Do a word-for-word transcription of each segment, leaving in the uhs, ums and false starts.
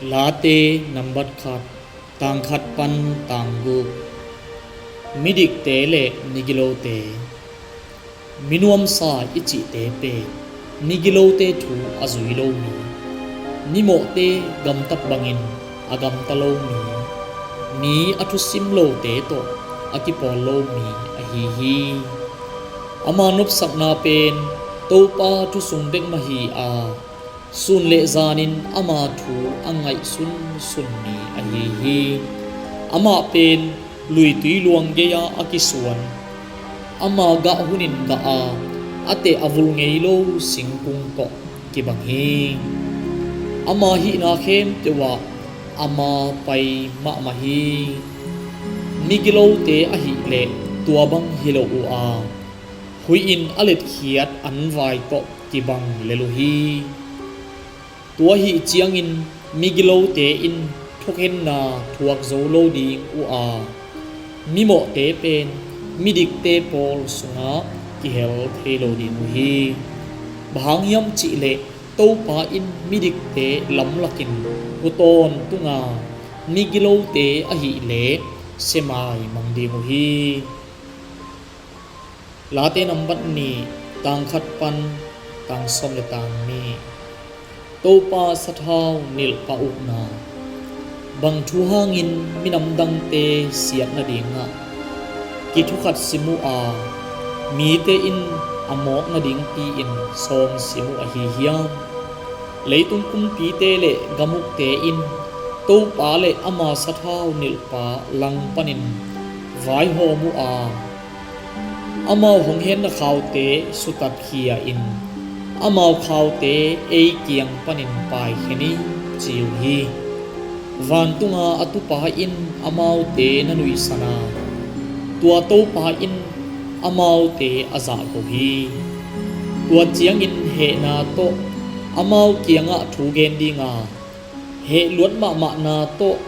Late nambat khat, tang khat pan tang guk. Midikte le migilote. Minuamsa i cihte pen migilote thu a zui lo mi, mimawhte gamtat bangin a gamta lo mi, mi a thusim lote tawh a kipawl lo mi ahi hi. Ama nopsakna pen Topa thusung bek mah hi a, sun le zanin ama thu a ngaihsunsun mi ahi hi. Amah pen luitui luang gei-a a kisuan, ama gah hunin gah a, a teh a vul ngei lo singkung tawh kibang hi. Ama hihna khempeuh ah ama pai mahmah hi. Migilote ahih leh tua bang hi lo uh a, huih in a letkhiat an vai tawh kibang lel uh hi. Tua ahih ciangin migilote in thukhenna thuak zo lo ding uh a, mimawhte pen midikte pawl sungah kihel thei lo ding uh hi. Bang hang hiam cihleh Topa in midikte lamlakin hu tawntung a, migilote ahih leh semai mang ding uh hi. Late nambat nih, tang khat pan tang sawm le tang nih. Topa sathau nilhpah ukna. Bang thu hangin minam dangte siat nadingah kithukhat sim uh a, mite in a mawk nadingpi-in sawm sim uh ahi hiam? Leitung kumpite le gamukte in Topa le ama sathau nilhpah langpanin vaihawm uh a, amau hong henna khaute sutatkhia-in amau khaute ei kiang panin paikhia ni, ci uh hi. Vantunga a tupa in amaute na nuihsan a, tua Topa in amaute a zahko hi. Tua ciangin hehna tawh amau kiangah thu gen dinga, heh luat mahmahna tawh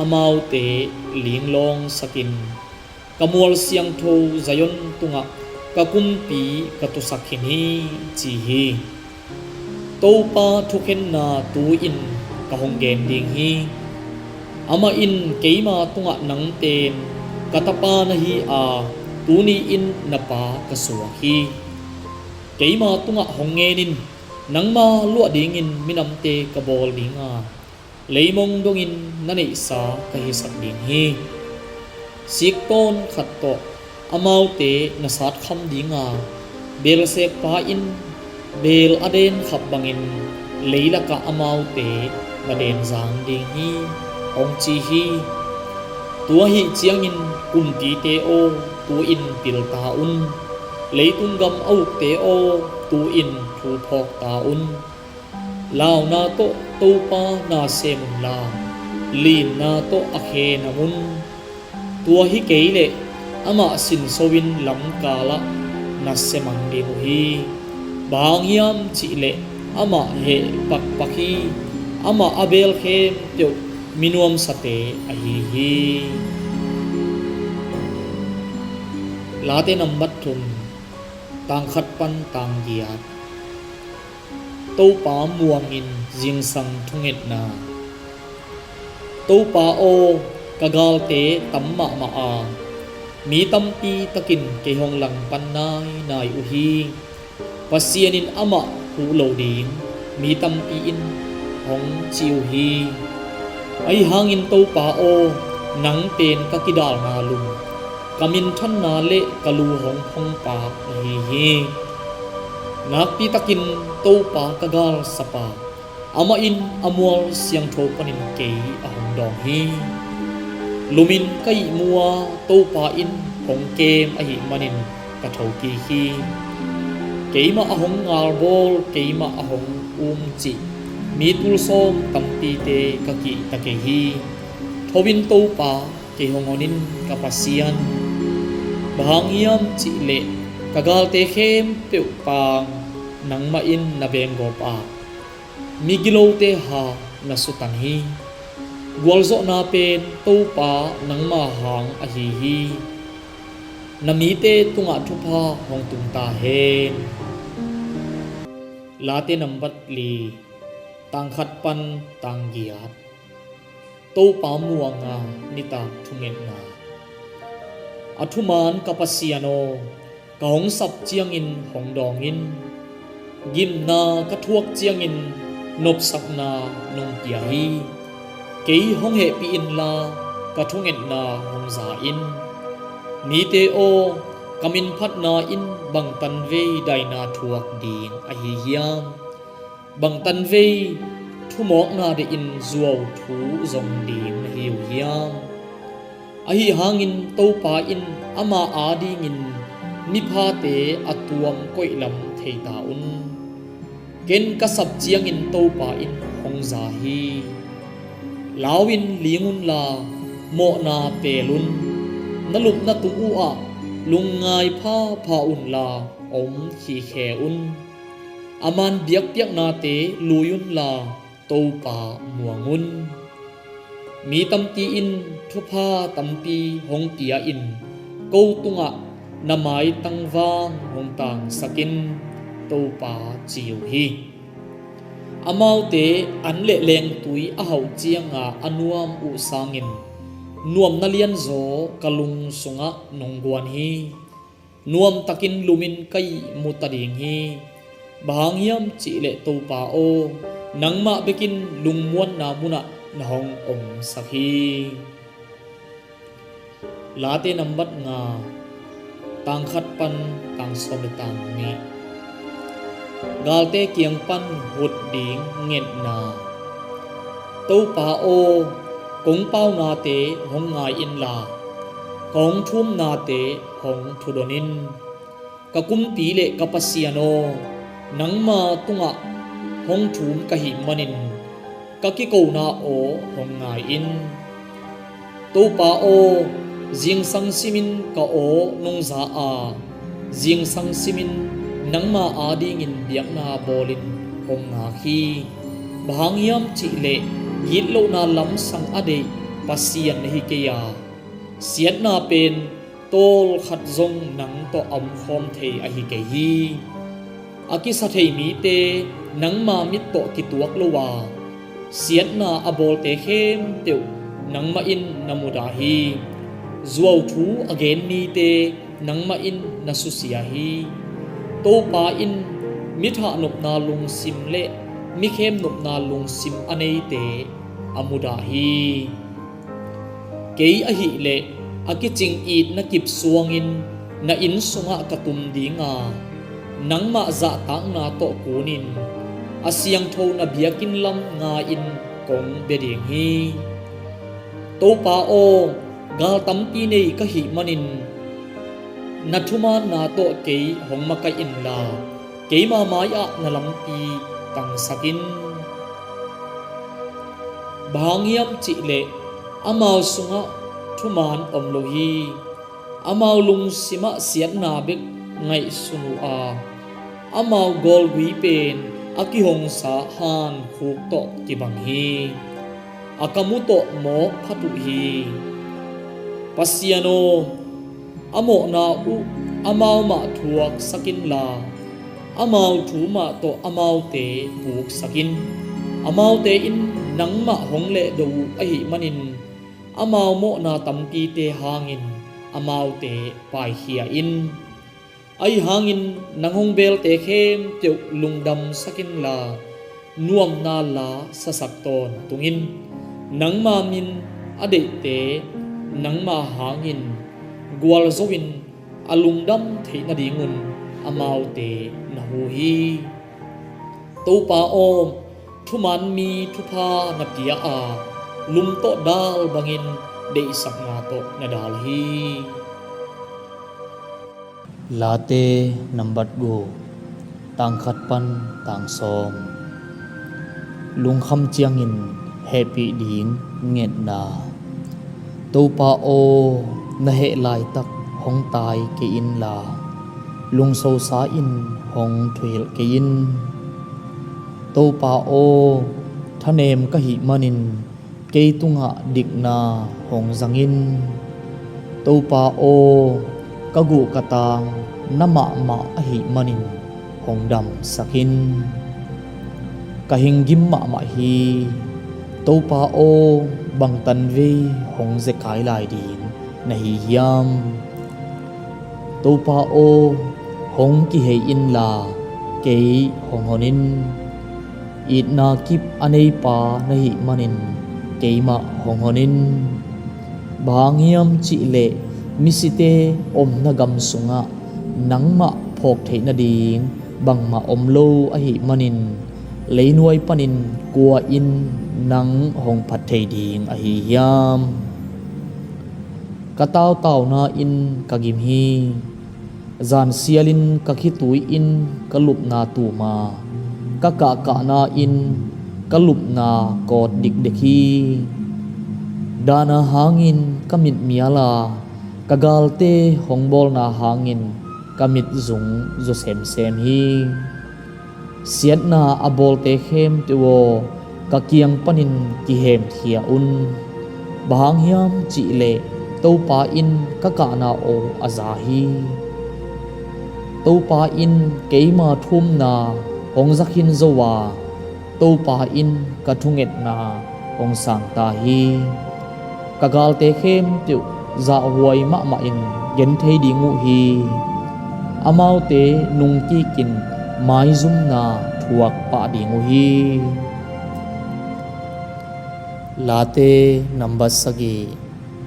amaute linglawngsakin, ka mual siangtho Zion tungah ka kumpi ka tusak khin hi, ci hi. Topa thukhenna tu-in ka hong gen ding hi. Amah in keima tungah nang pen ka tapa na hi a, tuni-in na pa ka suak hi. Keima tungah hong ngen in, nangma luah dingin minamte ka bawl dinga, leimong dongin na neihsa ka hisak ding hi. Siktawn khat tawh amaute na satkham dinga, beelsekpa in beel a denkhap bangin leilakah amaute na denzang ding hi, hong ci hi. Tua ahih ciangin kumpite aw, tu-in pil ta un. Leitung gam a ukte aw, tu-in thu phawk ta un. Launa tawh Topa na sem unla, linna tawh a khe nam un. Tua hi kei leh amah sinso-in lamkalah na semang ding uh hi. Bang hang hiam cihleh amah heh pakpak hi. Amah a beel khempeuh minuamsate ahi hi. Late nambat thum, tang khat pan tang giat. Topa muangin zingsang thungetna. Topa aw, ka galte tam mahmah a, mi tampi takin kei hong langpan nainai uh hi. Pasian in amah huh lo ding mi tampi in hong ci uh hi. Ahi hangin Topa aw, nang pen ka kidalna lum, ka minthanna le ka lu hong phongpa na hi hi. Nakpi takin Topa ka galsapa, amah in a mual siangtho panin kei a hong dawng hi. Lumin ka ihmu a, Topa in hong kem ahih manin ka thokik hi. Keimah a hong ngalbawl, keimah a hong umcih mi tulsawm tampite ka kihta kei hi. Tho in Topa, kei hong hon in, ka Pasian. Bang hang hiam cihleh ka galte khempeuh Paang nangmah in na beenggawp a, migilote ha na sutan hi. Gualzawhna pen Topa nangma hang ahi hi. Na mite tungah thupha hong tung ta hen. Late nambat li, tang khat pan tang giat. Topa muanga nitak thungetna. A thuman ka Pasian aw, ka hong sap ciangin hong dawng in. Gimna ka thuak ciangin nopsakna nong pia hi. Kei hong hehpih inla, ka thungetna hong za in. Mite aw, ka minphatna in bang tanvei daina thuak ding ahi hiam? Bang tanvei thumawkna deih in zuau thu zong ding na hi uh hiam? Ahi hangin Topa in ama adingin miphate a tuam koihlam thei ta un. Ken ka sap ciangin Topa in hong za hi. Lau in ling unla, mawhna peel un. Na lupna tung uhah lungngai phapha unla, om khikhe un. A man biakpiaknate lui unla, Topa muang un. Mi tampi in thupha tampi hong pia in, ko tungah na maitang vang hong tangsak in, Topa ci uh hi. Amaute an le lengtui a hauh cianga a nuam uh sangin nuamna lianzaw ka lung sungah nong guan hi. Nuamtakin lumin ka ihmu ta ding hi. Bang hang hiam cihleh Topa aw, nangmah bekin lungmuanna munah na hong omsak hi. Late nambat nga, tang khat pan tang sawm le tang nih. Galte kiang pan hut ding ngetna. Topa aw, kong paunate hong ngai inla, kong thumnate hong thudon in. Ka kumpi le ka Pasian aw, nangma tungah hong thum ka hih manin ka kikona aw hong ngai in. Topa aw, zingsang simin ka aw nong za a, zingsang simin nangma adingin biakna bawlin hong ngak hi. Bang hang hiam cihleh gitlohna lamsang a deih Pasian na hi kei a, siatna pen tawlkhat zong nang tawh a omkhawm thei ahi kei hi. A kisa thei mite nangma mit tawh kituak lo a, siatna a bawlte khempeuh nangmah in na mudah hi. Zuauthu a gen mite nangmah in na susia hi. Topa in mithahnopna lungsim le mikhem nopna lungsim a neite a mudah hi. Kei ahihleh a kicing itna kip suangin na inn sungah ka tum dinga, nangmah zahtakna tawh kunin a siangtho na biakinn lam nga-in kong bia ding hi. Topa aw, gal tampi nei ka hih manin na thumaanna tawh kei hong makaih inla, keima mai-ah na lampi tangsak in. Bang hang hiam cihleh amau sungah thumaan om lo hi. Amau lungsimah siatna bek ngaihsun uh a, amau gawlgui pen a kihongsa hankhuk tawh kibang hi. A kam uh tawh mawk phat uh hi. Pasian aw, a mawhna uh amau mah thuaksak inla, amau thu mah tawh amaute puksak in. Amaute in nangmah hong lehdo uh ahih manin amau mawhna tampite hangin amaute paikhia in. Ahi hangin nang hong belte khempeuh lungdamsak inla, nuamna la sasak tawntung in. Nangma min a deihte nangma hangin gualzo-in a lungdam theih nadingun amaute na hu hi. Topa aw, thuman mi thupha na pia a, lum tawh dal bangin deihsakna tawh na dal hi. Late nambat guk, tang khat pan tang sawm. Lungkham ciangin hehpih ding ngetna. Topa aw, na heh laitak hong tai kei inla, lungsosa in hong thuhilh kei in. Topa aw, thanem ka hih manin kei tungah dikna hong zang in. Topa aw, ka guh ka tang na mahmah ahih manin hong damsak in. Ka hing gim mahmah hi. Topa aw, bang tanvei hong zekai lai ding na hi hiam? Topa aw, hong kihei inla kei hong hon in. Itna kip a neipa na hih manin keimah hong hon in. Bang hang hiam cihleh misite omna gam sungah nangmah phawk theih nading bangmah om lo ahih manin, leinuai panin kua in nang hong phat thei ding ahi hiam? Ka tautauna in ka gim hi. Zansialin ka khitui in ka lupna tum a, ka kahkahna in ka lupna kawt dikdek hi. Dahna hangin ka mitmial a, ka galte hong bawlna hangin ka mitzung zu semsem hi. Siatna a bawlte khempeuh aw, ka kiang panin kihemkhia un. Bang hang hiam cihleh Topa in ka kahna aw a za hi. Topa in keima thumna hong za khin zo a, Topa in ka thungetna hong sang ta hi. Ka galte khempeuh zahhuai mahmahin gen thei ding uh hi. Amaute nungkikin maizumna thuak pah ding uh hi. Late nambat sagih,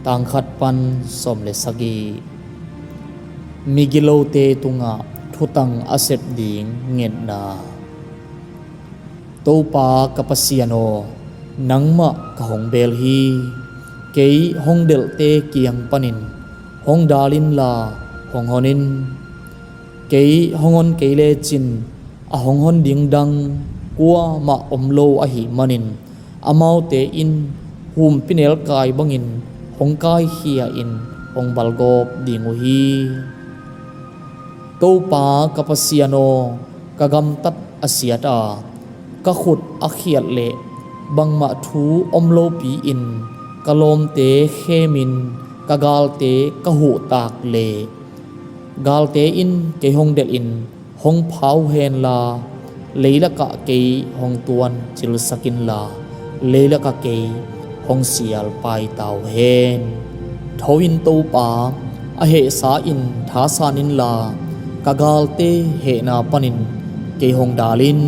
tangkhat pan sawm le sagih. Migilote tungah thutang a sep ding ngetna. Topa ka Pasian aw, nangmah ka hong bel hi. Kei hong delhte kiang panin hong dal inla hong hon in. Kei hong hon kei lecin a hong hon ding dang kuamah om lo ahih manin, amaute in humpinelkai bangin hong kaikhia-in hong balgawp ding uh hi. Topa ka Pasian aw, ka gamtat a siat a, ka khut a khiat leh bangmah thu om lopi-in ka lawmte khemin ka galte ka huhtak leh, galte in kei hong delhin hong pha uh henla, leilakah kei hong tuancilsak inla, leilakah kei hong sialpai ta uh hen. Tho in Topa, a hehsa in thasan inla, ka galte hehna panin kei hong dal in.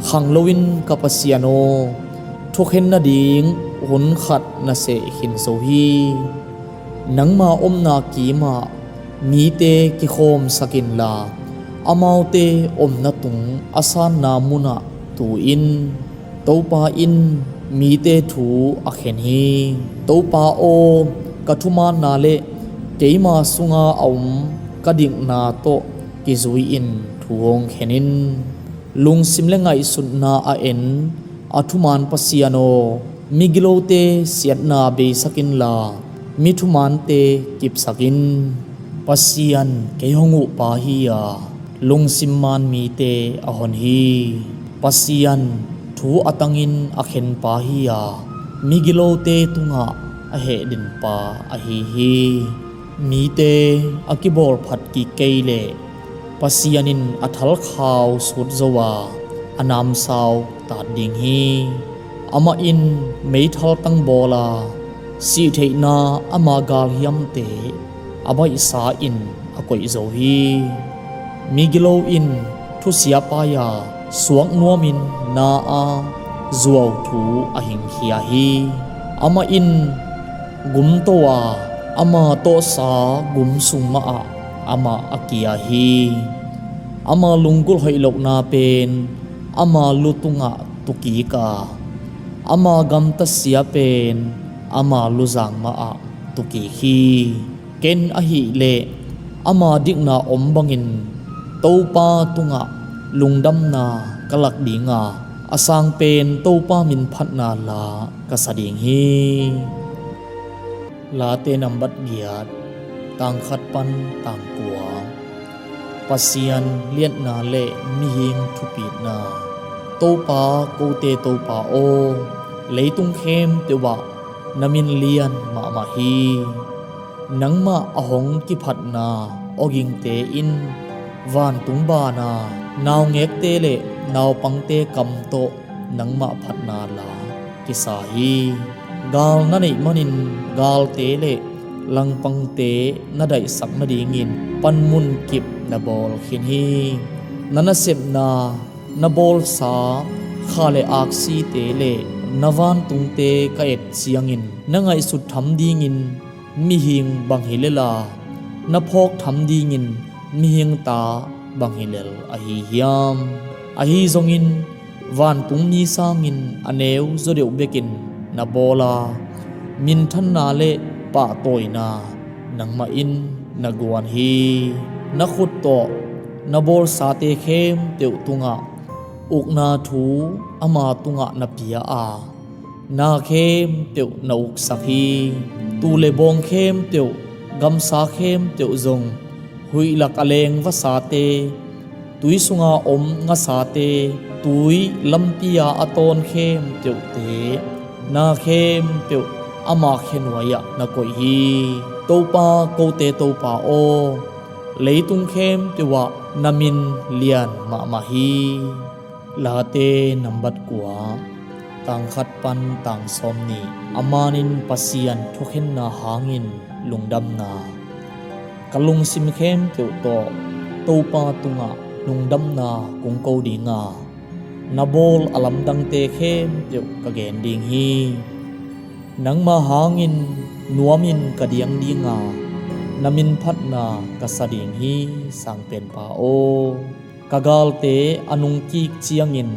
Khang loin ka Pasian aw, thukhen nading hun khat na seh khin zo hi. Nangma omna kimah mite kikhawmsak inla, amaute omna tung a sanna munah tu in. Topa in mite thu a khen hi. Topa aw, ka thumaanna le keima sunga a om ka dikna tawh kizui-in thu hong khen in. Lungsim le ngaihsutna a en a thumaan Pasian aw, migilote siatna beisak inla, mi thumaante kipsak in. Pasian kei hong uhpa hi-a, lungsim maan mite a hon hi. Pasian thu a tangin a khenpa hi-a, migilote tungah a hehdenpa ahi hi. Mite a kibawlphat kik kei leh Pasian in a thalkhau sut zo a, a namsau tat ding hi. Amah in meithal tangbawl a, sihtheihna ama galhiamte a baihsa in a koih zo hi. Migilo in thusia paai a, suak nuamin na a zuau thu a hingkhia hi. Amah in gumto a, ama tawhsa gum sung mahah amah a kia hi. Ama lunggulh hoih lohna pen ama lu tungah tukik a, ama gamtasia pen ama luzang mahah tukik hi. Ken ahihleh ama dikna om bangin Topa tungah lungdamna ka lak ding a, a sang pen Topa min phatna la ka sa ding hi. Late nambat giat, tangkhat pan tangkua. Pasian liatna le mihing thupitna. Topa, kote Topa aw, leitung khempeuh ah na min lian mahmah hi. Nangmah a hong kiphatna awgingte in vantung bana naungekte le naupangte kam tawh nangmah phatna la kisa hi. Gal na neih manin galte le langpangte na daihsak nadingin panmun kip na bawl khin hi. Na nasepna na bawlsa kha le aksite le na vantungte ka et ciangin, na ngaihsut tham dingin mihing bang hi lel a, na phawk tham dingin mihing ta bang hi lel ahi hiam? Ahi zongin vantungmi sangin a neu zaw deuh bekin na bawl a, minthanna le pahtawina nangmah in na guan hi. Na khut tawh na bawlsate khempeuh tungah ukna thu ama tungah na pia a, na khempeuh na uksak hi. Tuu le bawng khempeuh, gamsa khempeuh zong, huih lak a leng vasate, tui sunga om ngasate, tui lampi-a a tawn khempeuhte, na khempeuh ama khenuai-ah na koih hi. Topa, kote Topa aw, leitung khempeuh ah na min lian mahmah hi. Late nambat kua, tang khat pan tang sawm nih. A manin Pasian thukhenna hangin lungdamna. Ka lungsim khempeuh tawh Topa tungah lungdamna kong ko ding a, na bawl a lamdangte khempeuh ka gen ding hi. Nangma hangin nuamin ka diang ding a, na min phatna ka sa ding hi, Sangpenpa aw. Ka galte a nungkik ciangin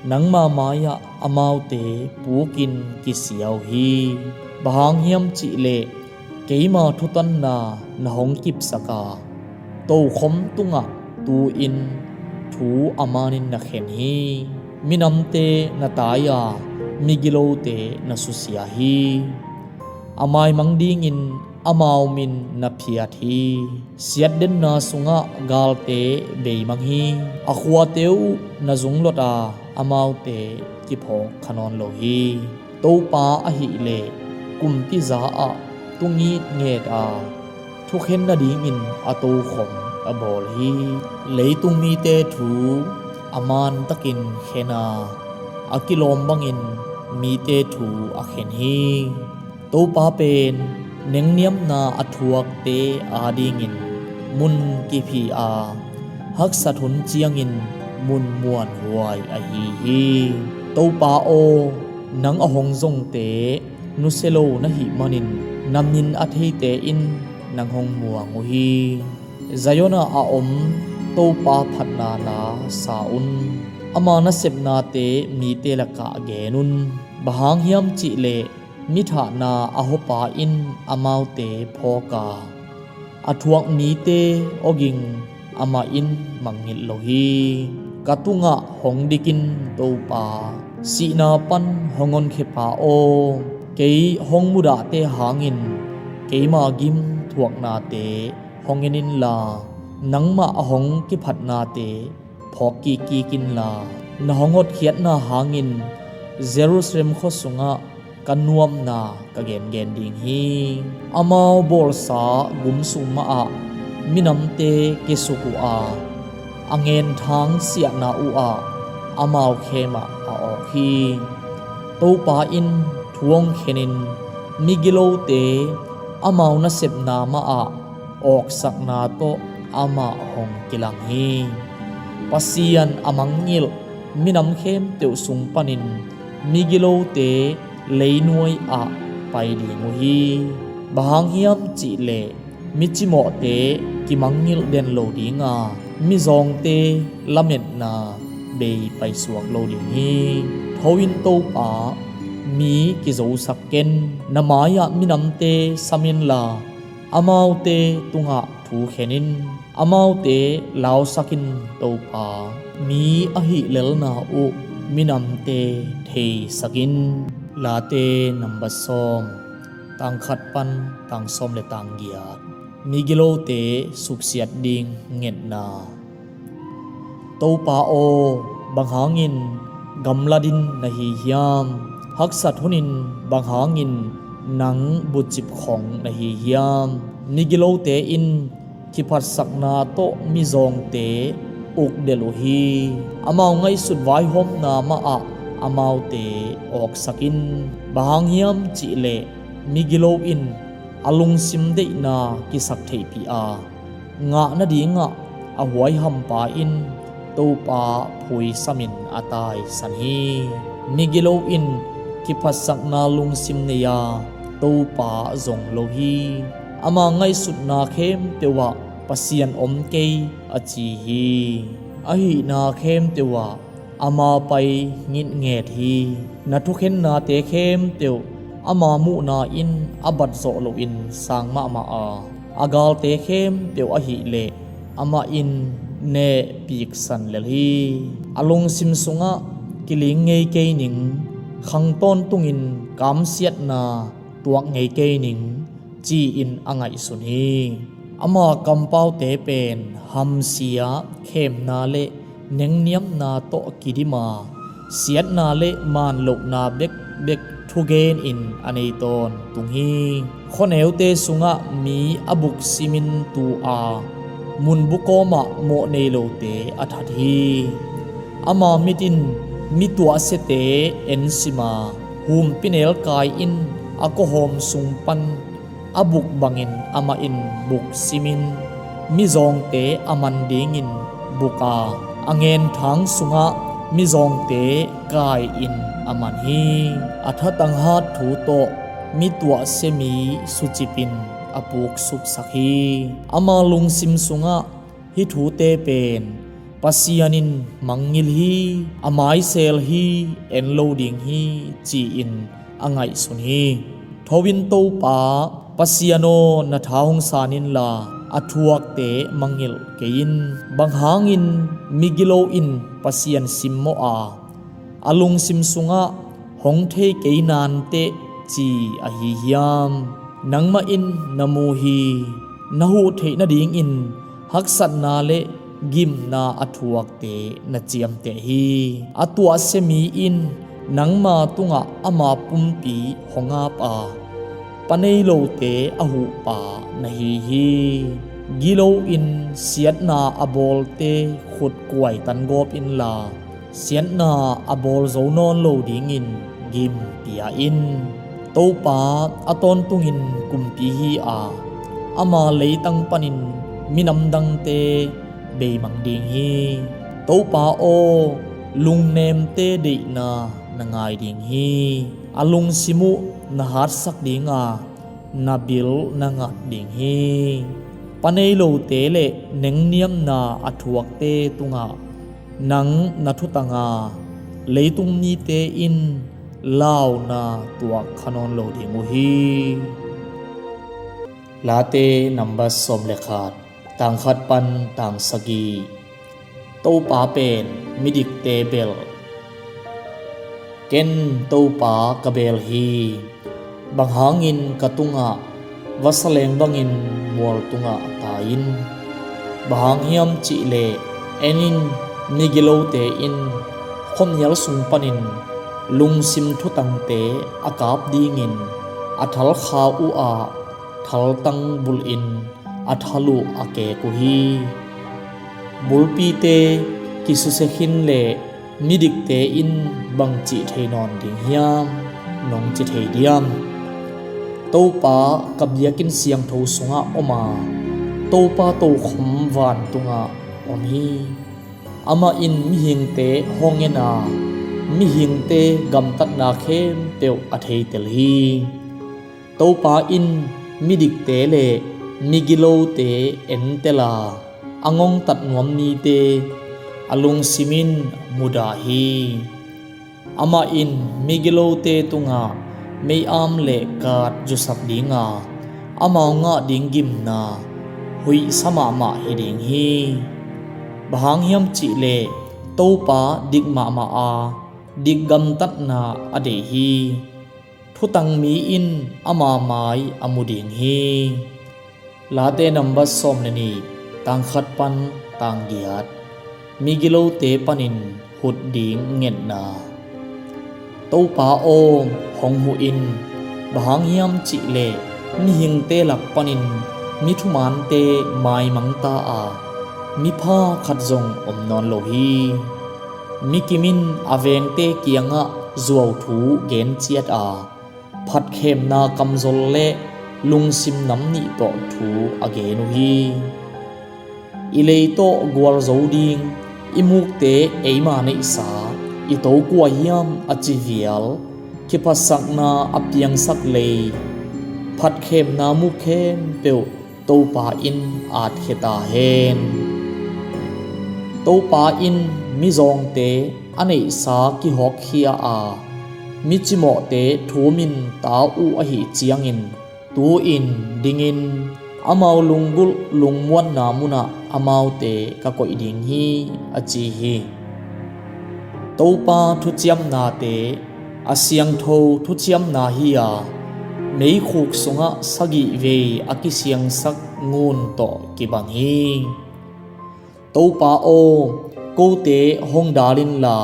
nangma mai-ah amaute pukin kisia uh hi. Bang hang hiam cihleh keima thutanna na hong kipsak a, tokhom tungah tu-in thu a manin na khen hi. Minamte na tai a, migilote na susia hi. A maimang dingin amau min na phiat hi. Siatdenna sungah galte beimang hi. A khuate uh na zunglot a, amaute kiphawk kha nawn lo hi. Topa ahihleh kumpiza ah tungitnget a, thukhen nadingin a tokhom a bawl hi. Leitung mite thu a mantakin khen a, a kilawm bangin mite thu a khen hi. Topa pen nengniamna a thuakte adingin mun kiphi a, haksat hun ciangin mun muanhuai ahi hi. Topa aw, nang a hong zongte nusia lo na hih manin na min a theite in nang hong muang uh hi. Zion ah a om Topa phatna la sa un. Ama nasepnate mite lakah gen un. Bang hang hiam cihleh mithahna a huapa in amaute phawk a, a thuak mite awging amah in mangngilh lo hi. Ka tungah hong dik in, Topa, sihna pan hong honkhia pa aw. Kei hong mudahte hangin keima gim thuaknate hong en inla, nangmah a hong kiphatnate phawk kikkik inla, na hong hotkhiatna hangin Jerusalem khua sungah ka nuamna ka gengen ding hi. Amau bawlsa gum sung mahah minamte kiasuk uh a, a ngenthang siahna uh ah amau khem ah a awk hi. Topa in thu hong khenin migilote amau nasepna mahah awksakna tawh amah hong kilang hi. Pasian a mangngilh minam khempeuh sung panin migilote leinuai ah pai ding uh hi. Bang hang hiam cihleh mi cimawhte kimangngilh den lo ding a, mizawngte lametna bei paisuak lo ding hi. Tho in Topa, mi kizosak ken. Na mai-ah minamte sam inla, amaute tungah thu khen in. Amaute lausak in, Topa, mi ahih lelna uh minamte theisak in. Late nambat sawm, tang khat pan tang sawm le tang giat. Migilote suksiat ding ngetna. Topa aw, bang hangin gamla din na hi hiam? Haksat hunin bang hangin nang bucip khong na hi hiam? Migilote in kiphatsakna tawh mizawngte ukdelh uh hi. Amau ngaihsut vaihawmna mahah amaute awksak in. Bang hang hiam cih leh migilo in a lungsim deihna kisaktheihpih a, ngah nadingah a huaihampa in Topa phuisamin a taisan hi. Migilo in kiphatsakna lungsim nei a, Topa zong lo hi. Ama ngaihsutna khempeuh ah Pasian om kei a ci hi. A hihna khempeuh ah ama pai ngitnget hi. Na thukhennate khempeuh ama muhna in a bat zawh loin sang mahmah a, a galte khempeuh ahih leh amah in nehpiksan lel hi. A lungsim sungah kiling ngei kei ning, khang tawntungin kamsiatna tuak ngei kei ning, ci-in a ngaihsun hi. Ama kampaute pen hamsia, khemna le nengniamna tawh kidim a, siatna le manlohna bekbek thugenin a nei tawntung hi. Khuaneute sungah mi a buksimin tu a, munbu kawmah mawh nei lote a that hi. Ama mit in mi tuahsiate ensim a, humpinelkai in a kawhawm sung pan a buk bangin amah in buksimin mizawngte a man dingin buk a, a ngenthang sungah mizawngte kai-in a man hi. A thatang hat thu tawh mi tuahsia mi sucipin a puksuksak hi. Ama lungsim sungah hih thute pen Pasian in mangngilh hi, a maisel hi, en lo ding hi, ci-in a ngaihsun hi. Tho in Topa, Pasian aw, na tha hong san inla, a thuakte mangngilh kei in. Bang hangin migilo in Pasian simmawh a, a lungsim sungah hong thei kei nanteh ci ahi hiam? Nangmah in na mu hi. Na huh theih nadingin haksatna le gimna a thuakte na ciamteh hi. A tuahsia mi in nangma tungah ama pumpi hong ap a, pa nei lote a huhpa na hi hi. Gilo in siatna a bawlte khut kuaitan gawp inla, siatna a bawl zo nawn lo dingin gim pia in. Topa a tawntungin kumpi hi a, ama leitang panin minam dangte beimang ding hi. Topa aw, lungnemte deihna na ngai ding hi. A lungsim uh na hatsak ding a, na bil na ngat ding hi. Pa nei lote le nengniamna a thuakte tungah nang na thutang a, leitung mite in launa tuak kha nawn lo ding uh hi. Late number sawm le khat, tang khat pan tang sagih. Topa pen midikte bel. Ken Topa ka bel hi. Bang hangin ka tungah vasa leng bangin mual tungah tai in? Bang hang hiam cih leh en in, migilote in khuamial sung panin lungsim thutangte a kap dingin a thalkhau uh ah thaltang bulhin a thal uh a kek uh hi. Bulpite kisusia khin leh midikte in bang cih thei nawn ding hiam? Nong ci thei diam? Topa ka biakinn siangtho sungah om a, Topa tokhom vantungah om hi. Amah in mihingte hong en a, mihingte gamtatna khempeuh a theitel hi. Topa in midikte le migilote entel a, a ngongtat nuam mite a lungsim in mudah hi. Amah in migilote tungah mei-am le kat zusak ding a, amau ngah ding gimna huihsa mahmah hi ding hi. Bang hang hiam cih leh Topa dik mahmah a, dik gamtatna a deih hi. Thutang mi in ama mai a mu ding hi. Late number sawm le nih, tang khat pan tang giat. Migilote panin hut ding ngetna. Topa aw, hong huh in. Bang hang hiam cih leh mihingte lak panin mi thumante maimang ta a, mipha khat zong om nawn lo hi. Mi kim in a vengte kiangah zuauthu gen ciat a, phatkhemna kamzol le lungsim nam nih tawh thu a gen uh hi. I lei tawh gualzo ding, i mukte eima neihsa, i to kua hiam a ci vial, kiphatsakna a piangsak lei, phatkhemna muk khempeuh Topa in atkhia ta hen. Topa in mizawngte a neihsa kihawkkhia a, mi cimawhte thumin ta uh ahih ciangin, tu-in dingin amau lunggulh lungmuanna munah amaute ka koih ding hi, a ci hi. Topa thuciamnate a siangtho thuciamna hi a, meikhuk sungah sagih vei a kisiangsak ngun tawh kibang hi. Topa aw, kote hong dal inla,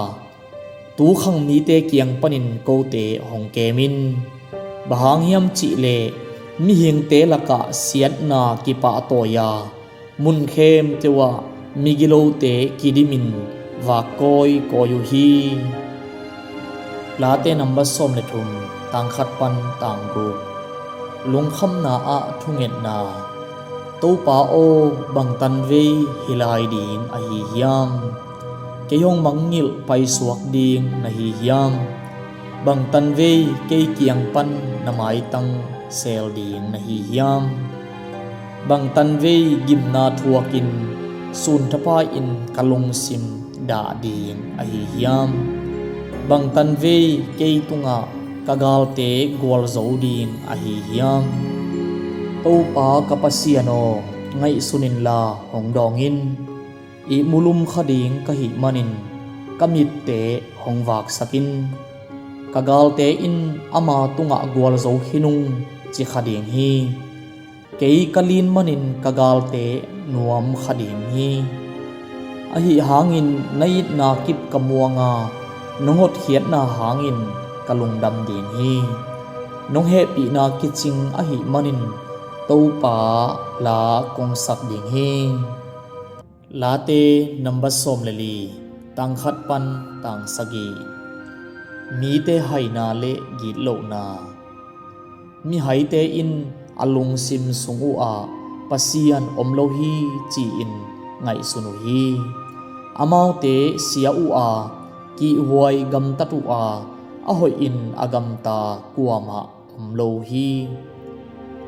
tukhang mite kiang panin kote hong kem in. Bang hang hiam cihleh mihingte lakah siatna kipahtawi a, mun khempeuh ah migilote kidimin vak kawikawi uh hi. Late nambat sawm le thum, tang khat pan tang guk. Lungkhamna ah thungetna. Topa aw, bang tanvei hi lai ding ahi hiam? Kei hong mangngilh paisuak ding na hi hiam? Bang tanvei kei kiang pan na maitang sel ding na hi hiam? Bang tanvei gimna thuakin sunthapai-in ka lungsim dah ding ahi hiam? Bang tanvei kei tungah ka galte gualzo ding ahi hiam? Topa ka Pasian aw, ngaihsun inla hong dawng in. Ihmulum kha ding ka hih manin ka mitte hong vaksak in. Ka galte in ama tungah gualzo khin ung, ci kha ding hi. Kei ka lin manin ka galte nuam kha ding hi. Ahi hangin na itna kip ka muang a, nong hotkhiatna hangin ka lungdam ding hi. Nong hehpihna kicing ahih manin Topa la kong sak ding hi. Late nambat sawm le li, tang khat pan tang sagih. Mite haina le gitlohna. Mihaite in a lungsim sung uhah Pasian om lo hi, ci-in ngaihsun uh hi. Amaute sia uh a, kihhuai gamtat uh a, a hoihin a gamta kuamah om lo hi.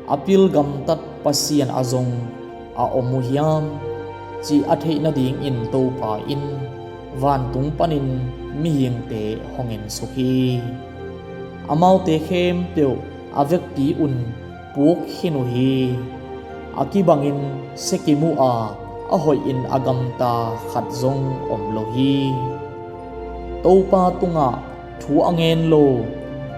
A pil gamtat Pasian a zong a om uh hiam, cih a theih nadingin Topa in vantung panin mihingte hong ensuk hi. Amaute khempeuh a vekpi un puk khin uh hi. A kibangin sia kim uh a, a hoihin a gamta khat zong om lo hi. Topa tungah thu a ngen lo,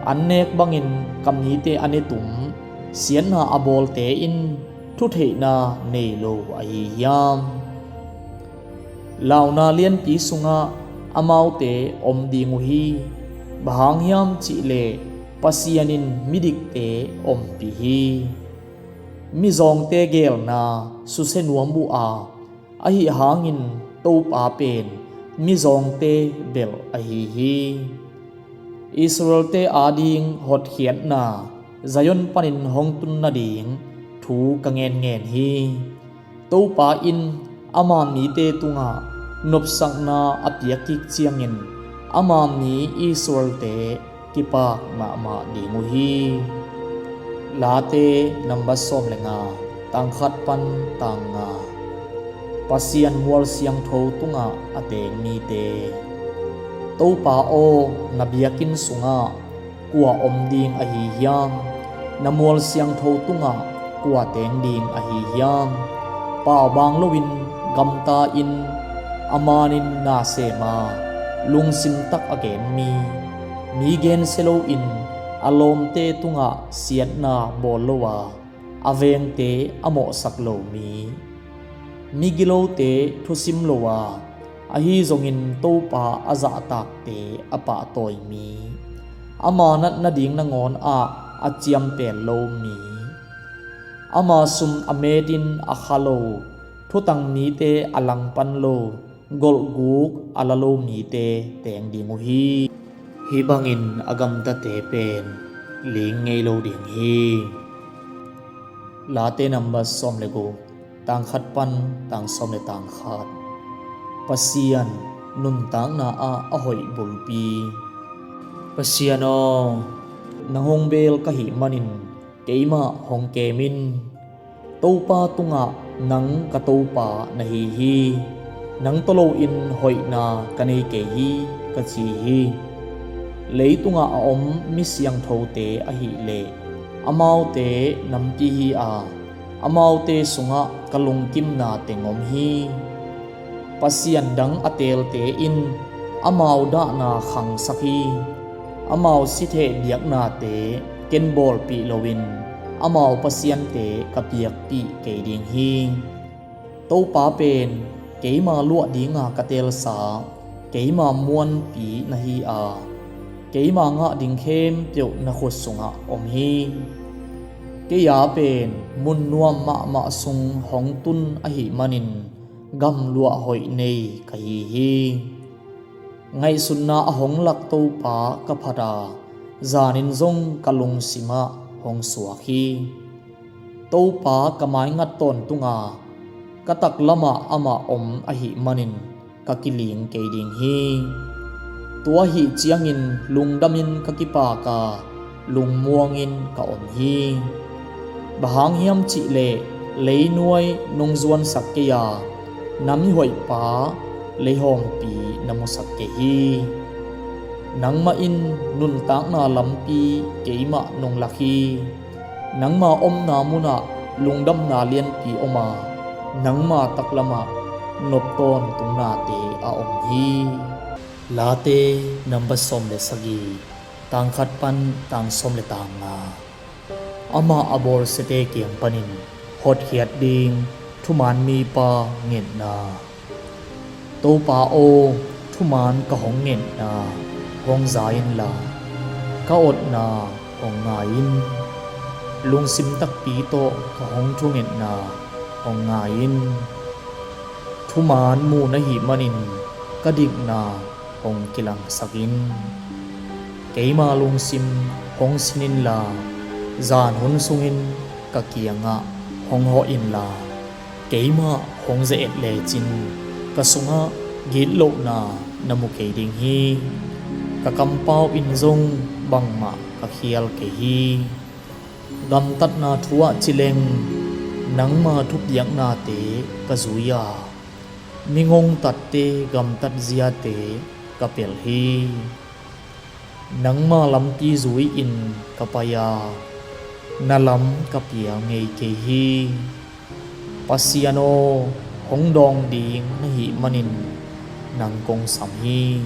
an nek bangin ka mite a netum, siatna a bawlte in thutheihna nei lo ahi hiam? Launa lianpi sungah amaute om ding uh hi. Bang hang hiam cihleh Pasian in midikte ompih hi. Mizawngte geelna susia nuam uh a, ahi hangin Topa pen mizawngte belh ahi hi. Israelte ading hotkhiatna Zion panin hong tun nading thu ka ngenngen hi. Topa in ama mite tungah nopsakna a piak kik ciangin ama mi Israelte kipak mahmah ding uh hi. Late nambat sawm le nga, tang khat pan tang nga. Pasian mual siangtho tungah a teng mite. Topa aw, na biakinn sungah kua om ding ahi hiam? Na mual siangtho tungah kua teng ding ahi hiam? Paubaang loin gamta-in a manin na sem a, lungsim tak a gen mi, mi gensia loin a lawmte tungah siatna bawl lo a, a vengte a mawhsak lo mi, migilote thusim lo a, ahi zongin Topa a zahtakte a pahtawi mi, ama nat nading nangawn ah a ciampel lo mi, ama sum a meetin a kha lo, thutang mite a langpan lo, golhguk a la lo mite teng ding uh hi. Hih bangin a gamtate pen ling ngei lo ding hi. Late number sawm le guk, tang khat pan tang sawm le tang khat. Pasian nuntakna ah a hoih bulpi. Pasian aw, nang hong bel ka hih manin keimah hong kem in. Topa tungah nang ka Topa na hi hi. Nang tawh loin hoihna ka nei kei hi, ka ci hi. Leitungah a om mi siangthote ahileh amaute nampi hi a, amaute sungah ka lungkimna teng om hi. Pasian dang a teelte in amau dahna khangsak hi. Amau sitheh biaknate ken bawlpih loin amau pasiante ka biakpih kei ding hi. Topa pen keima luah dinga ka teelsa, keima muanpi na hi a, keima ngah ding khempeuh na khut sungah om hi. Kei a pen mun nuam mahmah sung hong tun ahih manin gamluah hoih nei ka hi hi. Ngaihsutna a hong lak Topa ka phat a, zanin zong ka lungsimah hong suak hi. Topa ka maingat tawntung a, ka taklamah amah om ahih manin ka kiling kei ding hi. Tua ahih ciangin lungdamin ka kipak a, lungmuangin ka om hi. Bang hang hiam cihleh leinuai nong zuansak kei a, na mihoihpa leihawmpi na musak kei hi. Nangmah in nuntakna lampi keimah nong lak hi. Nangma omna munah lungdamna lianpi om a, nangma taklamah nop tawntungnate a om hi. Late number sawm le sagih, tang khat pan tang sawm le tang nga. Amah a bawlsiate kiang panin hotkhiat ding thuman mipa ngetna. Topa aw, thuman ka hong ngetna hong za inla, ka otna hong ngai in. Lungsim takpi tawh ka hong thungetna hong ngai in. Thuman mu na hih manin ka dikna hong kilangsak in. Keima lungsim hong sin inla, zan hun sungin ka kiangah hong hawh inla, keimah hong ze-et lecin ka sungah gitlohna na mu kei ding hi. Ka kampau in zong bangmah ka khial kei hi. Gamtatna thu ah ci leng nangma thupiaknate ka zui a, mi ngongtatte gamtat ziate ka pelh hi. Nangma lampi zui-in ka pai a, na lam ka pial ngei kei hi. Pasian aw, hong dawng ding na hih manin nang kong sam hi.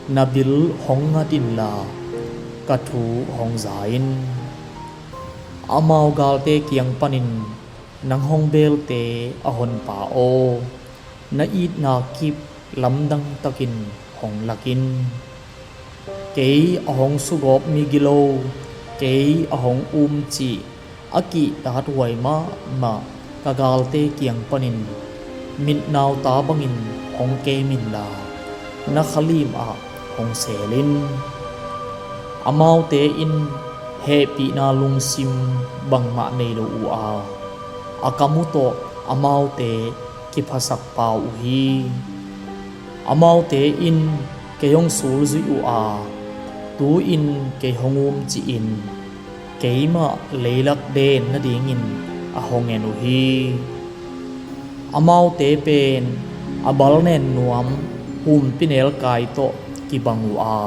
Na bil hong ngat inla, ka thu hong za in. Amau galte kiang panin nang hong belte a honpa aw, na itna kip lamdang takin hong lak in. Kei a hong sugawp migilo, kei a hong umcih a kihtathuai mahmah ka galte kiang panin mitnauta bangin hong kem inla, na khalim ah hong seel in. Amaute in hehpihna lungsim bangmah nei lo uh a, a kam uh tawh amaute kiphasak pau uh hi. Amaute in kei hong sulzuih uh a, tu-in kei hong umcihin keimah leilak den nadingin a hong en uh hi. Amaute pen a balnen nuam humpinelkai tawh kibang uh a,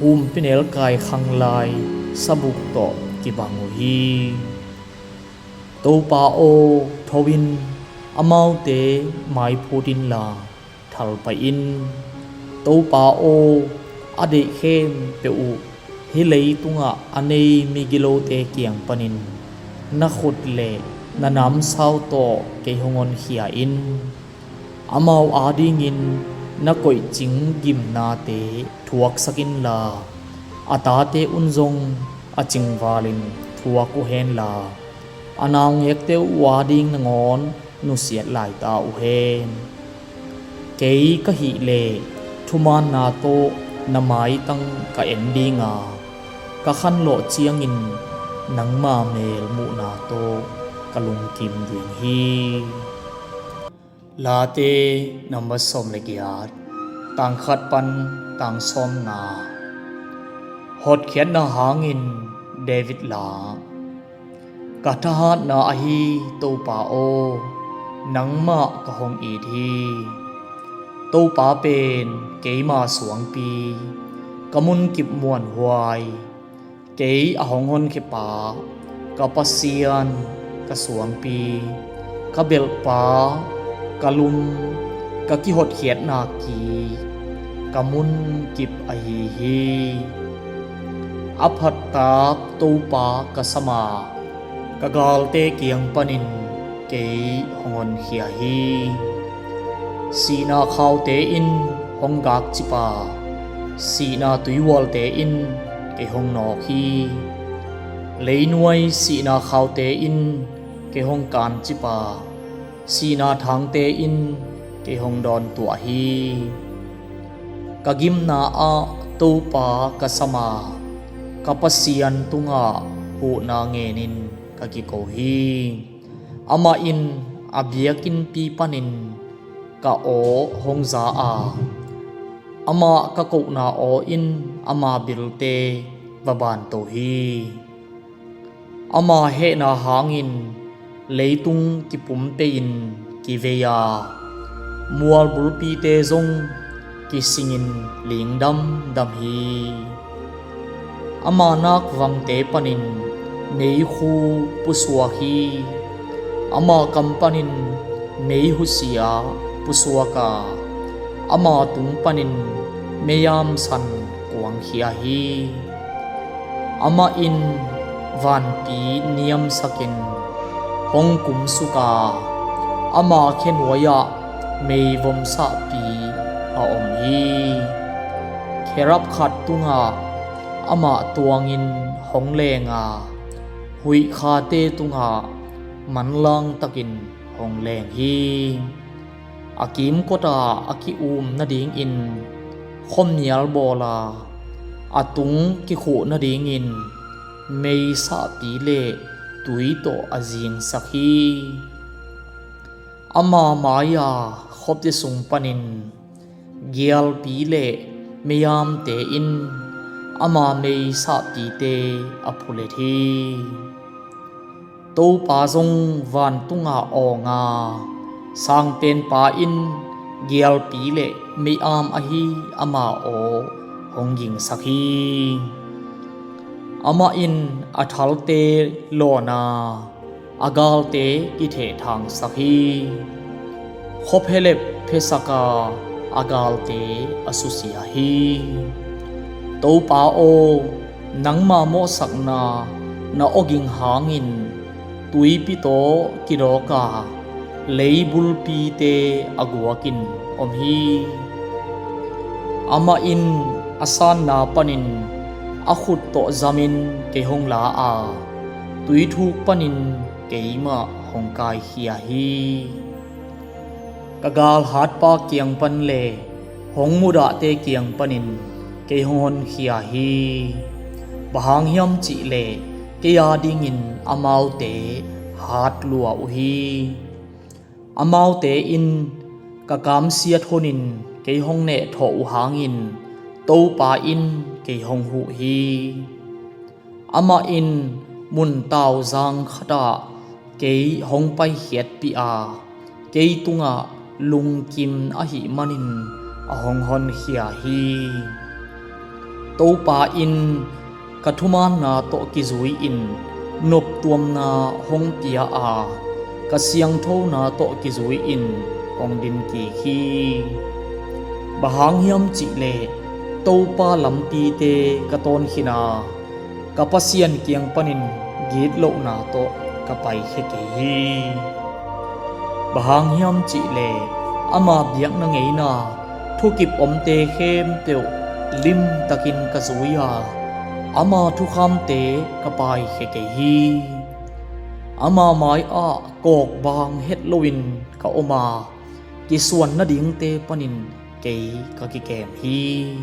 humpinelkai khanglai sabuk tawh kibang uh hi. Topa aw, tho in, amaute maiphut inla thalpaih in. Topa aw, a deih khempeuh uh hih leitungah a nei migilote kiang panin na khut le na namsau tawh kei hong honkhia in. Amau adingin na koihcing gimnate thuaksak inla, a tate un zong a cingvalin thuak uh henla, a naungekte uh ading nangawn nusiat laita uh hen. Kei ka hih leh thumaanna tawh na maitang ka en ding a, ka khanlawh ciangin nangma mel muhna tawh ka lungkim ding hi. Late number sawm le giat, tang khat pan tang sawm nga. Hotkhiatna hangin David la. Ka thahatna ahi Topa aw, nangmah ka hong it hi. Topa pen keima suangpi, ka munkip muanhuai, kei a hong honkhiapa, ka Pasian, ka suangpi, ka belhpa, ka lum, ka kihotkhiatna ki, ka munkip ahi hi. A phattak Topa ka sam a, ka galte kiang panin kei hong honkhia hi. Sihna khaute in hong gakcip a, sihna tuihualte in kei hong nawk hi. Leinuai sihna khaute in kei hong kancip a, sihna thangte in kei hong dawntuah hi. Ka gimna ah Topa ka sam a, ka Pasian tungah huhna ngenin ka kiko hi. Amah in a biakinnpi panin ka aw hong za a, amah ka kohna aw in ama bilte va banto hi. Ama hehna hangin leitung kipumpei-in kivei a, mual bulpite zong kisingin lingdamdam hi. Ama nakvangte panin meikhu pusuak hi. Ama kam panin mei husia pusuak a, ama tung panin mei-am san kuangkhia hi. Amah in vanpi niamsakin hong kumsuk a, ama khenuai-ah meivomsahpi a om hi. Kherub khat tungah amah tuangin hong leng a, huih khate tungah manlangtakin hong leng hi. A kimkot a a ki-um nadingin khuamial bawl a, a tung kikhuh nadingin meisahpi le tui tawh a zingsak hi. Ama mai-a khuapte sung panin gialpi le mei-amte in ama meisahpite a phulet hi. Topa zong vantunga awng a, sangpenpa in gialpi le mei-am ahi ama aw hong gingsak hi. Amah in a thalte lawn a, a galte kithehthangsak hi. Khuaphelep phesak a, a galte a susia hi. Topa aw, nangma mawhsakna na awging hangin tuipi tawh kidawk a, leibulpite a guakin om hi. Amah in a sanna panin a khut tawh zamin kei hong la a, tuithuk panin keimah hong kaikhia hi. Ka galhatpa kiang pan le hong mudahte kiang panin kei hong honkhia hi. Bang hang hiam cih leh kei a dingin amaute hat lua uh hi. Amaute in ka kamsiat hunin kei hong nehthawh uh hangin Topa in kei hong huh hi. Amah in mun tauzang khatah kei hong paikhiatpih a, kei tungah lungkim ahih manin a hong honkhia hi. Topa in ka thumaanna tawh kizui-in noptuamna hong pia a, ka siangthona tawh kizui-in hong dinkik hi. Bang hang hiam cih leh Topa lampite ka tawn khin a, ka Pasian kiang panin gitlohna tawh ka paikhia kei hi. Bang hang hiam cih leh ama biakna ngeina thukip omte khempeuh limtakin ka zui a, ama thukhamte ka paikhia kei hi. Ama mai-ah kawkbang het loin ka om a, kisuan nadingte panin kei ka kikem hi.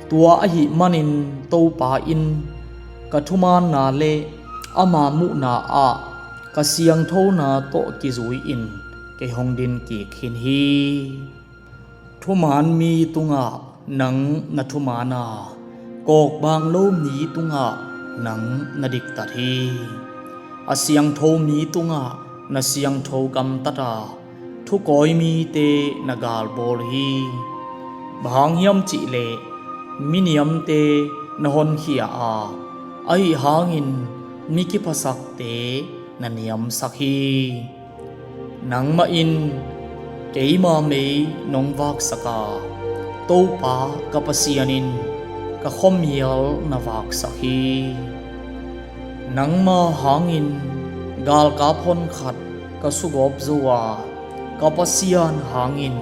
Tua ahih manin Topa in ka thumaanna le ama muhna ah ka sianthona tawh kizui-in kei hong din kik khin hi. Thumaan mi tungah nang na thumaan a, kawkbang lo mi tungah nang na diktat hi. A siangtho mi tungah na siangtho gamtat a, thukawi mite na galbawl hi. Bang hang hiam cihleh mi niamte na honkhia a, ahi hangin mi kiphasakte na niamsak hi. Nangmah in keima mei nong vaksak a, Topa ka Pasian in ka khuamial na vaksak hi. Nangma hangin galkap hon khat ka sugawp zo a, ka Pasian hangin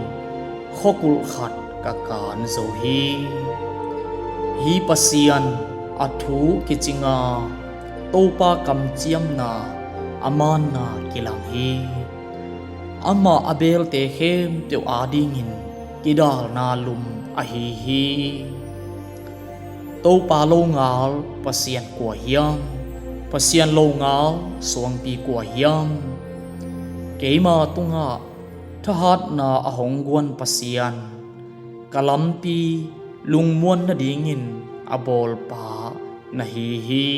khuakulh khat ka kan zo hi. Hih Pasian a thu kicing a, Topa kamciamna a maanna kilang hi. Amah a belte khempeuh adingin kidalna lum ahi hi. Topa longal Pasian kua hiam? Pasian longal suangpi kua hiam? Keima tungah thahatna a hong guan Pasian, ka lampi lungmuan nadingin a bawlpa na hi hi.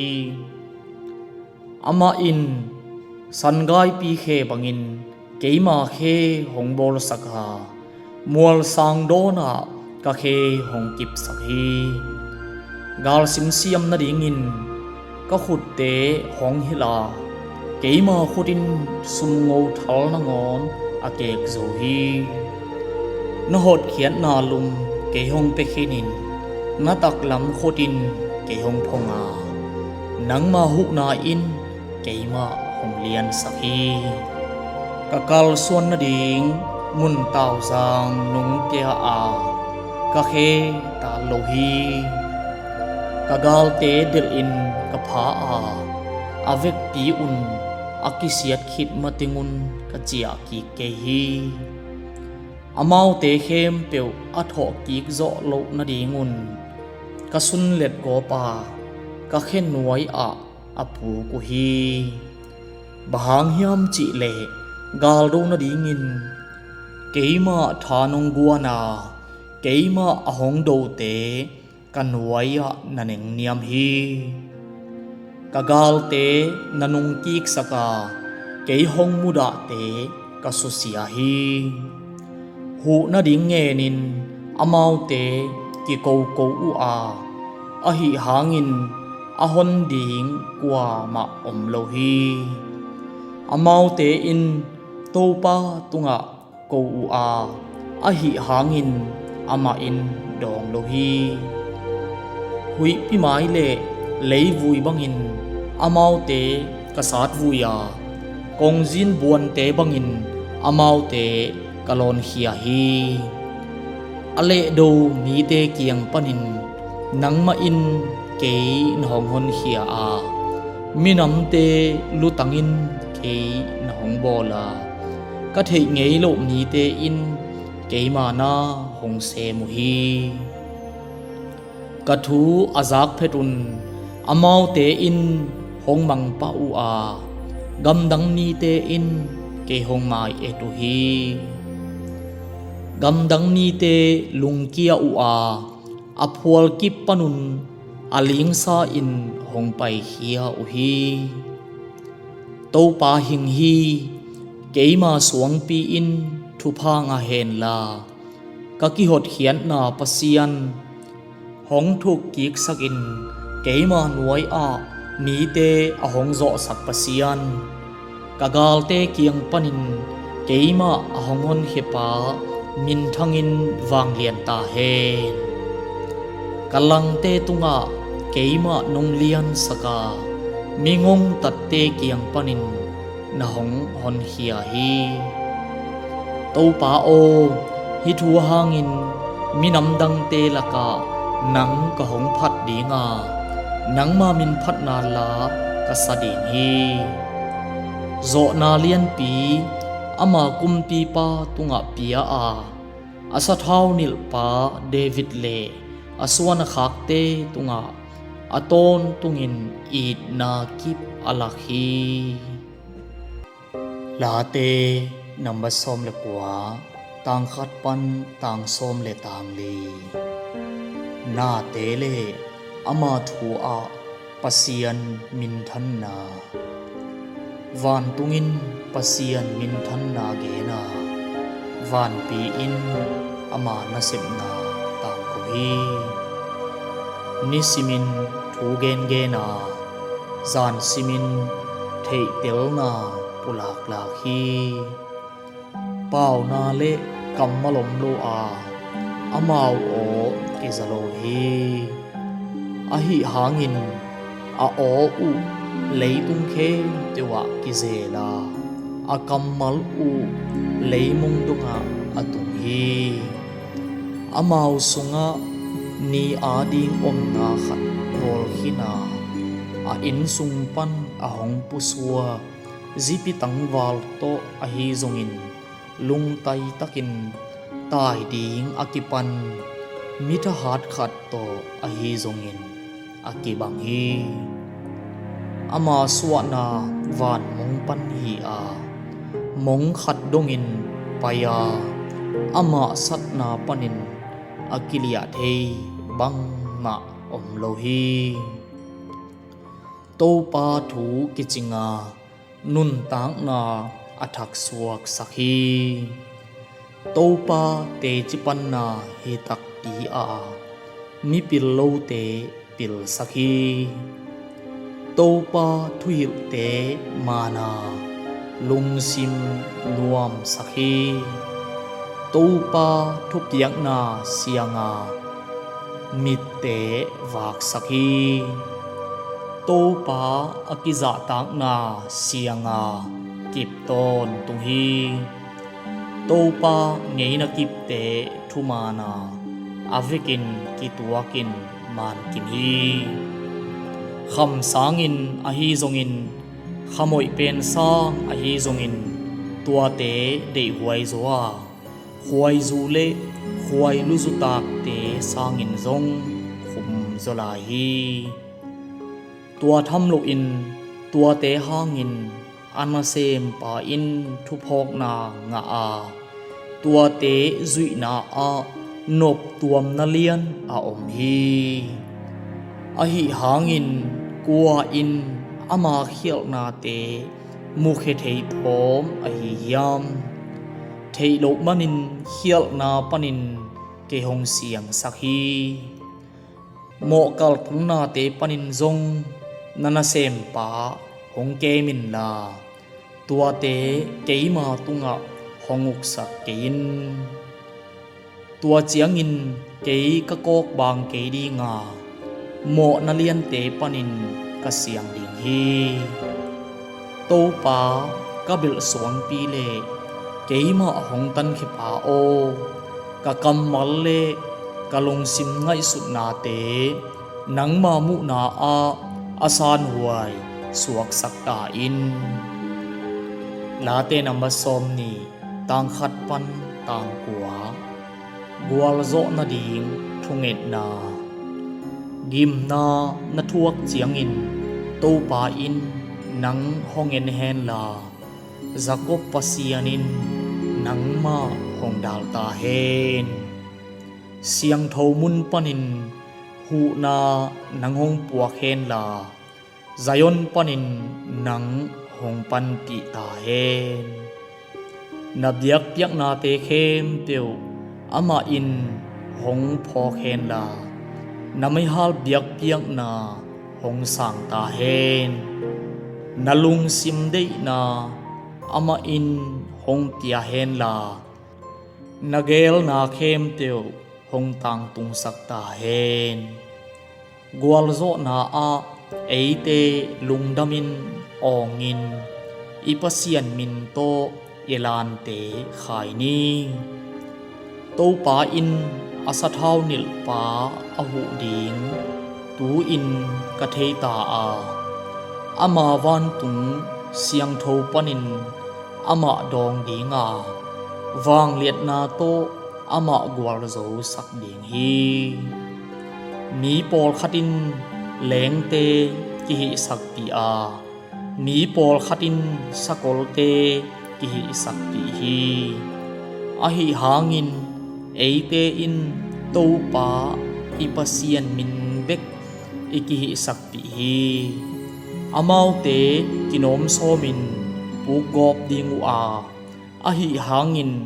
Amah in sangaipi khe bangin keima khe hong bawlsak a, mual sang dawnah ka khe hong kipsak hi. Gal simsiam nadingin ka khutte hong hilh a, keima khut in sumngo thal nangawn a keek zo hi. Na hotkhiatna lum kei hong pia khinin, na taklam khut in kei hong phong a, nangma huhna in keimah hong liansak hi. Ka kalsuan nading mun tauzang nong pia a, ka khe taal lo hi. Ka galte delhin ka pha a, a vekpi un a kisiat khit matengun ka ciah kik kei hi. Amaute khempeuh a thawhkik zawh loh nadingun ka sunlet gawp a, ka khenuai ah a puk uh hi. Bang hang hiam cihleh galdo nadingin keimah tha nong guan a, keimah a hong dote ka nuai-ah na nengniam hi. Ka galte na nungkiksak a, kei hong mudahte ka susia hi. Huh nading ngenin amaute kikoko uh a, ahi hangin a hon ding kuamah om lo hi. Amaute in Topa tungah ko uh a, ahi hangin amah in dawng lo hi. Huihpi mai le leivui bangin amaute ka satvui a, kongzin buante bangin amaute ka lawnkhia hi. A lehdo mite kiang panin nangmah in kei na hong honkhia a, minamte lutangin kei na hong bawl a, ka theih ngei loh mite in keima na hong sem uh hi. Ka thu a zak phetun amaute in hong mangpah uh a, gamdang mite in kei hong mai-et uh hi. Gamdang mite lungkia uh a, a phualkip panun a lingsa in hong paikhia uh hi. Topa hing hi. Keima suangpi in thupha ngah henla, ka kihotkhiatna Pasian hong thukkiksakin keima nuai-ah mite a hong zawhsak Pasian, ka galte kiang panin keimah a hong honkhiapa minthangin vanglian ta hen. Ka langte tungah keimah nong liansak a, mi ngongtatte kiang panin na hong honkhia hi. Topa aw, hih thu hangin minamdangte lakah nang ka hong phat ding a, nangma min phatna la ka sa ding hi. Zawhna lianpi ama kumpipa tungah pia a, a sathau nilhpa David le a suan a khakte tungah a tawntungin itna kip a lak hi. Late number sawm le kua, tang khat pan tang sawm le tang li. Nate le ama thu ah Pasian minthanna. Vantung in Pasian minthanna gen a, vanpi in ama nasepna tangko hi. Nisimin thu gengen a, zan simin theihtelna pulaklak hi. Pauna le kammal om lo a, amau aw kiza lo hi. Ahi hangin a aw uh leitung khempeuh ah kizel a, a kammal uh leimong dongah a tung hi. Amau sungah ni ading omna khat bawl khin a, a inn sung pan a hong pusuak zipi tangval tawh ahi zongin, lungtai takin tai ding a kipan mi thahat khat tawh ahi zongin a kibang hi. Ama suahna van mong pan hi a, mong khat dongin pai a, amah satna panin a kiliah thei bangmah om lo hi. Topa thu kicing a, nuntakna a thaksuaksak hi. Topa teci panna hi takpi a, mipil lote pilsak hi. Topa thuhilhte man a, lungsim nuamsak hi. Topa thupiakna siang a, mitte vaksak hi. Topa a kizahtakna siang a, kip tawntung hi. Topa ngeina kipte thuman a, a vekin kituakin mankim hi. Kham sangin ahi zongin, khamoih pen sang ahi zongin, tuate deihhuai zaw a, khuaizu le khuailu zutakte sangin zong khumzaw lai hi. Tua tham loin tuate hangin a nasempa in thuphawkna ngah a, tuate zuihna ah noptuamna lian a om hi. Ahi hangin kua in ama khialhnate mukhia thei thawm ahi hiam? Theih loh manin khialhna panin kei hong siangsak hi. Mawh kalthungnate panin zong na nasempa hong kem inla, tuate keima tungah hong uksak kei in. Tua ciangin kei ka kawkbang kei ding a, mawhna liante panin ka siang ding hi. Topa, ka bilh suangpi le keimah hong tankhia pa aw, ka kammal le ka lungsim ngaihsutnate nangma muhna ah a sanhuai suaksak ta in. Late number sawm nih, tang khat pan tang kua. Gualzawh nading thungetna. Gimna na thuak ciangin Topa in nang hong en henla, Jakob Pasian in nangmah hong dal ta hen. Siangtho mun panin huhna nang hong puak henla, Zion panin nang hong panpih ta hen. Na biakpiaknate khempeuh amah in hong phawk henla, na meihal biakpiakna hong sang ta hen. Na lungsim deihna amah in hong pia henla, na geelna khempeuh hong tangtungsak ta hen. Gualzawhna ah eite lungdamin awngin i Pasian min tawh i lante khai ni. Topa in a sathau nilhpa a huh ding tu-in ka thei ta a, ama vantung siangtho panin amah dawng dinga, vangliatna tawh amah gualzosak ding hi. Mi pawlkhat in leengte kihihsakpih a, mi pawlkhat in sakolte kihihsakpih hi. Ahi hangin eite in Topa i Pasian min bek i kihihsakpih hi. Amaute kinawmsawmin pukgawp ding uh a, ahi hangin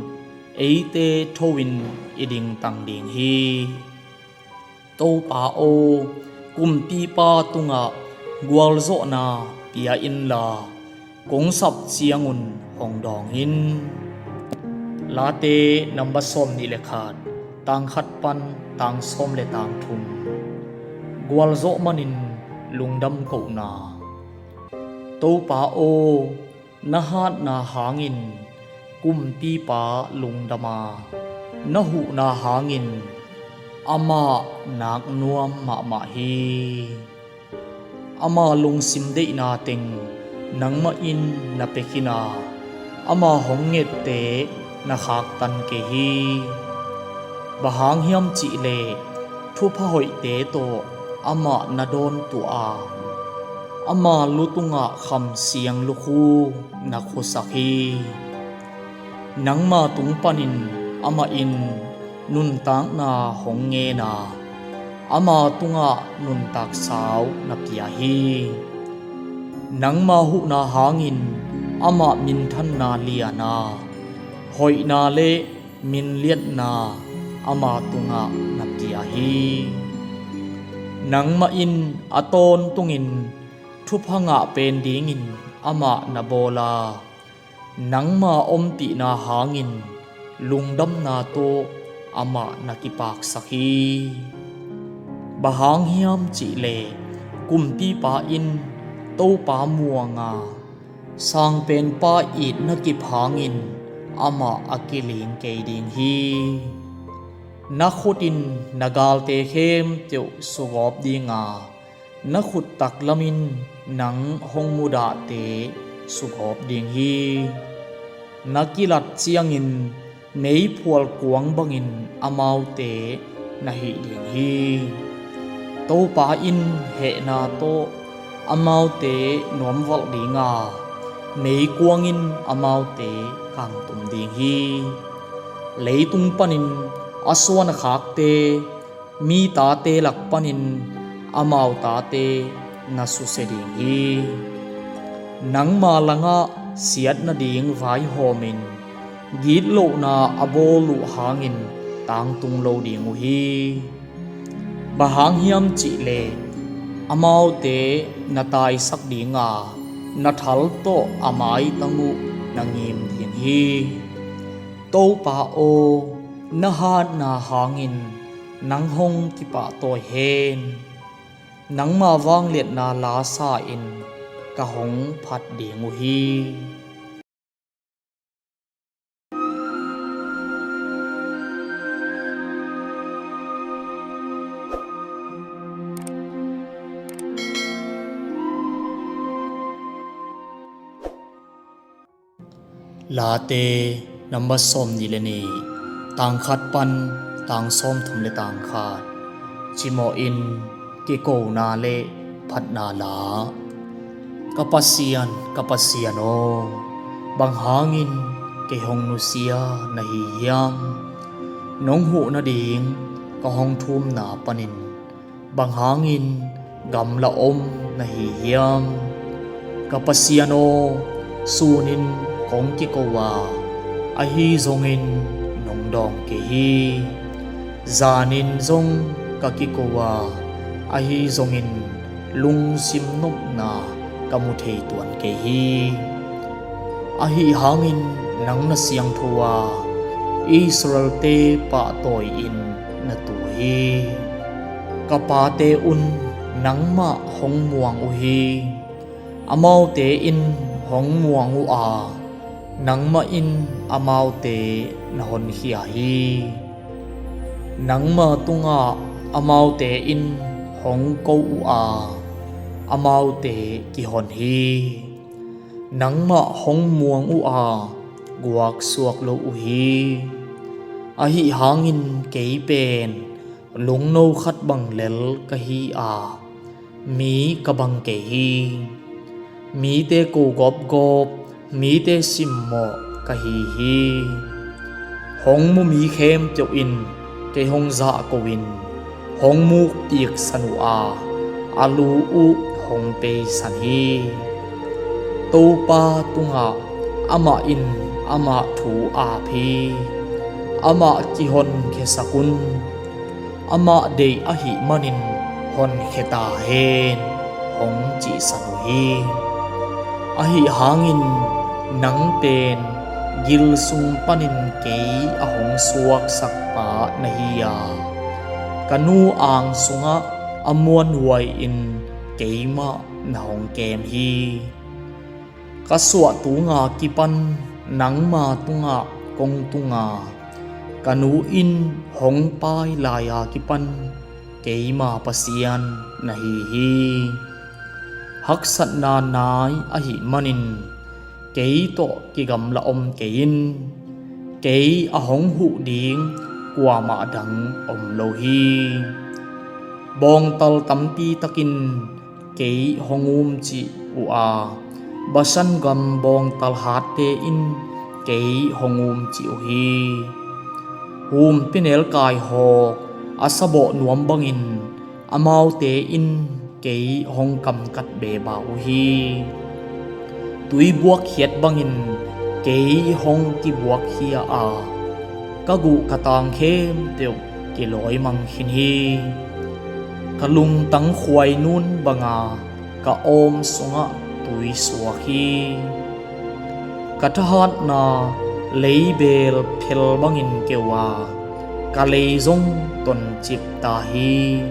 eite tho-in i dingtang ding hi. Topa aw, kumpipa tungah gualzawhna pia inla, kong sap ciangun hong dawng in. Late number sawm nih le khat, tang khat pan tang sawm le tang thum. Gualzawh manin lungdam kohna. Topa aw, na hatna hangin kumpipa lungdam a, na huhna hangin amah naknuam mahmah hi. Ama lungsim deihna teng nangmah in na pia khin a, ama hong ngette na khaktan kei hi. Bang hang hiam cihleh thupha hoihte tawh amah na dawntuah a, ama lu tungah kham siang lukhu na khusak hi. Nangma tung panin amah in nuntakna hong ngen a, ama tungah nuntak sau na pia hi. Nangma huhna hangin amah minthanna lian a, hoihna le minliatna ama tungah na pia hi. Nangmah in a tawntungin thupha ngah pen dingin amah na bawl a, nangma ompihna hangin lungdamna tawh amah na kipaksak hi. Bang hang hiam cihleh kumpipa in Topa muang a, sangpenpa itna kip hangin amah a kiling kei ding hi. Na khut in na galte khempeuh sugawp ding a, na khut taklam in nang hong mudahte sugawp ding hi. Na kilat ciangin meiphual kuang bangin amaute na hih ding hi. Topa in hehna tawh amaute nuamvalh ding a, meikuang in amaute kangtum ding hi. Leitung panin a suan a khakte, mi tate lak panin amau tate na susia ding hi. Nangma langah siat nading vaihawmin gitlohna a bawl uh hangin tangtung lo ding uh hi. Bang hang hiam cihleh amaute na taisak ding a, na thal tawh a maitang uh na ngim ding hi. Topa aw, na hatna hangin nang hong kipahtawi hen. Nangma vangliatna la sa-in ka hong phat ding uh hi. Late number sawm nih le nih, tang khat pan tang sawm thum le tang khat. Cimawh in kikona le phatna la. Ka Pasian, ka Pasian aw, bang hangin kei hong nusia na hi hiam? Nong huh nading ka hong thumna panin bang hangin gamla om na hi hiam? Ka Pasian aw, sunin kong kiko a, ahi zongin nong dawng kei hi. Zanin zong ka kiko a, ahi zongin lungsim nopna ka mu thei tuan kei hi. Ahi hangin nang na siangtho a, Israel-te pahtawi-in na tu hi. Ka pate un nangmah hong muang uh hi. Amaute in hong muang uh a, nangmah in amaute na honkhia hi. Nangma tungah amaute in hong ko uh a, amaute kihon hi. Nangmah hong muang uh a, guaksuak lo uh hi. Ahih hangin kei pen lungno khat bang lel ka hi a, mi ka bang kei hi. Mite ko gawpgawp, mite simmawh ka hi hi. Hong mu mi khempeuh in kei hong zahko-in hong mukpiksan uh a, a lu uh hong peisan hi. Topa tungah amah in amah thu ap hi. Amah kihonkhiasak un. Amah deih ahih manin honkhia ta hen, hong cihsan uh hi. Ahih hangin nang pen gil sung panin kei a hong suaksak pa na hi a, ka nu ang sungah a muanhuai-in keimah na hong kem hi. Ka suah tunga kipan nangma tungah kong tunga, ka nu in hong paai lai-a kipan keima Pasian na hi hi. Haksatna nai ahih manin kei tawh kigamla om kei in. Kei a hong huh ding kuamah dang om lo hi. Bawngtal tampi takin kei hong umcih uh a, Bashan gam bawngtal hatte in kei hong umcih uh hi. Humpinelkai hawk a sabawh nuam bangin amaute in kei hong kamkat beba uh hi. Tuibuak khiat bangin kei hong kibuakkhia a, ka guh ka tang khempeuh kilawimang khin hi. Ka lungtang khuainun banga ka awm sungah tui suak hi. Ka thahatna leibel phel bangin keu a, ka lei zong toncip ta hi.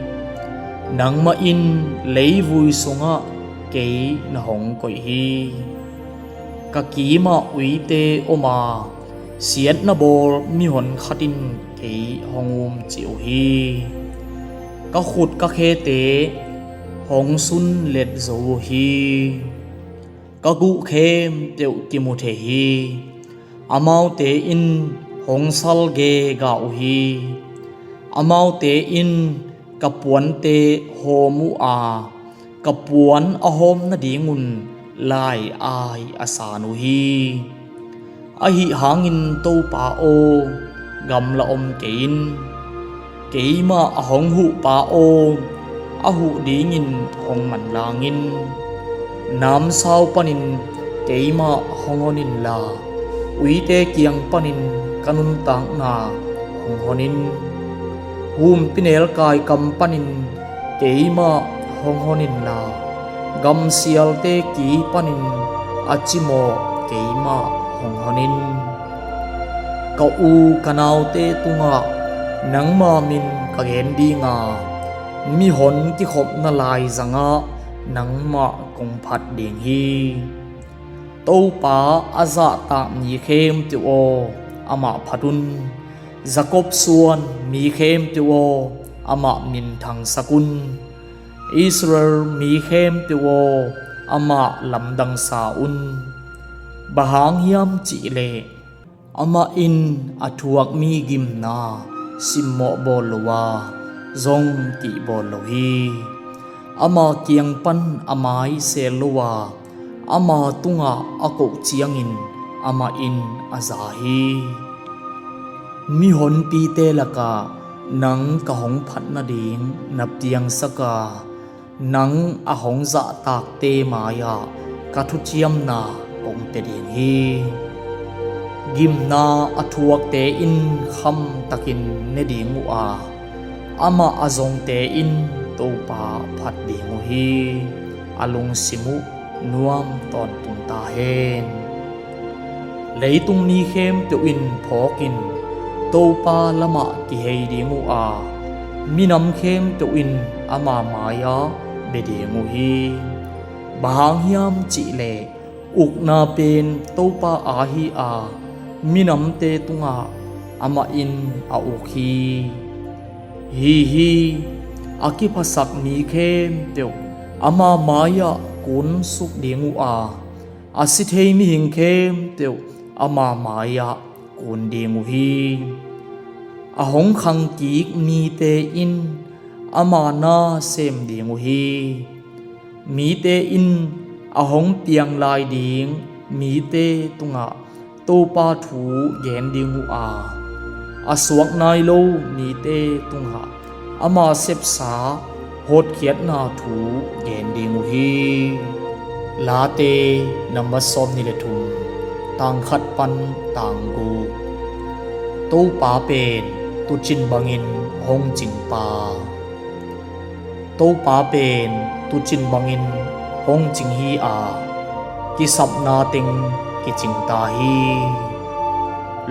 Nangmah in leivui sungah kei na hong koih hi. Ka kimah uite om a, siatna bawl mihon khat in kei hong umcih uh hi. Ka khut ka khete hong sunlet zo uh hi. Ka guh khempeuh kimu thei hi. Amaute in hong salgega uh hi. Amaute in ka puante hawm uh a, ka puan a hawm nadingun lai-ai a san uh hi. Ahih hangin Topa aw, gamla om kei in. Keimah a hong huhpa aw, a huh dingin hong manlang in. Namsau panin keimah hong hon inla, uite kiang panin ka nuntakna hong hon in. Humpinelkai kam panin keimah hong hon inla, gamsialte ki panin a cimawh keimah hong hon in. Ka u ka naute tungah nangma min ka gen dinga, mihon kikhopna laizangah nangmah kong phat ding hi. Topa a zahtak mi khempeuh aw, amah phat un. Jakob suan mi khempeuh aw, amah minthangsak un. Israel mi khempeuh aw, amah lamdangsa un. Bang hang hiam cihleh amah in a thuak mi gimna simmawh bawl lo a, zong kihbawl lo hi. Ama kiang pan a mai sel lo a, ama tungah a koh ciangin amah in a za hi. Mihonpite lakah nang ka hong phat nading na piangsak a, nang a hong zahtakte mai-ah ka thuciamna kong pia ding hi. Gimna a thuakte in khamtakin ne ding uh a, amah a zongte in Topa phat ding uh hi. A lungsim uh nuam tawntung ta hen. Leitung mi khempeuh in phawkin Topa lamah kihei ding uh a, minam khempeuh in ama mai-ah bia ding uh hi. Bang hang hiam cihleh ukna pen Topa aa hi a, minamte tungah amah in a uk hi. Hi hi, a kiphasak mi khempeuh ama mai-ah kunsuk ding uh a, A si thei mihing khempeuh ama mai-ah kun ding uh hi. A hong khangkik mite in ama na sem ding uh hi. Mite in a hong piang lai ding mite tungah Topa thu gen ding uh a, a suak nai lo mite tungah ama sepsa hotkhiatna thu gen ding uh hi. Late number sawm nih le thum, tang khat pan tang guk. Topa pen tuucin bangin hong cingpa. Topa pen tuucin bangin hong cing hi a, kisapna teng kicing ta hi.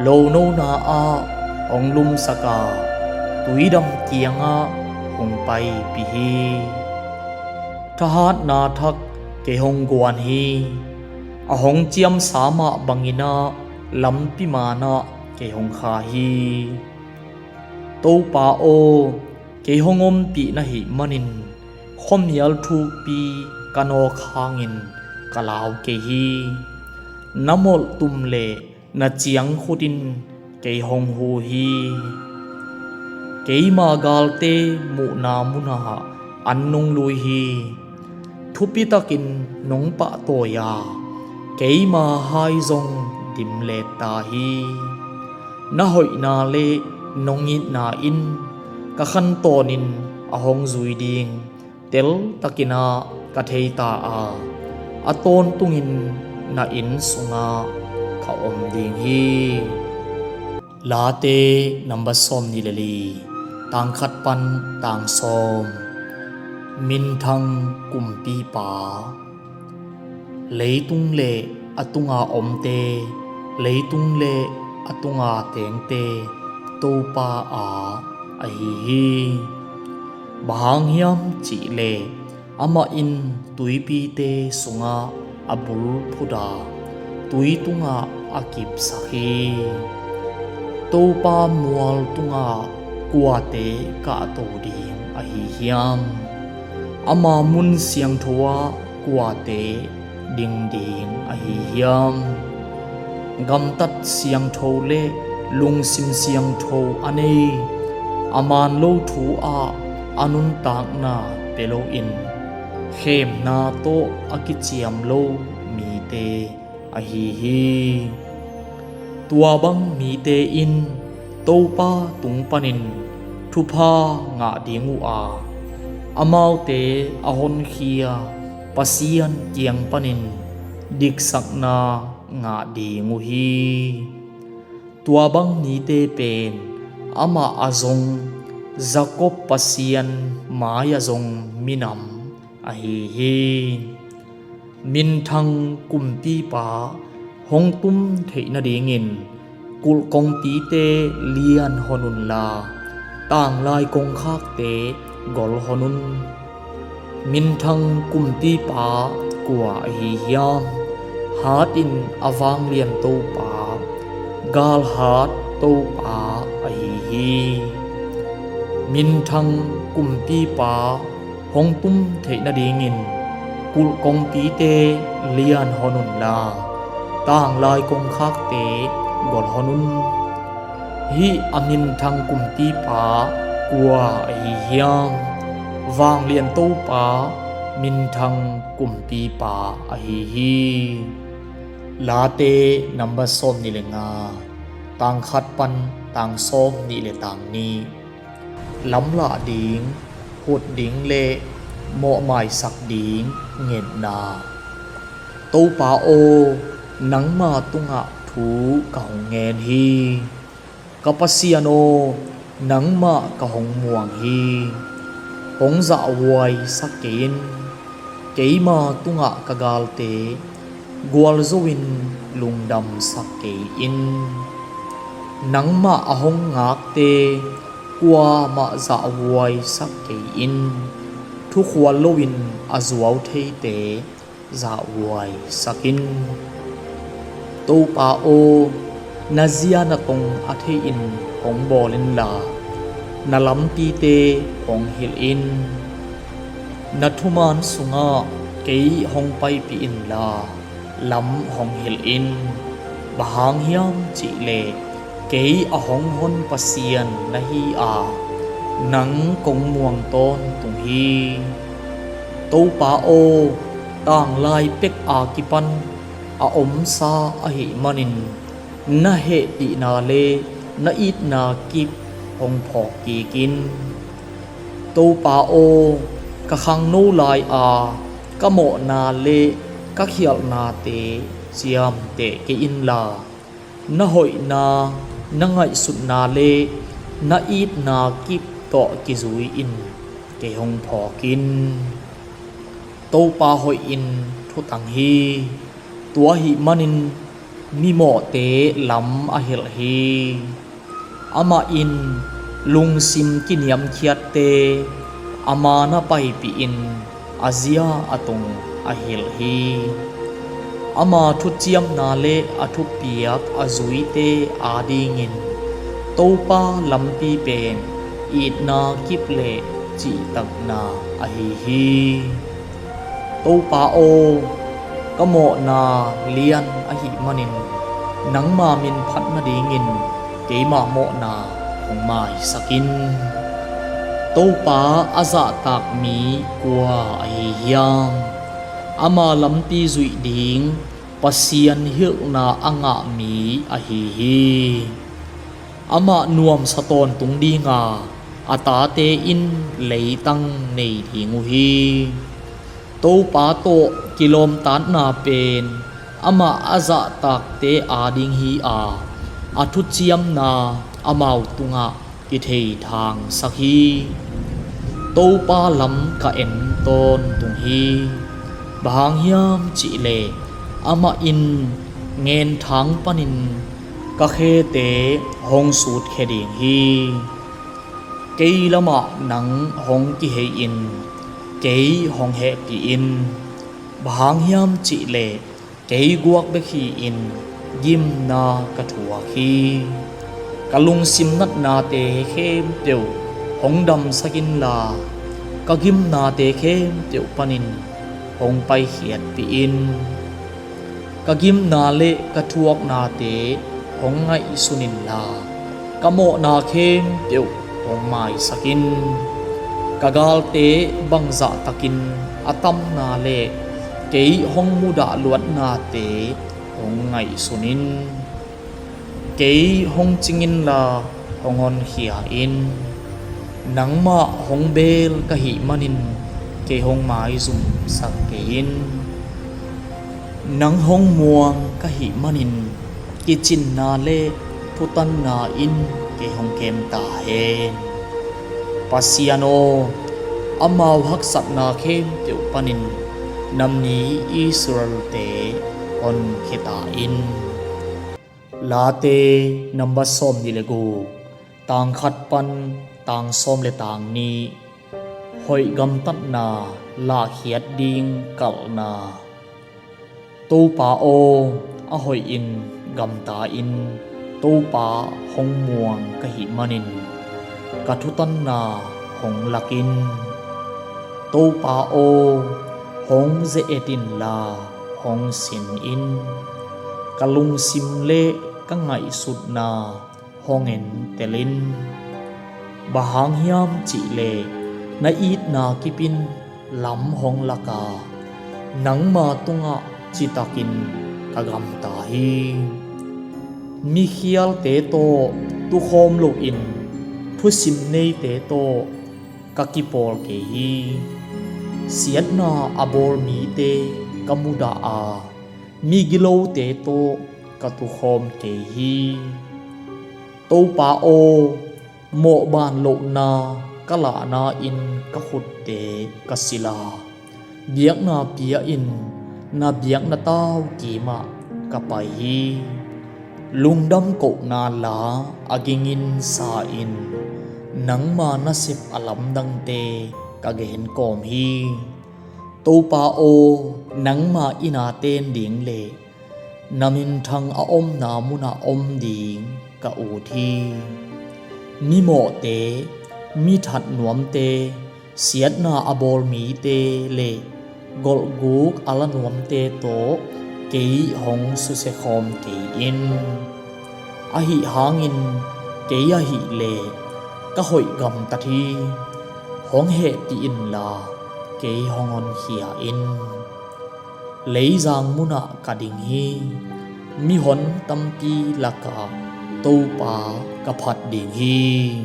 Lonona ah hong lumsak a, tuidam kiangah hong paipih hi. Thahatna thak kei hong guan hi. A hong ciamsa mah bangin ah lampi manah kei hong kha hi. Topa aw, kei hong ompih na hih manin khuamial thukpi ka nawk hangin ka lau kei hi. Na molhtum le na ciangkhut in kei hong hu hi. Keima galte muhna munah an nong lui hi. Thupitakin nong pahtawi a, keima hai zong dimlet ta hi. Na hoihna le nong itna in ka khantawnin a hong zui ding teltakin ah ka thei ta a, a tawntungin na inn sungah ka om ding hi. Late number sawm nih le li, tang khat pan tang sawm. Minthang kumpipa. Leitung le a tunga omte, leitung le a tunga tengte Topa a ahi hi. Bang hang hiam cihleh amah in tuipite sungah a bul phut a, tui tungah a kipsak hi. Topa mual tungah kuate kahto ding ahi hiam? Ama mun siangtho ah kuate ding ding ahi hiam? Gamtat siangtho le lungsim siangtho a nei, a man lo thu ah a nuntakna pia loin khemna tawh a kiciam lo mite ahi hi. Tua bang mite in Topa tung panin thupha ngah ding uh a, amaute a honkhia Pasian kiang panin diksakna ngah ding uh hi. Tua bang mite pen amah a zong, Jakob Pasian mai-ah zong minam ahi hi. Minthang kumpipa hong tum theih nadingin kulh kongpite lianhon unla, tanglai kongkhakte golhon un. Minthang kumpipa kua ahi hiam? Hatin a vanglian Topa, galhat Topa ahi hi. Minthang kumpipa hong tum theih nadingin kulh kongpite lianhon unla, tanglai kongkhakte golhon un. Hih a minthang kumpipa kua ahi hiam? Vanglian Topa minthang kumpipa ahi hi. Late number sawm nih le nga, tang khat pan tang sawm nih le tang nih. Lamlah ding, hut ding le mawhmaisak ding ngetna. Topa aw, nangma tungah thu ka hong ngen hi. Ka Pasian aw, nangmah ka hong muang hi. Hong zahhuaisak kei in. Keima tungah ka galte gualzo-in lungdamsak kei in. Nangmah a hong ngakte kuamah zahhuaisak kei in. Thukhual loin a zuau theite zahhuaisak in. Topa aw, na zia na tong a thei-in hong bawl inla, na lampite hong hilh in. Na thuman sungah kei hong paipih inla, lam hong hilh in. Bang hang hiam cih leh kei a hong hon Pasian na hi a, nang kong muang tawntung hi. Topa aw, tanglai pek a kipan a omsa ahih manin na hehpihna le na itna kip hong phawk kik in. Topa aw, ka khangno lai-a ka mawhna le ka khialhnate ciamteh kei inla, na hoihna, na ngaihsutna le na itna kip tawh kizui-in kei hong phawk in. Topa hoihin thutang hi. Tua ahih manin mimawhte lam a hilh hi. Amah in lungsim kiniamkhiatte a man a paipihin a zia a tung a hilh hi. Ama thuciamna le a thupiak a zuite adingin Topa lampi pen itna kip le cihtakna ahi hi. Topa aw, ka mawhna lian ahih manin nangma min phat nadingin keima mawhna hong maisak in. Topa a zahtak mi kua ahi hiam? Ama lampi zuih ding Pasian hilhna a ngah mi ahi hi. Amah nuamsa tawntung dinga a tate in leitang nei ding uh hi. Topa tawh kilawmtatna pen amah a zahtakte ading hi a, a thuciamna amau tungah kithei thangsak hi. Topa lam ka en tawntung hi. Bang hang hiam cih leh amah in ngenthang panin ka khete hong sutkhia ding hi. Kei lamah nang hong kihei-in kei hong hehpih in. Bang hang hiam cih leh kei guak bek hi-in gimna ka thuak hi. Ka lungsim natnate khempeuh hong damsak inla, ka gimnate khempeuh panin hong paikhiatpih in. Ka gimna le ka thuaknate hong ngaihsun inla, ka mawhna khempeuh hong maisak in. Ka galte bangzah takin a tamna le kei hong mudah luatnate hong ngaihsun in. Kei hong cing inla hong honkhia in. Nangmah hong bel ka hih manin kei hong maizumsak kei in. Nang hong muang ka hih manin kicinna le thutanna in kei hong kem ta hen. Pasian aw, amau haksatna khempeuh panin na mi Israel-te honkhia ta in. Late number sawm nih le guk, tang khat pan tang sawm le tang nih. Hoih gamtatna lahkhiat ding kalhna. Topa aw, a hoihin gamta-in Topa hong muang ka hih manin ka thutanna hong lak in. Topa aw, hong ze-et inla hong sin in. Ka lungsim le ka ngaihsutna hong entel in. Bang hang hiam cih leh na itna kipin lam hong lak a, nangma tungah citakin ka gamta hi. Mikhialte tawh tukhawm loin thusim neite tawh ka kipawl kei hi. Siatna a bawl mite ka mudah a, migilote tawh ka tukhawm kei hi. Topa aw, mawhban lohna ka lahna-in ka khutte ka sil a, biakna pia-in na biakna tau kimah ka pai hi. Lungdam kohna la a gingin sa-in nangma nasep a lamdangte ka gen kawm hi. Topa aw, nangma inn-a ten ding le na minthang a omna munah om ding ka ut hi. Mimawhte, mi that nuamte, siatna a bawl mite le golhguk a la nuamte tawh kei hong susia khawm kei in. Ahih hangin kei ahih leh ka hoih gamtat hi. Hong hehpih inla kei hong honkhia in. Leizang munah ka ding hi. Mihon tampi lakah Topa ka phat ding hi.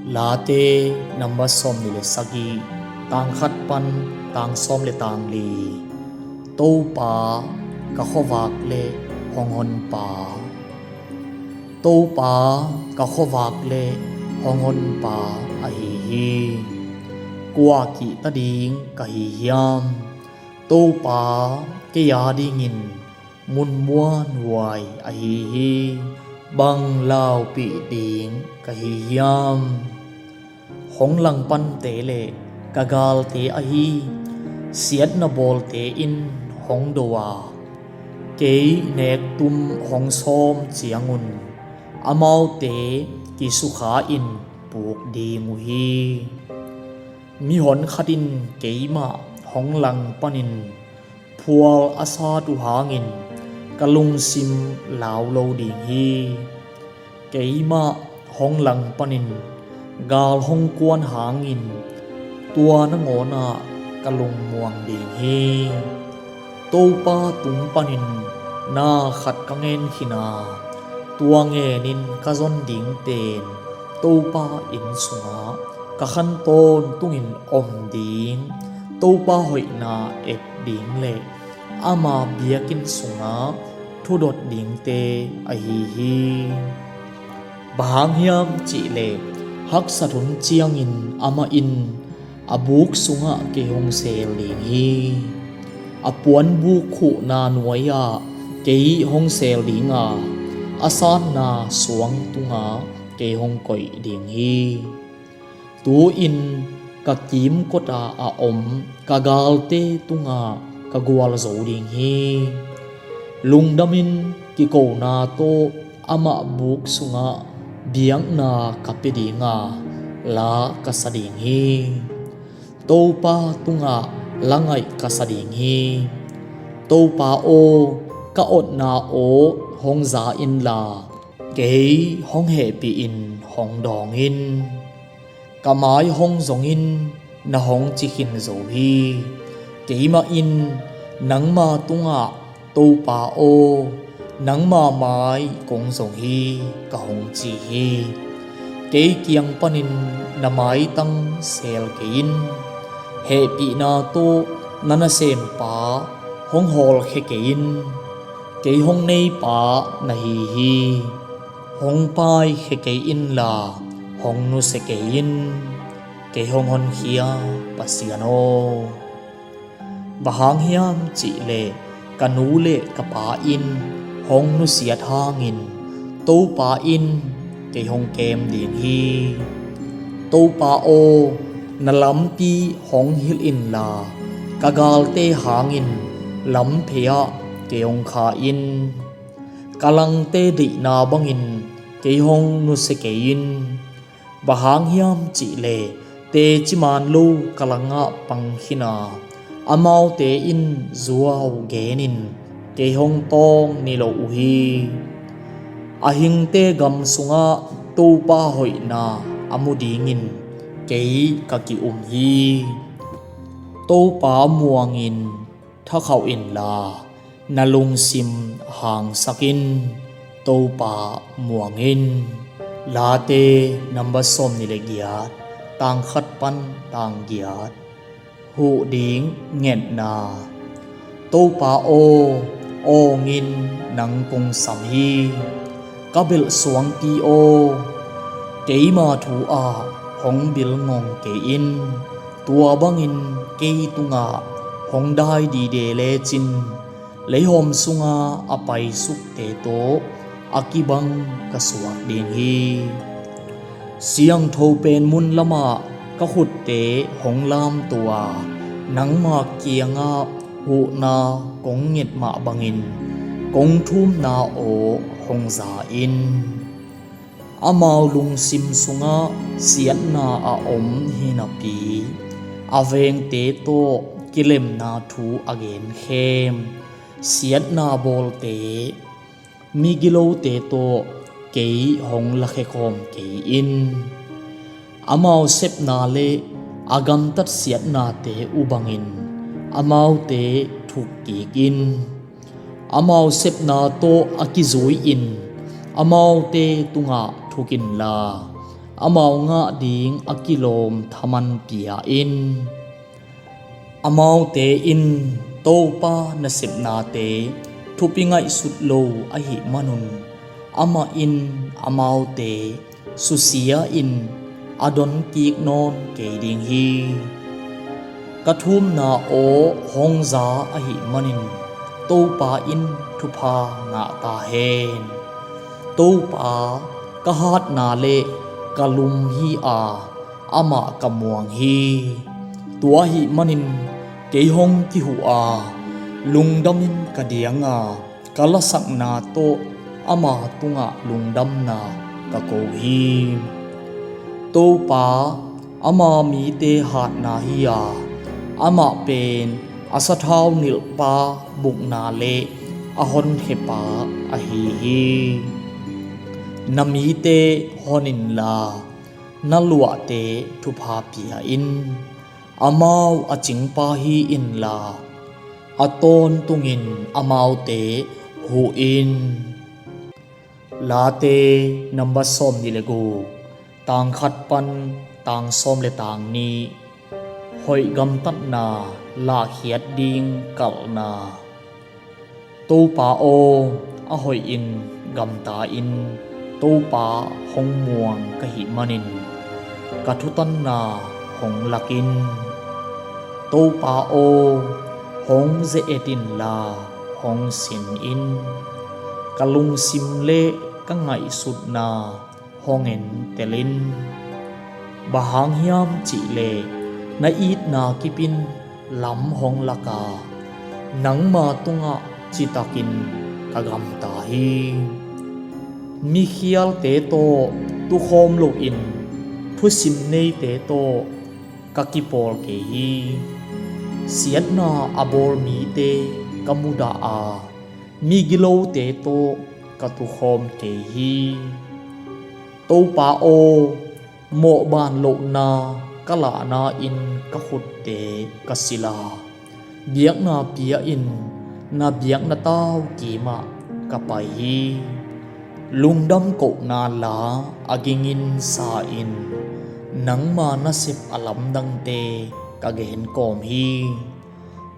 Late number sawmnih le sagih, tang khat pan tang sawm le tang li. Topa ka khuavak le hong honpa. Topa ka khuavak le hong honpa ahi hi. Kua kihta ding ka hi hiam? Topa kei a dingin mun muanhuai ahi hi. Bang laupih ding ka hi hiam? Hong langpante le ka galte ahi siatna bawlte in hong do a, kei nektum hong sawm ciangun amaute kisukha-in puk ding uh hi. Mihon khat in keimah hong langpanin phual a sat uh hangin ka lungsim lau lo ding hi. Keimah hong langpanin gal hong kuan hangin tua nangawnah ka lungmuang ding hi. Topa tung panin na khat ka ngen khin a, tua ngenin ka zon ding pen Topa inn sungah ka khan tawntungin om ding, Topa hoihna et ding le ama biakinn sungah thudot dingte ahi hi. Bang hang hiam cihleh haksat hun ciangin amah in a buk sungah kei hong seel ding hi. A puanbuk khuhna nuai-ah kei hong seel ding a, a sanna suang tungah kei hong koih ding hi. Tu-in ka kimkotah a om ka galte tungah ka gualzo ding hi. Lungdamin kikona tawh amah buk sungah biakna ka pia ding a, la ka sa ding hi. Topa tungah la ngaih ka sa ding hi. Topa aw, ka otna aw hong za inla, kei hong hehpih in hong dawng in. Ka mai hong zongin na hong ci khin zo hi. Keimah in nangma tungah, Topa aw, nangma mai kong zong hi, ka hong ci hi. Kei kiang panin na maitang seel kei in. Hehpihna tawh na nasempa hong hawlkhia kei in. Kei hong neipa na hi hi. Hong paikhia kei inla, hong nusia kei in. Kei hong honkhia Pasian aw. Bang hang hiam cihleh ka nu le ka pa in hong nusiat hangin Topa in kei hong kem ding hi. Topa aw, na lampi hong hilh inla, ka galte hangin lamphei-ah kei hong kha in. Ka langte deihna bangin kei hong nusia kei in. Bang hang hiam cihleh teci maan lo ka langah pang khin a, amaute in zuau genin kei hong tawng ni lo uh hi. A hingte gam sungah Topa hoihna a mu dingin kei ka ki-um hi. Topa muangin thakhauh inla, na lungsim hangsak in. Topa muang in. Late number sawmnih le giat, tang khat pan tang giat. Huh ding ngetna. Topa aw, awngin nang kong sam hi. Ka belh suangpi aw, keima thu-ah hong bilngong kei in. Tua bangin kei tungah hong dai dide lecin, leihawm sunga a paisukte tawh a kibang ka suak ding hi. Siangtho pen mun lamah ka khutte hong lamto a, nangma kiangah huhna kong nget mah bangin kong thumna aw hong za in. Amau lungsim sungah siatna a om hi napi, a vengte tawh kilemna thu a genkhem. Siatna bawlte, migilote tawh kei hong lakhia khawm kei in. Amau sepna le a gamtat siatnate uh bangin amaute thukkik in. Amau sepna tawh a kizui-in amaute tungah thuk inla, amau ngah ding a kilawm thaman pia in. Amaute in Topa nasepnate thupi ngaihsut lo ahih manun, amah in amaute susia-in a donkik nawn kei ding hi. Ka thumna aw hong za ahih manin Topa in thupha ngah ta hen. Topa ka hatna le ka lum hi a, amah ka muang hi. Tua ahih manin kei hong kihuh a, lungdamin ka diang a, ka lasakna tawh ama tungah lungdamna ka ko hi. Topa, ama mite hatna hi a, amah pen a sathau nilhpa bukna le a honkhiapa ahi hi. Na mite hon inla, na luahte thupha pia in. Amau a cingpa hi inla, a tawntungin amaute huh in. Late number sawm nih le guk, tang khat pan tang sawm le tang nih. Hoih gamtatna lahkhiat ding kalhna. Topa aw, a hoihin gamta in, Topa hong muang ka hih manin ka thutanna hong lak in. Topa aw, hong ze-et inla hong sin in. Ka lungsim le ka ngaihsutna hong entel in. Bang hang hiam cihleh na itna kipin lam hong lak a, nangma tungah citakin ka gamta hi. Mikhialte tawh tukhawm loin thusim neite tawh ka kipawl kei hi. Siatna a bawl mite ka mudah a, migilote tawh ka tukhawm kei hi. Topa aw, mawhban lohna ka lahna-in ka khutte ka silh a, biakna pia-in na biakna tau kimah ka pai hi. Lungdam kohna la a gingin sa-in nangma nasep a lamdangte ka genkawm hi.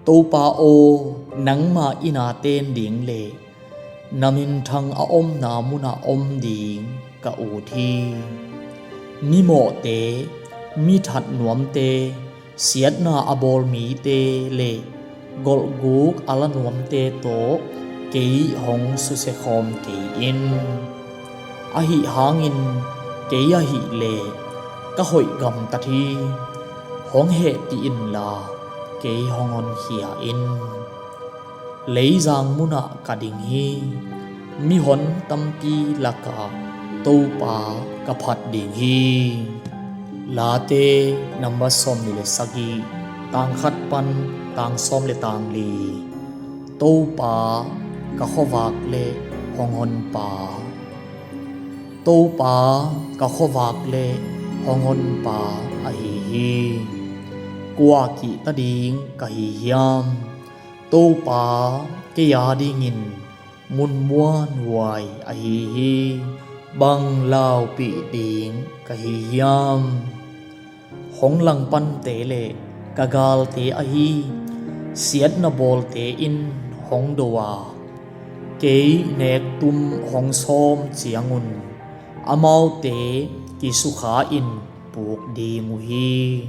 Topa aw, nangma inn-a ten ding le na minthang a omna munah om ding ka ut hi. Mimawhte, mithat nuamte, siatna a bawl mite le golhguk a la nuamte tawh kei hong susia khawm kei in. Ahih hangin kei ahihleh ka hoih gamtat hi. Hong hehpih inla kei hong honkhia in. Leizang munah ka ding hi. Mihon tampi lakah Topa ka phat ding hi. Late number sawm nih le sagih, tang khat pan tang sawm le tang li. Topa ka khuavak le hong honpa. Topa ka khuavak le hong honpa ahi hi. Kua kihta ding ka hi hiam? Topa kei adingin mun muanhuai ahi hi. Bang laupih ding ka hi hiam? Hong langpante le ka galte ahi siatna bawlte in hong do a, kei nektum hong sawm ciangun amaute kisukha-in puk ding uh hi.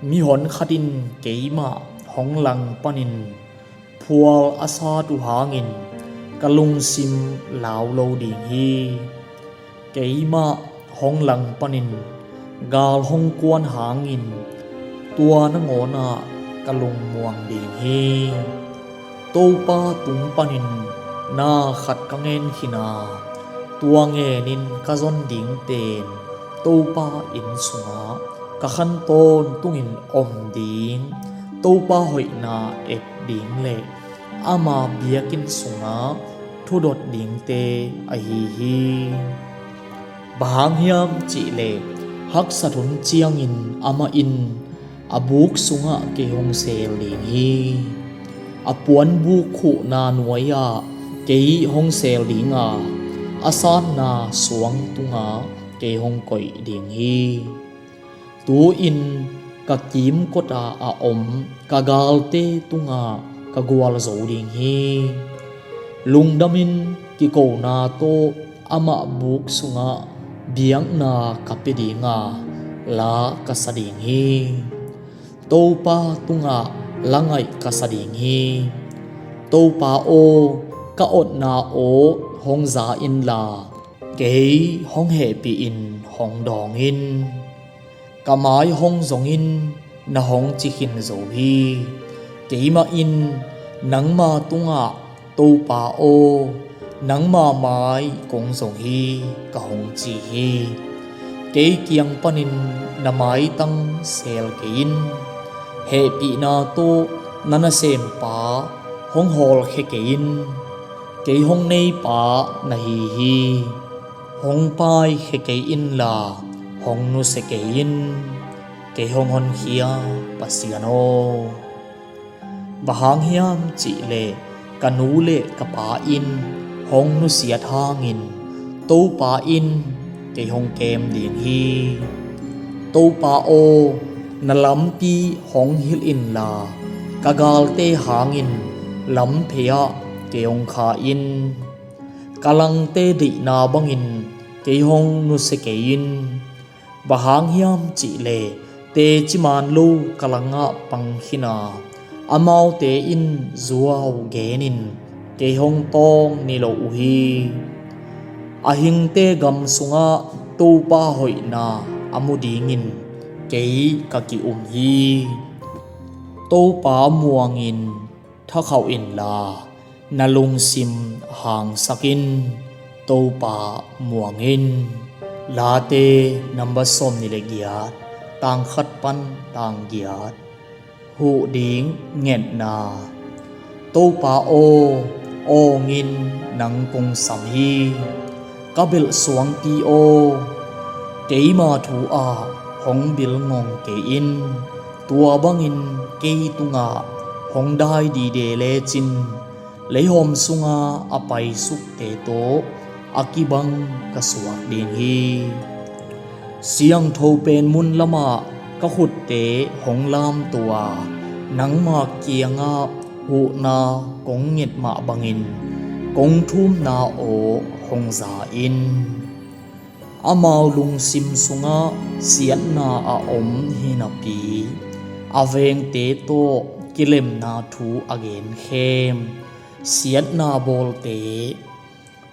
Mihon khat in keimah hong langpanin phual a sat uh hangin ka lungsim lau lo ding hi. Keimah hong langpanin gal hong kuan hangin tua nangawnah ka lungmuang ding hi. Topa tung panin na khat ka ngen khin a, tua ngenin ka zon ding pen Topa inn sungah ka khan tawntungin om ding, Topa hoihna et ding le ama biakinn sungah thudot dingte ahi hi. Bang hang hiam cihleh haksat hun ciangin amah in a buk sungah kei hong seel ding hi. A puanbuk khuhna nuai-ah kei hong seel ding a, a sanna suang tungah kei hong koih ding hi. Tu-in ka kimkot a a om ka galte tungah ka gualzo ding hi. Lungdamin kikona tawh amah buk sungah biakna ka pia ding a, la ka sa ding hi. Topa tungah la ngaih ka sa ding hi. Topa aw, ka otna aw hong za inla, kei hong hehpih in hong dawng in. Ka mai hong zong in, na hong ci khin zo hi. Keimah in nangma tungah, Topa aw, nangma mai kong zong hi, ka hong ci hi. Kei kiang panin na maitang seel kei in. Hehpihna tawh na nasempa hong hawlkhia kei in. Kei hong neipa na hi hi. Hong paikhia kei inla, hong nusia kei in. Kei hong honkhia Pasian aw. Bang hang hiam cihleh ka nu le ka pa in hong nusiat hangin Topa in kei hong kem ding hi. Topa aw, na lampi hong hilh inla, ka galte hangin lamphei-ah kei hong kha in. Ka langte deihna bangin kei hong nusia kei in. Bang hang hiam cihleh teci man lo ka langah pang khin a, amaute in zuau genin kei hong tawng ni lo uh hi. A hingte gam sungah Topa hoihna a mu dingin kei ka ki-um hi. Topa muangin thakhauh inla, na lungsim hangsak in. Topa muang in. Late number sawmnih le giat, tang khat pan tang giat. Huh ding ngetna. Topa aw, awng in nang kong sam hi. Ka belh suangpi aw, keima thu-ah hong bilngong kei in. Tua bangin kei tungah hong dai dide lecin, leihawm sunga a paisukte tawh a kibang ka suak ding hi. Siangtho pen mun lamah ka khutte hong lamto a, nangma kiangah huhna kong nget mah bangin kong thumna aw hong za in. Amau lungsim sungah siatna a om hi napi, a vengte tawh kilemna thu a genkhem, siatna bawlte,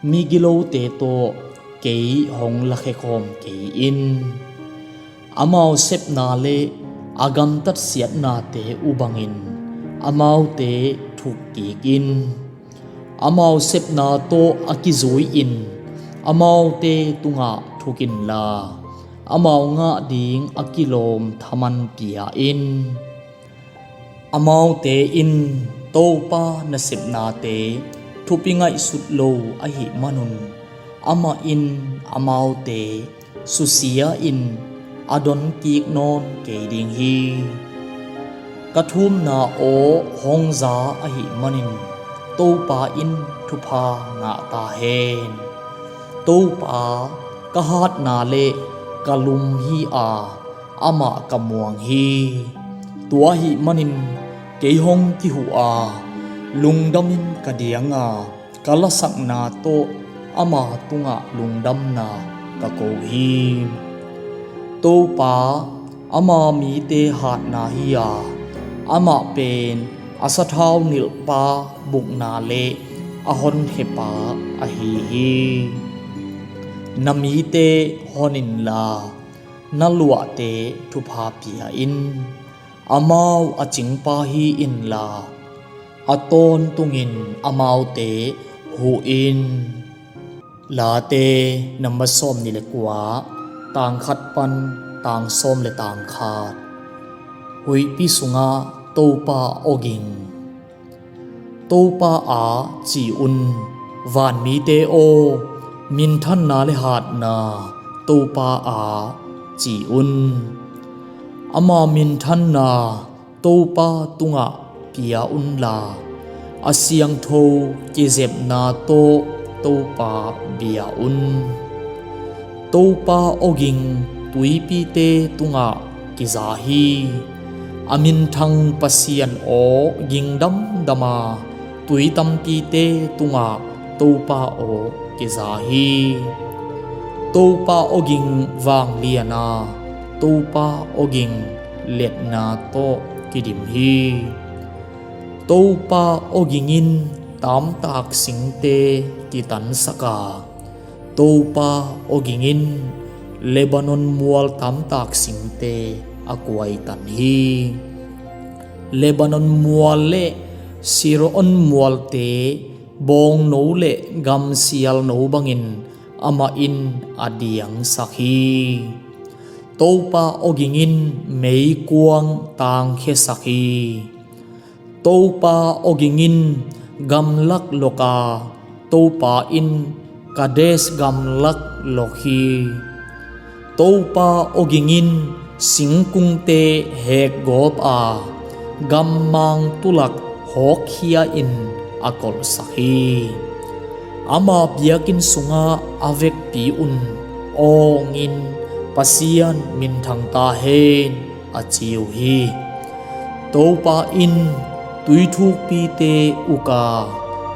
migilote tawh kei hong lakhekhawm kei in. Amau sepna le a gamtat siatnate uh bangin amaute thuk kik in. Amau sepna tawh a kizui-in amaute tungah thuk inla, amau ngah ding a kilawm thaman pia in. Amaute in Topa nasepnate thupi ngaihsut lo ahih manun, amah in amaute susia-in a donkik nawn kei ding hi. Ka thumna aw hong za ahih manin Topa in thupha ngah ta hen. Topa ka hatna le ka lum hi a, amah ka muang hi. Tua ahih manin kei hong kihuh a, lungdamin ka diang a, ka lasakna tawh ama tungah lungdamna ka ko hi. Topa, ama mite hatna hi a, amah pen a sathau nilhpa bukna le a honkhepa ahi hi. Na mite hon inla, na luahte thupha pia in. Amau a cingpa hi inla, a tawntungin amaute huh in. Late number sawmnih le kua, tang khat pan tang sawm le tang khat. Huihpi sungah Topa awging. Topa a ci un. Vanmite aw, minthanna le hatna Topa a ci un. Ama minthanna Topa tungah pia unla, a siangtho kizepna tawh Topa bia un. Topa awging tuipite tungah kiza hi. A minthang Pasian aw ging damdam a, tui tampite tungah Topa aw kiza hi. Topa awging vanglian a, Topa awging letna tawh kidim hi. Topa awging in tamtak singte kitansak a, Topa awging in Lebanon mual tamtak singte a kuaitan hi. Lebanon mual le Sirion mualte bawngno le gamsialno bangin amah in a diangsak hi. Topa awging in meikuang tangkhiasak hi. Topa awging in gamlak lok a, Topa in Kades gamlak lok hi. Topa awging in singkungte hekgawp a, gammang tulak hawkkhia in a kolhsak hi. Ama biakinn sungah a vekpi un awngin, Pasian minthang ta hen, a ci uh hi. Topa in tuithukpite uk a,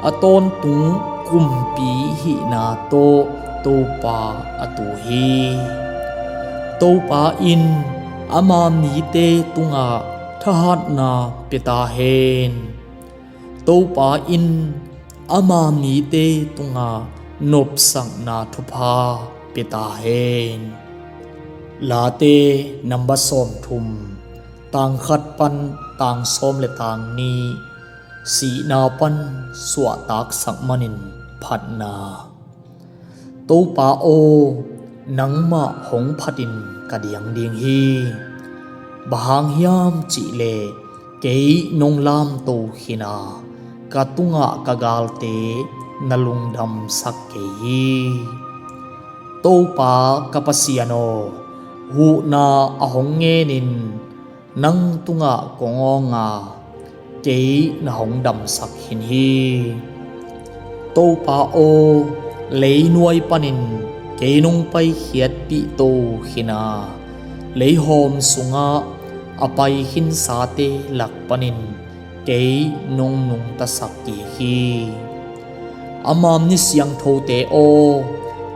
a tawntung kumpi hihna tawh Topa a tu hi. Topa in ama mite tungah thahatna pia ta hen. Topa in ama mite tungah nopsakna thupha pia ta hen. Late number sawmthum, tang khat pan tang sawm le tang nih. Sihna pan suahtaksak manin phatna. Topa aw, nangmah hong phatin ka diang ding hi. Bang hang hiam cihleh kei nong lamto khin a, ka tungah ka galte na lungdamsak kei hi. Topa ka Pasian aw, huhna a hong ngenin nang tungah kong awng a, kei na hong damsak khin hi. Topa aw, leinuai panin kei nong paikhiatpih to khin a, leihawm sungah a pai khinsate lak panin kei nong nungtasak kik hi. Ama mi siangthote aw,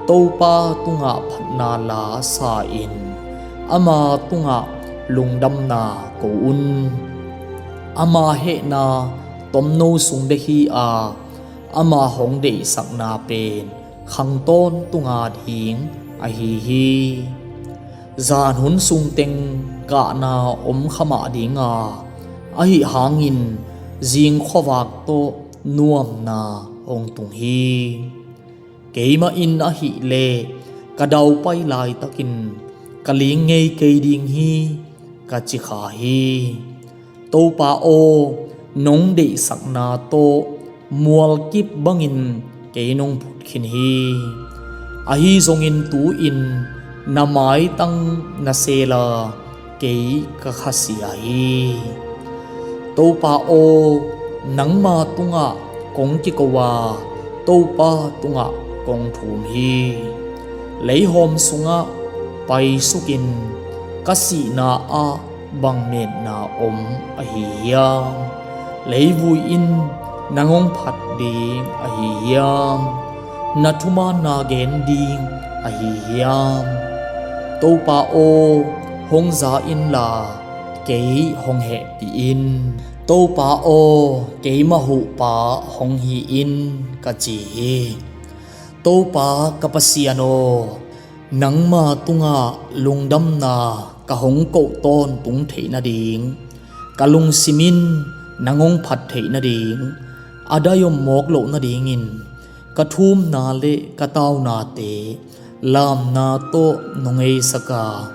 Topa tungah phatna la sa-in ama tungah lungdamna ko un. Ama hehna tomno sung bek hi a, ama hong deihsakna pen khang tawntung ading ahi hi. Zan hun sungteng kahna om kha mah ding a, ahi hangin zing khuavak tawh nuamna hong tung hi. Keimah in ahihleh ka daupai laitakin ka ling ngei kei ding hi, ka ci kha hi. Topa aw, nong deihsakna tawh mualkip bangin kei nong phut khin hi. Ahi zongin tu-in na maitang na seel a, kei ka khasia hi. Topa aw, nangma tungah kong kiko a, Topa tungah kong thum hi. Leihawm sungah paisukin ka sihna ah bang metna om ahi hiam? Leivui in nang hong phat ding ahi hiam? Na thumaanna gen ding ahi hiam? Topa aw, hong za inla kei hong hehpih in. Topa aw, keimah huhpa hong hi in, ka ci hi. Topa ka Pasian aw, nangma tungah lungdamna ka hong koh tawntung theih nading, ka lungsim in nang hong phat theih nading, a dai om mawk loh nadingin ka thumna le ka taunate lamna tawh nong eisak a,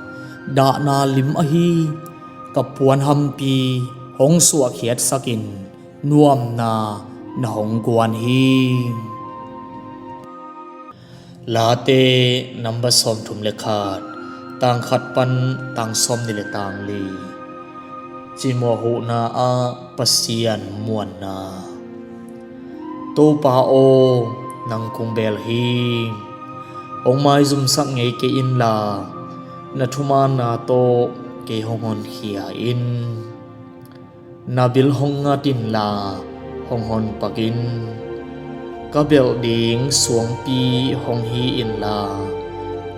dahna lim ahi ka puanhampi hong suahkhiatsakin, nuamna na hong guan hi. Late number sawmthum le khat, tang khat pan tang sawmnih le tang li. Cimawh huhna ah Pasian muanna. Topa aw, nang kong bel hi. Hong maizumsak ngei kei inla, na thumaanna tawh kei hong honkhia in. Na bil hong ngat inla, hong honpak in. Ka belh ding suangpi hong hi inla,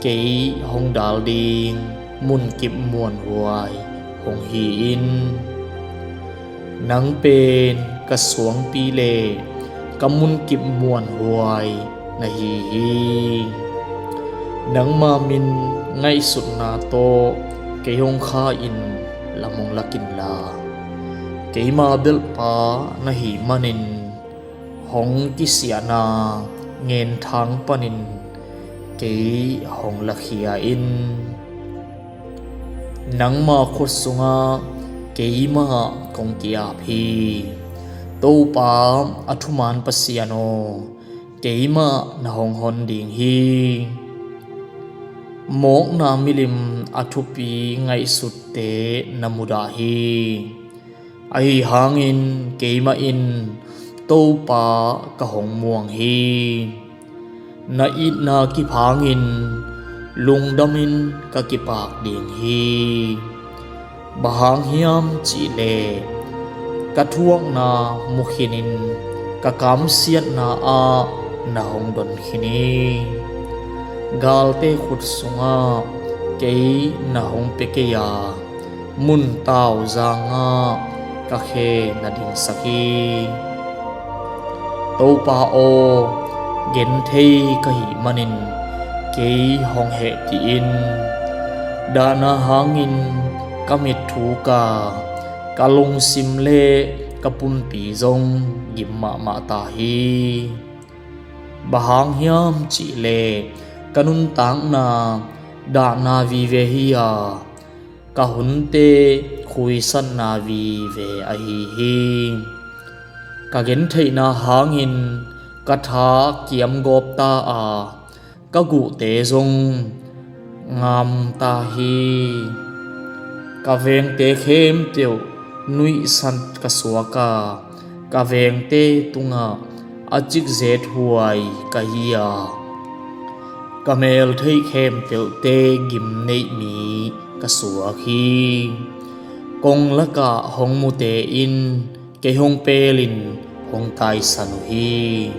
kei hong dal ding munkip muanhuai hong hi in. Nang pen ka suangpi le ka munkip muanhuai na hi hi. Nangma min ngaihsutna tawh kei hong kha in lam hong lak inla, keima belhpa na hih manin hong kisiahna ngenthang panin kei hong lakhia in. Nangma khut sungah keimah kong ki-ap hi. Topa, a thumaan Pasian aw, keimah na hong hon ding hi. Mawkna milim a thupi ngaihsutte na mudah hi. Ahi hangin keimah in Topa ka hong muang hi. Na itna kip hangin lungdamin ka kipak ding hi. Bang hang hiam cihleh ka thuakna mu khinin ka kamsiatna ah na hong don khin hi. Galte khut sungah kei na hong pia kei a, mun tauzangah ka khe na dingsak hi. Topa aw, genthei ka hih manin kei hong hehpih in. Dahna hangin ka mit thuk a, ka lungsim le ka pumpi zong gim mahmah ta hi. Bang hang hiam cihleh ka nuntakna dahna vive hi a, ka hunte khuisatna vive ahi hi. Ka gentheihna hangin ka tha kiamgawp ta a, ka guhte zong ngam ta hi. Ka vengte khempeuh nuihsat ka suak a, ka vengte tungah a cikzethuai ka hi a, ka meltheih khempeuhte gimneih mi ka suak hi. Kong lakah hong mute in kei hong pelin hong taisan uh hi.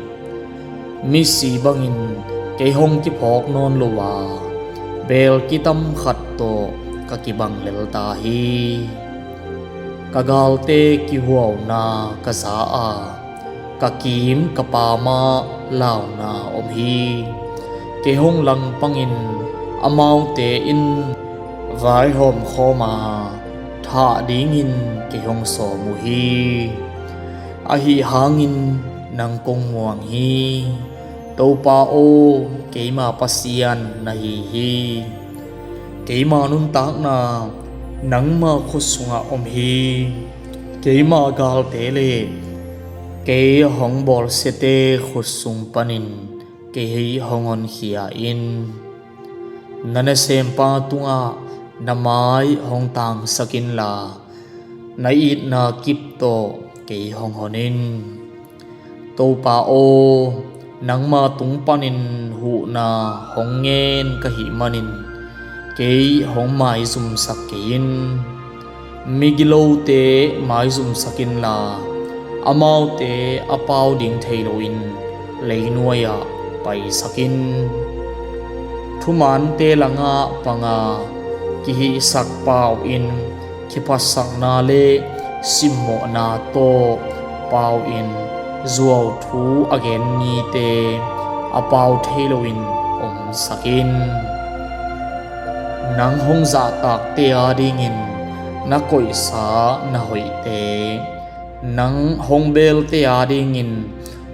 Misi bangin kei hong kiphawk nawn lo a, beel kitam khat tawh ka kibang lel ta hi. Ka galte kihuauna ka za a, ka kiim ka paam ah launa om hi. Kei hong langpangin amaute in vaihawm khawm a, thah dingin kei hong sawm uh hi. Ahi hangin nang kong muang hi. Topa aw, keima Pasian na hi hi. Keima nuntakna nangma khut sungah om hi. Keima galte le kei hong bawlsiate khut sung panin kei hong honkhia in. Na nasempa tungah na mai hong tangsak inla, na itna kip tawh kei hong hon in. Topa aw, nangma tung panin huhna hong ngen ka hih manin kei hong maizumsak kei in. Migilote maizumsak inla, amaute a pau ding thei loin leinuai-ah paisak in. Thumaante langah panga kihihsak pau-in, kiphatsakna le simmawhna tawh pau-in, zuauthu a gen mite a pau thei loin omsak in. Nang hong zahtakte adingin na koihsa na hoihte, nang hong beelte adingin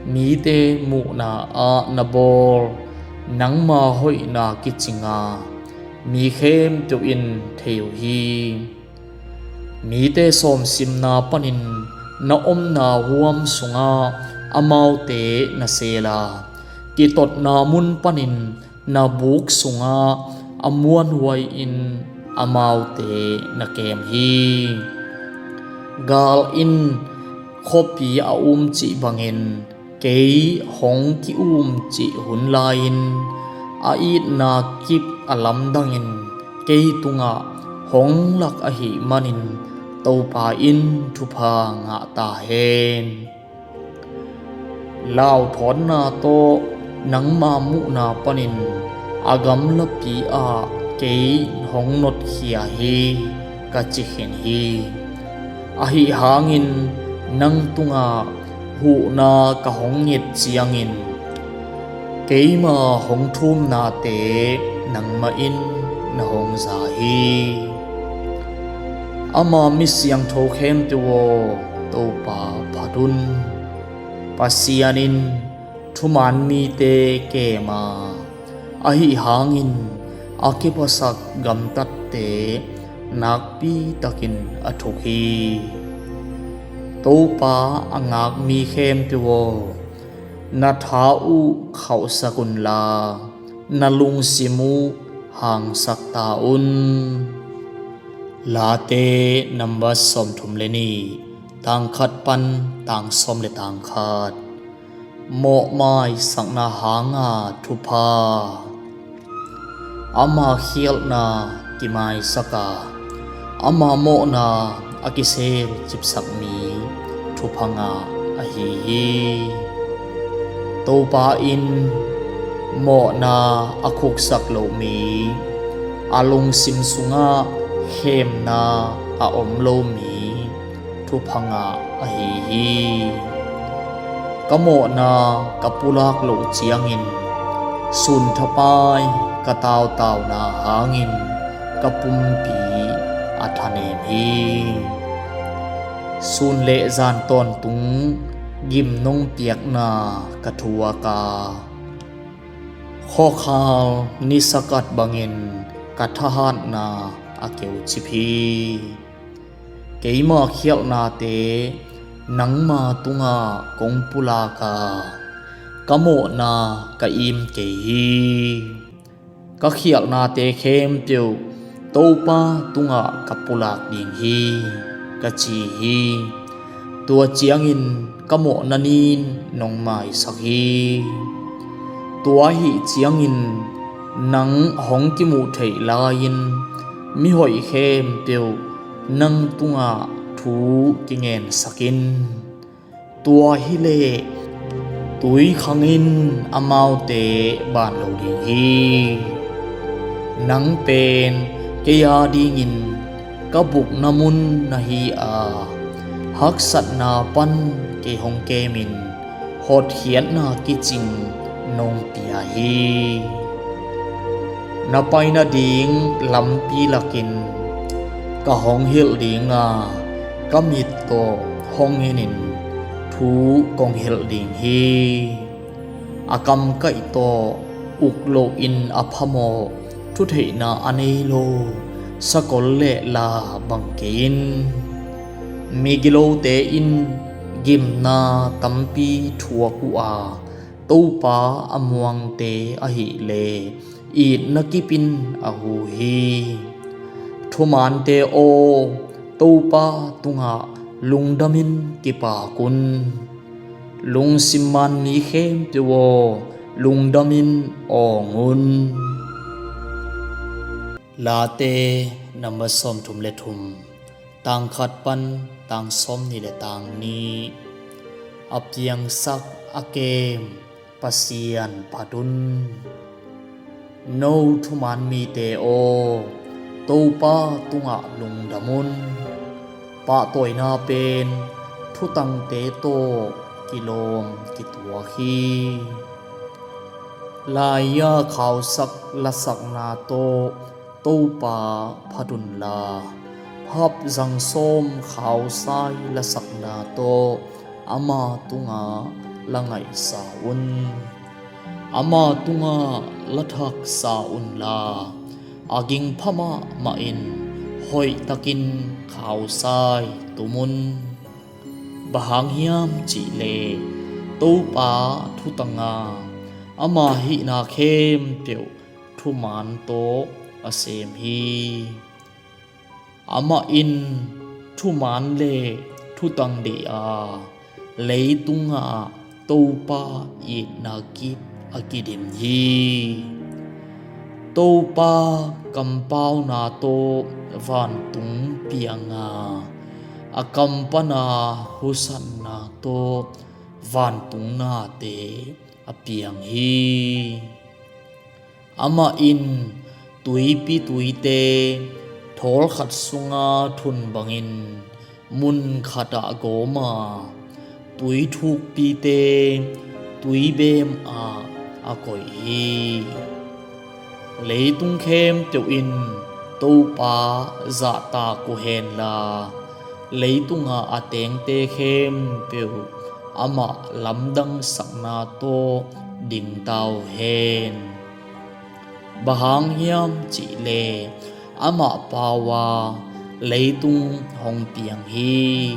mite muhna-ah na bawl, nangma hoihna kicing a, mi khempeuh in thei uh hi. Mite sawmsimna panin na omna huam sungah amaute na seel a, kitotna mun panin na buk sungah a muanhuai-in amaute na kem hi. Gal in khuapi a umcih bangin kei hong ki-umcih hun lai-in a itna kip a lamdangin kei tungah hong lak ahih manin Topa in thupha ngah ta hen. Lauthawnna tawh nangma muhna panin a gamlapi ah kei hong notkhia hi, ka ci khin hi. Ahi hangin nang tungah huhna ka hong nget ciangin keima hong thumnate nangmah in na hong za hi. Ama mi siangtho khempeuh aw, Topa phat un. Pasian in thuman mite kem a, ahi hangin a kiphasak gamtatte nakpitakin a thuk hi. Topa a ngak mi khempeuh aw, na tha uh khauhsak unla, na lungsim uh hangsak ta un. Late number sawmthum le nih, tangkhat pan tangsawm le tangkhat. Mawhmaisakna hanga thupha. Ama khialhna kimaisak a, ama mawhna a kiselcipsak mi thupha ngah ahi hi. Topa in mawhna a khuksak lo mi, a lungsim sungah khemna a om lo mi thupha ngah ahi hi. Ka mawhna ka pulak loh ciangin sun thapai ka tautauna hangin ka pumpi a thanem hi. Sun le zan tawntung gimnung piakna ka thuak a, khawkhal nisakat bangin ka thahatna a keucip hi. Keima khialhnate nangma tungah kong pulak a, ka mawhna ka im kei hi. Ka khialhnate khempeuh Topa tungah ka pulak ding hi, ka ci hi. Tua ciangin ka mawhna nin nong maisak hi. Tua ahih ciangin nang hong kimuh theih lai-in mihoih khempeuh nang tungah thu kingensak in. Tua hileh tuikhang in amaute ban lo ding hi. Nang pen kei adingin ka bukna mun na hi a, haksatna pan kei hong kemin hotkhiatna kicing nong pia hi. Na pai nading lampi lakin ka hong hilh ding a, ka mit tawh hong enin thu kong hilh ding hi. A kamkaih tawh uk lohin a phamawh, thutheihna a nei lo sakol le la bang kei in. Migilote in gimna tampi thuak uh a, Topa a muangte ahileh itna kipin a hu hi. Thumante aw, Topa tungah lungdamin kipak un. Lungsim man mi khempeuh aw, lungdamin awng un. Late number sawmthum le thum, tangkhat pan tangsawm nih le tang nih. A piangsak a kem Pasian phat un. No thuman mite aw, Topa tungah lungdam un. Pahtawina pen thutangte tawh kilawm kituak hi. Lai-a khausak lasakna tawh Topa phat unla, hap zang sawm khausai lasakna tawh ama tungah la ngaihsa un. Ama tungah la thaksa unla, a gingpha mahmah in hoihtakin khausai tum un. Bang hang hiam cihleh Topa thutang a, ama hihna khempeuh thuman tawh a sem hi. Amah in thuman le thutang deih a, leitungah Topa itna kip a kidim hi. Topa kampauna tawh vantung piang a, a kam pana husanna tawh vantung nate a piang hi. Amah in tuipi tuite thawlkhat sunga thun bangin mun khatah gawm a, tuithukpite tuibem ah a koih hi. Leitung khempeuh in Topa zahtak uh henla, leitungah a tengte khempeuh amah lamdangsakna tawh dingta uh hen. Bang hang hiam cihleh amah pau a leitung hong piang hi.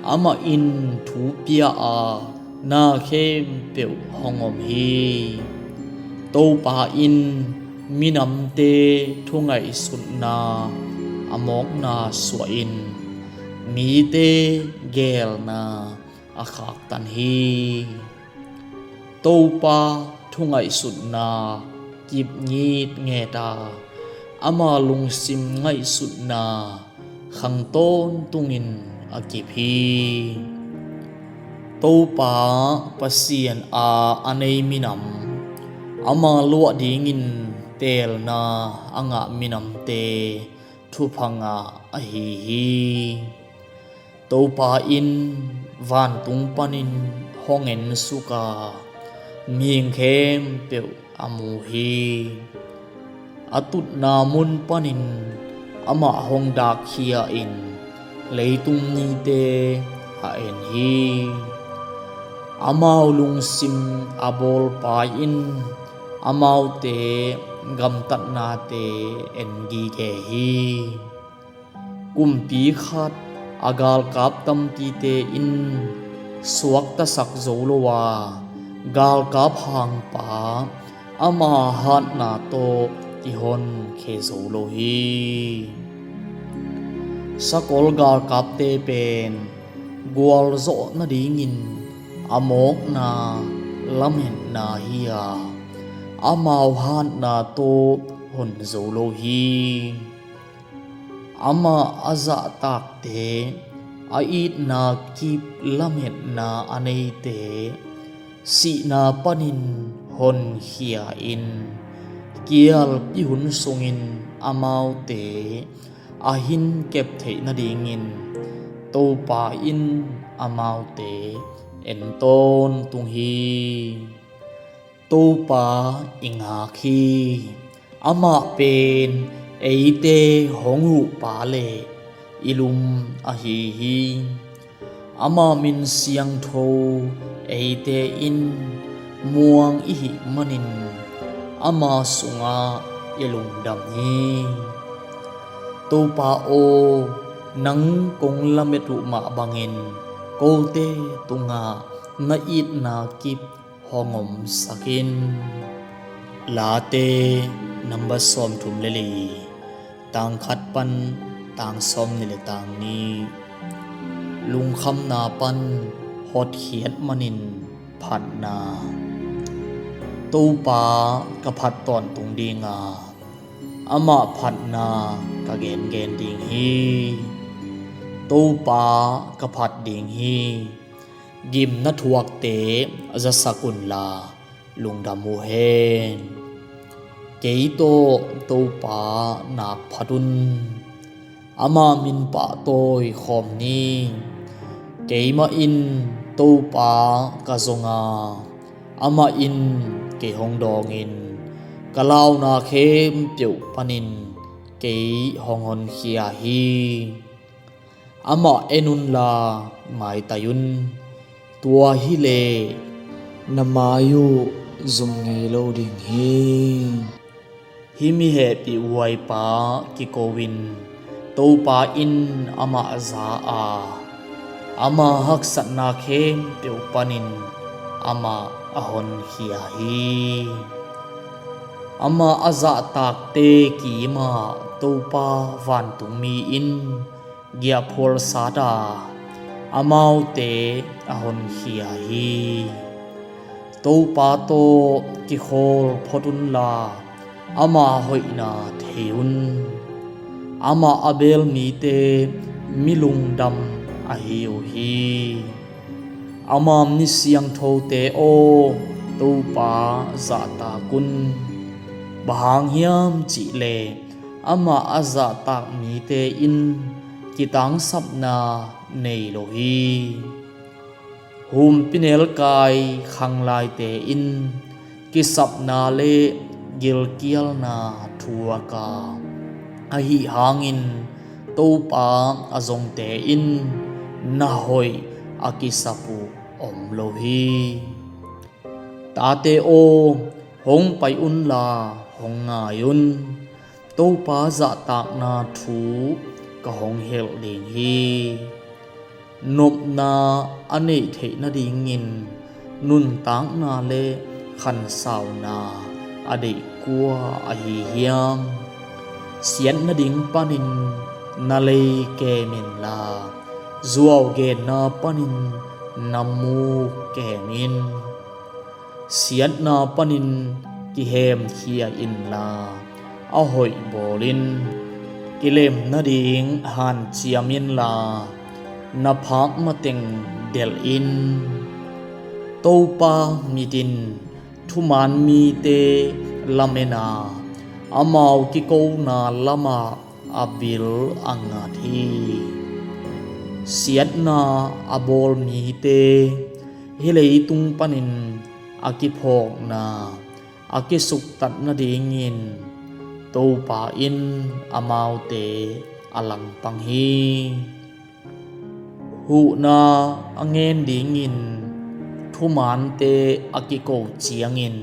Amah in thu pia a, na khempeuh hong om hi. Topa in minamte thungaihsutna a mawkna suahin, mite geelna a khaktan hi. Topa thungaihsutna kip ngitnget a, ama lungsim ngaihsutna khang tawntungin a kip hi. Topa Pasian a a nei minam, ama luah dingin teelna a ngah minamte thupha ngah ahi hi. Topa in vantung panin hong ensuk a, mihing khempeuh a mu hi. A tutna mun panin amah hong dakkhia in leitung mite a en hi. Amau lungsim a bawlpa in amaute gamtatnate en gige hi. Kumpi khat a galkap tampite in suaktasak zo lo a, galkap hangpa ama hatna tawh kihonkhia zo lo hi. Sakol galkapte pen gualzawh nadingin a mawkna lametna hi a, amau hatna tawh hon zo lo hi. Amah a zahtakte, a itna kip lametna a neite sihna panin honkhia in, kialpi hun sungin amaute a hinkep theih nadingin Topa in amaute en tawntung hi. Topa i ngak hi. Amah pen eite hong huhpa le i lum ahi hi. Ama min siangtho eite in muang i hih manin ama sungah i lungdam hi. Topa aw, nang kong lamet uh mah bangin kote tungah na itna kip hong omsak in. Late number sawmthum le li, tang khat pan tang sawmnih le tang nih. Lungkhamna pan hotkhiat manin phatna. Topa ka phat tawntung ding a, amah phatna ka gengen ding hi. Topa ka phat ding hi. Gimna thuakte zasak unla lungdam uh hen. Kei tawh Topa nak phat un. Ama min pahtawi khawm ni. Keimah in Topa ka zong a, amah in kei hong dawngin, ka launa khempeuh panin kei hong honkhia hi. Amah en unla maitai un. Tua hileh na mai uh zum ngei lo ding hi. Hih mi hehpihhuaipa kiko in, Topa in amah za a, ama haksatna khempeuh panin amah a honkhia hi. Amah a zahtakte kimah Topa vantungmi in giahphual sat a, amaute a honkhia hi. Topa tawh kikhawl phot unla, ama hoihna thei un. Amah a beel mite mi lungdam ahi uh hi. Ama mi siangthote aw, Topa zahtak un. Bang hang hiam cihleh amah a zahtak mite in kitangsapna nei lo hi. Humpinelkai khanglaite in kisapna le gilkialna thuak a, ahi hangin Topa a zongte in na hoih a kisap uh om lo hi. Tate aw, hong pai unla hong ngai un. Topa zahtakna thu ka hong hilh ding hi. Nopna a neih theih nadingin nuntakna le khansauna a deih kua ahi hiam? Siat nading panin na lei kem inla, zuau genna panin na muk kem in. Siatna panin kihemkhia inla, a hoih bawl in. Kilem nading hanciam inla, na phak mateng delh in. Topa mit in thuman mite lamen a, amau kikona lamah a bil a ngat hi. Siatna a bawl mite hih leitung panin a kiphawkna a kisuktat nadingin Topa in amaute a langpang hi. Huhna a ngen dingin thumante a kiko ciangin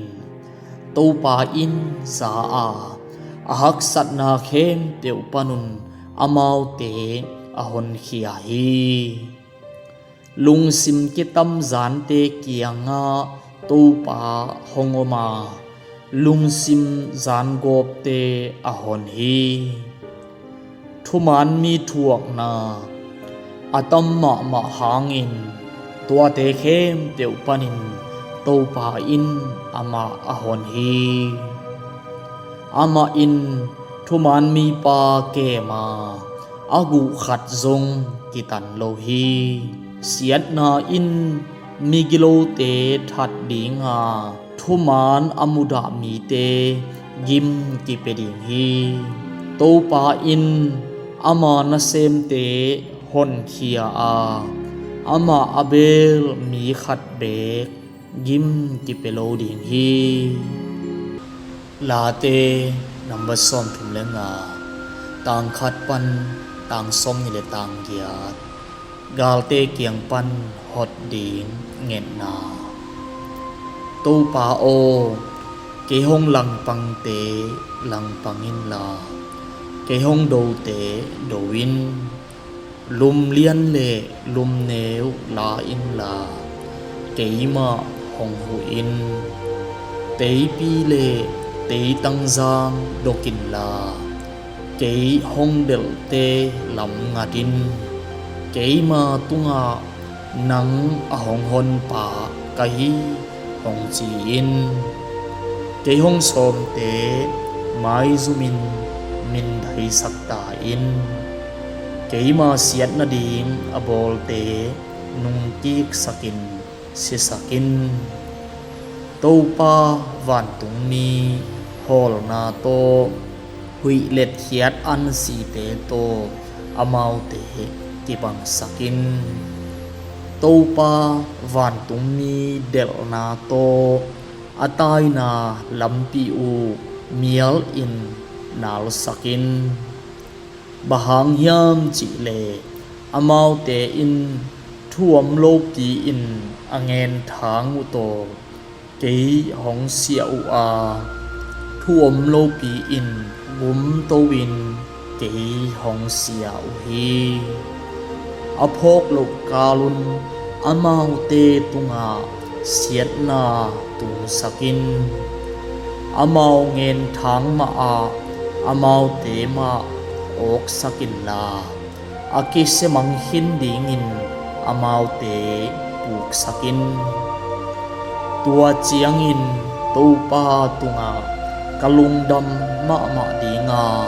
Topa in za a, a haksatna khempeuh panun amaute a honkhia hi. Lungsim kitamzante kiangah Topa hong om a, lungsim zangawpte a hon hi. Thuman mi thuakna a tam mahmah hangin tuate khempeuh panin Topa in amah a hon hi. Amah in thuman mipa kem a, a guh khat zong kitan lo hi. Siatna in migilote that ding a, thuman a mudah mite gim kipia ding hi. Topa in ama nasemte honkhia a, amah a beel mi khat beek gim kipia lo ding hi. Late number sawmthum le nga, tang khat pan tang sawmnih le tang giat. Galte kiang pan hot ding ngetna. Topa aw, kei hong langpangte langpang inla, kei hong dote do in. Lumlian le lumneu la inla, keimah hong huh in. Teipi le teitangzang dok inla, kei hong delhte lam ngat in. Keima tungah nang a hong honpa ka hi, hong ci in. Kei hong sawmte maizumin mindaisak ta in. Keima siat nading a bawlte nungkiksakin sisak in. Topa vantungmi hawlna tawh huih letkhiat ansite tawh amaute kibangsak in. Topa vantungmi delhna tawh a taina lampi uh mial in nalsak in. Bang hang hiam cihleh amaute in thu om lopi-in a ngenthang uh tawh kei hong siah uh a, thu om lopi-in gumto-in kei hong siah uh hi. A phawk loh kalun amaute tungah siatna tungsak in. Amau ngenthang mahah amaute mah awksak inla, a kisiamang khin dingin amaute puksak in. Tua ciangin Topa tungah ka lungdam mahmah dinga,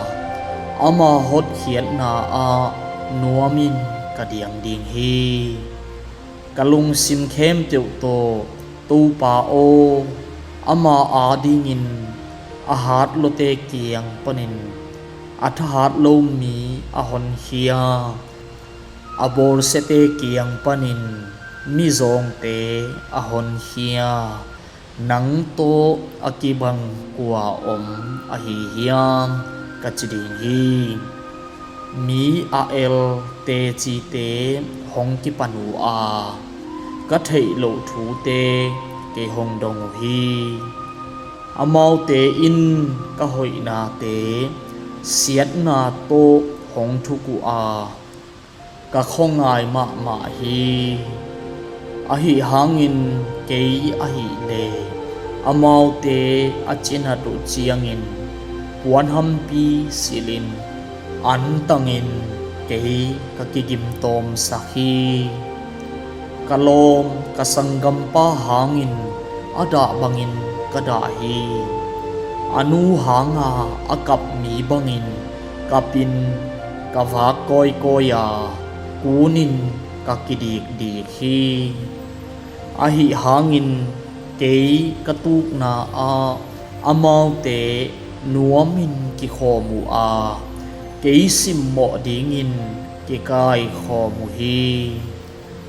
ama hotkhiatna ah nuamin ka diang ding hi. Ka lungsim khempeuh tawh Topa aw, ama adingin a hat luate kiang panin a thahat lo mi a honkhia, a bawlsiate kiang panin mizawngte a honkhia nang tawh a kibang kua om ahi hiam, ka ci ding hi. Mi a el tecite hong kipan uh a, ka theih loh thute kei hong dong uh hi. Amaute in ka hoihnate siatna tawh hong thuk uh a, ka khuangai mahmah hi. Ahi hangin kei ahileh amaute a cinat uh ciangin puanhampi silhin antangin kei ka kigimtawmsak hi. Ka lawm ka sanggampa hangin a dah bangin ka dah hi. A nu hanga a kap mi bangin kapin ka vak kawikawi a, kunin ka kidikdik hi. Ahi hangin kei ka tukna ah amaute nuamin kikhawm uh a, kei simmawh dingin kikaikhawm uh hi.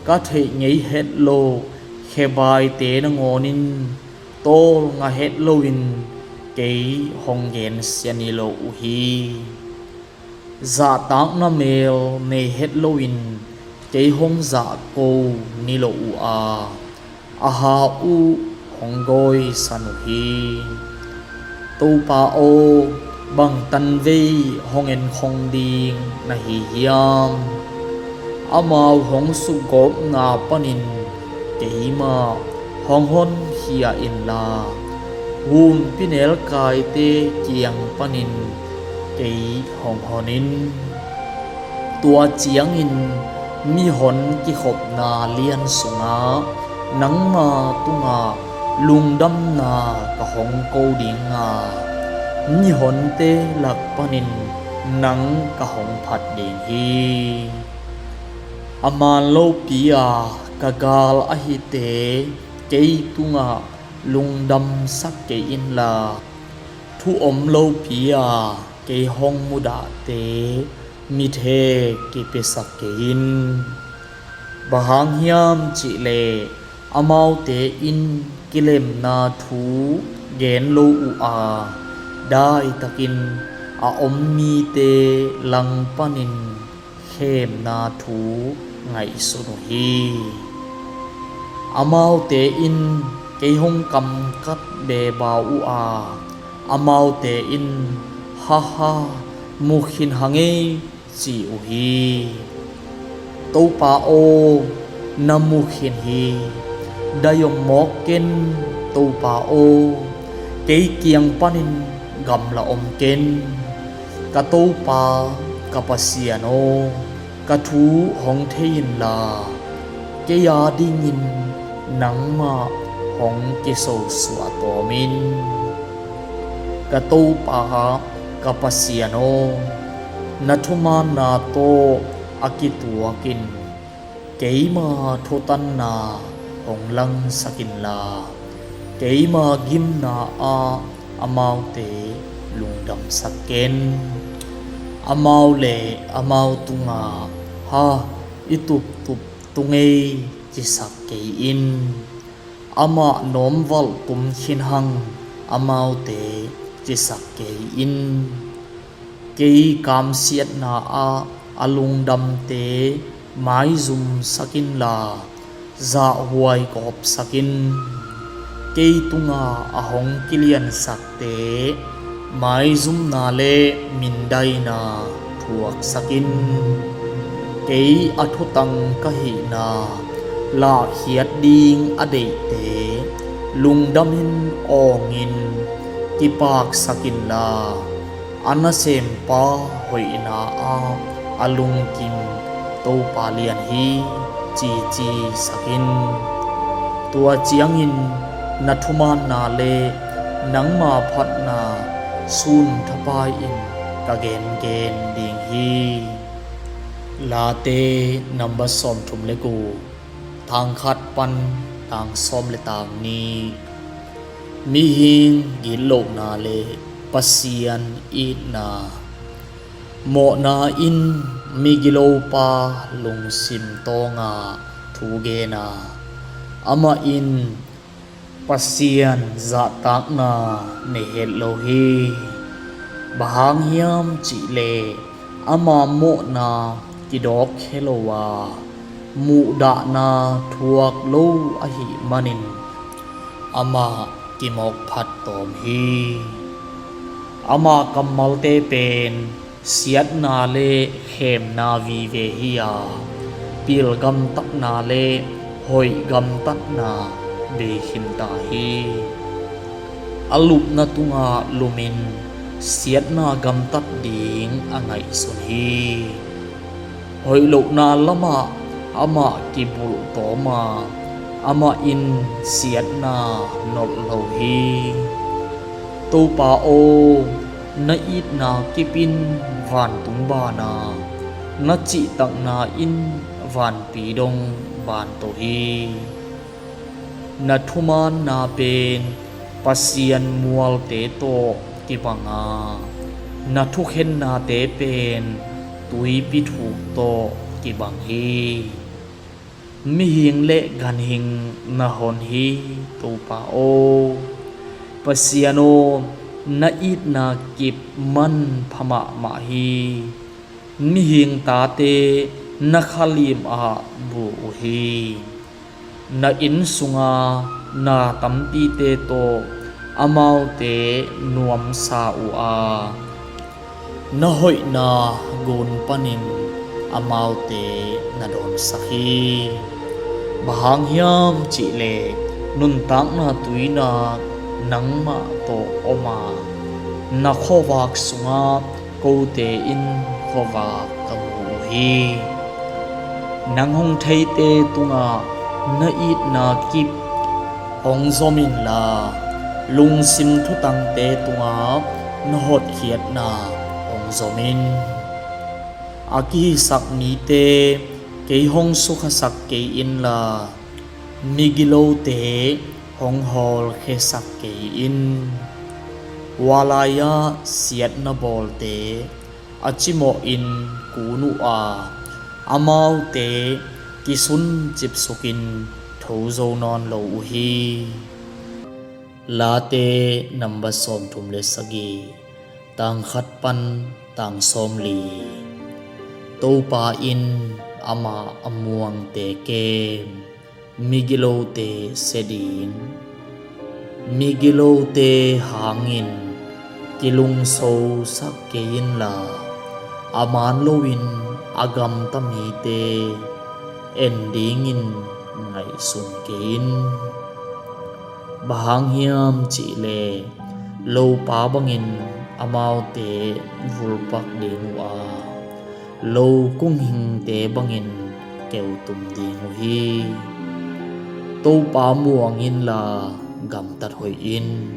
Ka theih ngei het loh khebaite nangawnin tawlnga het loin kei hong gensia niloh uh hi. Zahtakna mel nei het loin kei hong zahko niloh uh a, a ha uh hong gawisan uh hi. Topa aw, bang tanvei hong enkhong ding na hi hiam? Amau hong sukgawpna panin keimah hong honkhia inla, humpinelkaite kiang panin kei hong hon in. Tua ciangin mihon kikhopna lian sungah nangma tungah lungdamna ka hong ko dinga, mihonte lak panin nang ka hong phat ding hi. A man lopi-a ka gal a hite kei tungah lungdamsak kei inla, thu om lopi-a kei hong mudahte mithek kipiasak kei in. Bang hang hiam cihleh amaute in kilemna thu gen lo uh a, daitakin a om mite lang panin khemna thu ngaihsun uh hi. Amaute in kei hong kamkat bebau uh a, amaute in, "Haha, mu khin hang ei," ci uh hi. Topa aw, na mu khin hi. Dai om mawk ken, Topa aw, kei kiang panin gamla om ken. Ka Topa, ka Pasian aw, ka thu hong thei inla, kei adingin nangmah hong kisosuah tawm in. Ka Topa, ka Pasian aw, na thumaanna tawh a kituakin keima thutanna hong langsak inla, keima gimna ah amaute lungdamsak ken. Amau le amau tungah, "Ha, i tuptup tung ei," cisak kei in. "Amah nawmvalh tum khin hang amaute," cisak kei in. Kei kamsiatna ah a lungdamte maizumsak inla, zahhuai gawpsak in. Kei tungah a hong kiliansakte maizumna le mindaina thuaksak in. Kei a thutang ka hihna Lahkhiat ding a deihte lungdamin awngin kipaksak inla, a nasempa hoihna-ah a lungkim Topa lian hi, cici sak in. Tua ciangin na thumaanna le nangma phatna sun thapai-in ka gengen ding hi. Late number sawmthum le guk, tang khat pan tang sawm le tang nih. Mihing gitlohna le Pasian itna. Mawhna in migilopa lungsim tawngah thu gen a, amah in Pasian zahtakna nei het lo hi. Bang hang hiam cihleh ama mawhna kidawkkhia lo a, muhdahna thuak lo ahih manin amah kimawk phat tawm hi. Ama kammalte pen siatna le khemna vive hi a, pil gamtatna le hoih gamtatna bei khinta hi. A lupna tungah lumin siatna gamtat ding a ngaihsun hi. Hoih lohna lamah amah kibulh tawm a, amah in siatna nolh lo hi. Topa aw, na itna kip in vantung ban a, na cihtakna in vanpi dong ban to hi. Na thumaanna pen Pasian mualte tawh kibang a, na thukhennate pen tuipi thuk tawh kibang hi. Mihing le ganhing na hon hi, Topa aw. Pasian aw, na itna kip manpha mahmah hi. Mihing tate na khalim ah bu uh hi. Na inn sunga na tampite tawh amaute nuamsa uh a, na hoihna gun panin amaute na dawnsak hi. Bang hang hiam cihleh nuntakna tuinak nangmah tawh om a, na khuavak sungah kote in khuavak ka mu uh hi. Nang hong theite tungah na itna kip hong zom inla, lungsim thutangte tungah na hotkhiatna hong zom in. A kihisak mite kei hong sukhasak kei inla, migilote hong hawlkhiasak kei in. Hua lai-ah siatna bawlte a cimawhin kun uh a, amaute kisun cipsukin tho zo nawn lo uh hi. Late number sawmthum le sagih, tang khat pan tang sawmli. Topa in amah a muangte kem, migilote sia ding. Migilote hangin kilungsosak kei inla, a man loin a gamta mite en dingin ngaihsun kei in. Bang hang hiam cihleh lopa bangin amaute vulpak ding uh a, lo kunghingte bangin keutum ding uh hi. Topa muang inla gamtat hoih in,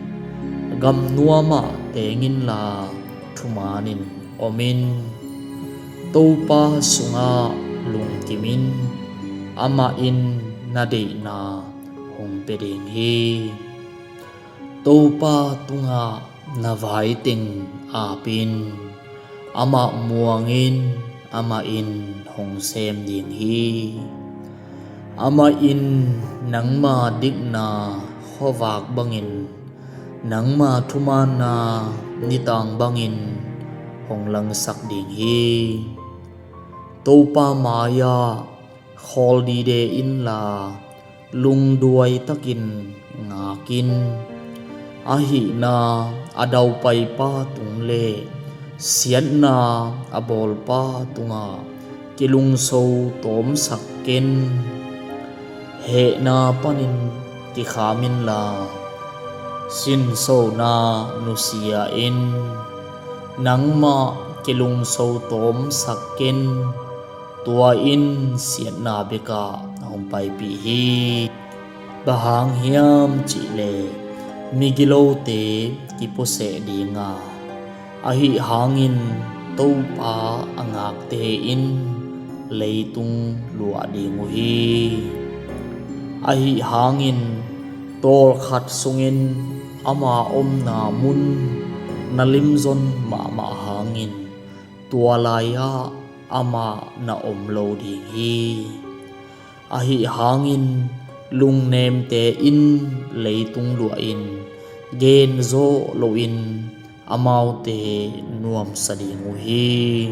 gamnuamah teng inla thumanin om in. Topa sungah lungkim in, amah in na deihna hong pia ding hi. Topa tungah na vaiteng ap in, amah muang in, amah in hong sem ding hi. Amah in nangma dikna khuavak bangin, nangma thumaanna nitang bangin hong langsak ding hi. Topa mai-ah khawl dide inla, lungduai takin ngak in. A hihna a daupaipa tung le siatna a bawlpa tungah kilungso tawmsak ken. Hehna panin kikham inla, sinsona nusia in. Nangmah kilungso tawmsak ken, tua in siatna bekah hong paipih hi. Bang hang hiam cihleh migilote kipuaseh dinga, ahi hangin Topa a ngakte in leitung luah ding uh hi. Ahi hangin tawlkhat sungin ama omna mun na limzon mahmah hangin, tua lai-ah amah na om lo ding hi. Ahi hangin lungnemte in leitung luahin genzawh loin amaute nuamsa ding uh hi.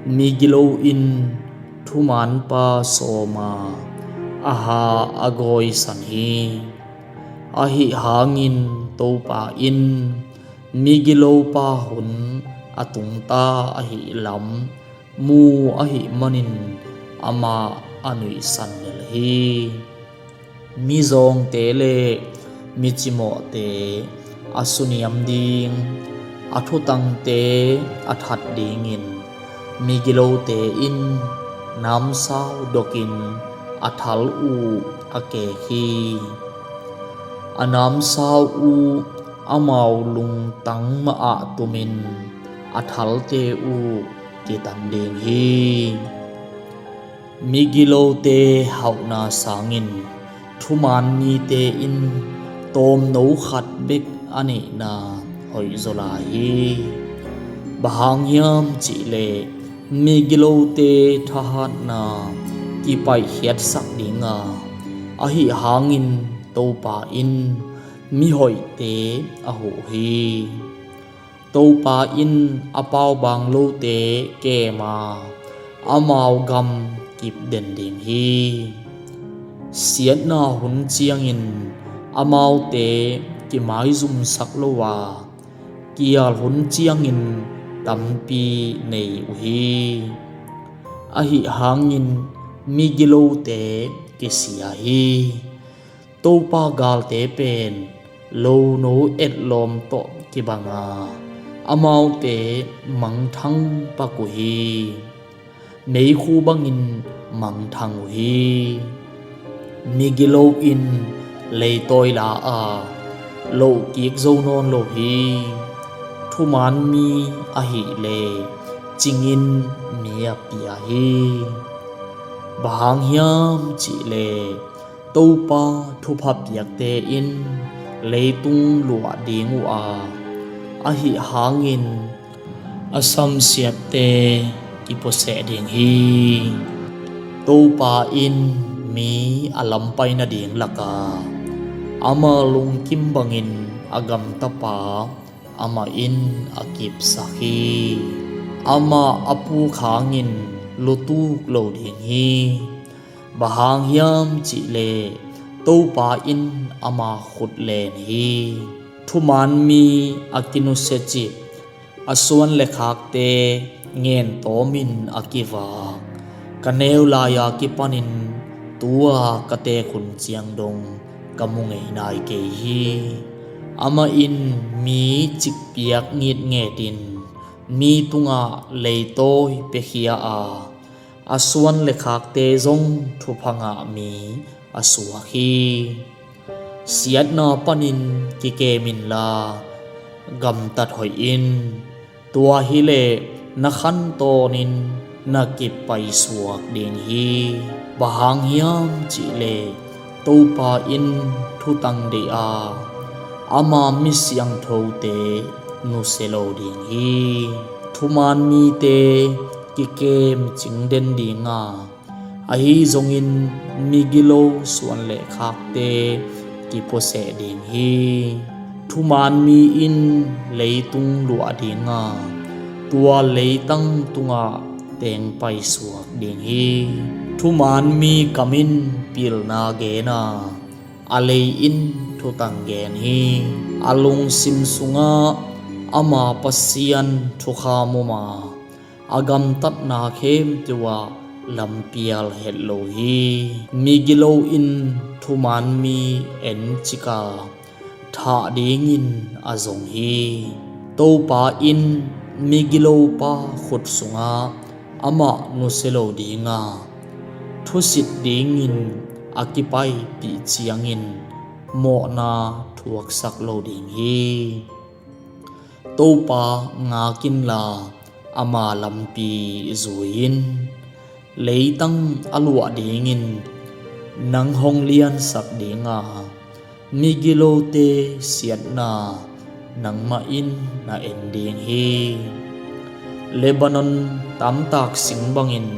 Migilo in thumanpa sawma, a ha a gawisan hi. Ahi hangin Topa in migilopa hun a tungta ahi lam mu ahi manin amah a nuihsan lel hi. Mizawngte le micimawhte a suniam ding, a thutangte a that dingin migilote in namsau dokin a thal uh a keek hi. A namsau uh amau lungtang mahah tumin a thalte uh kitan ding hi. Migilote hauhna sangin thuman mite in tawmno khat bek a neihna hoihzaw lai hi. Bang hang hiam cihleh migilote thahatna kipaihkhiatsak dinga, ahi hangin Topa in mihoihte a huh hi. Topa in a paubaang lote kema, amau gam kipden ding hi. Siatna hun ciangin amaute kimaizumsak lo a, kial hun ciangin tampi nei uh hi. Ahi hangin migilote kisia hi. Topa galte pen lono etlawm tawh kibanga, amaute mangthang pak uh hi. Meikhu bangin mangthang uh hi. Migilo in leitawi la a, lohkik zo nawn lo hi. Thuman mi ahileh cingin mi a pia hi. Bang hang hiam cihleh Topa thupha piakte in leitung luah ding uh a, ahi hangin a samsiatte kipuaseh ding hi. Topa in mi a lampai nading laka, ama lungkim bangin a gamtapa amah in a kipsak hi. Amah a puk hangin lutuk lo ding hi. Bang hang hiam cihleh Topa in ama khut len hi. Thuman mi a kinusiacip, a suan le khakte ngentawmin a kivak, ka neu lai-a kipanin tu-a ka teek hun ciang dong ka mu ngei nai kei hi. Amah in mi cikpiak ngitngetin mi tungah leitawi piakhia a, a suan le khakte zong thupha ngah mi a suak hi. Siatna panin kikem inla gamtat hoih in. Tua hileh na khantawnin na kip paisuak ding hi. Bang hang hiam cihleh Topa in thutang deih a, ama mi siangthote nusia lo ding hi. Thuman mite kikem cingden dinga, ahi zongin migilo suan le khakte kipuaseh ding hi. Thuman mi in leitung luah dinga, tua leitang tungah teng paisuak ding hi. Thuman mi kam in pilna gen a, a lei in thutang gen hi. A lungsim sungah ama Pasian thukham om a, a gamtatna khempeuh ah lampial het lo hi. Migilo in thuman mi encik a, thah dingin a zong hi. Topa in migilopa khut sungah amah nusia lo ding a, thusit dingin a kipaipih ciangin mawhna thuaksak lo ding hi. Topa ngak inla, ama lampi zui in. Leitang a luah dingin nang hong liansak ding a, migilote siatna nangmah in na en ding hi. Lebanon tamtak sing bangin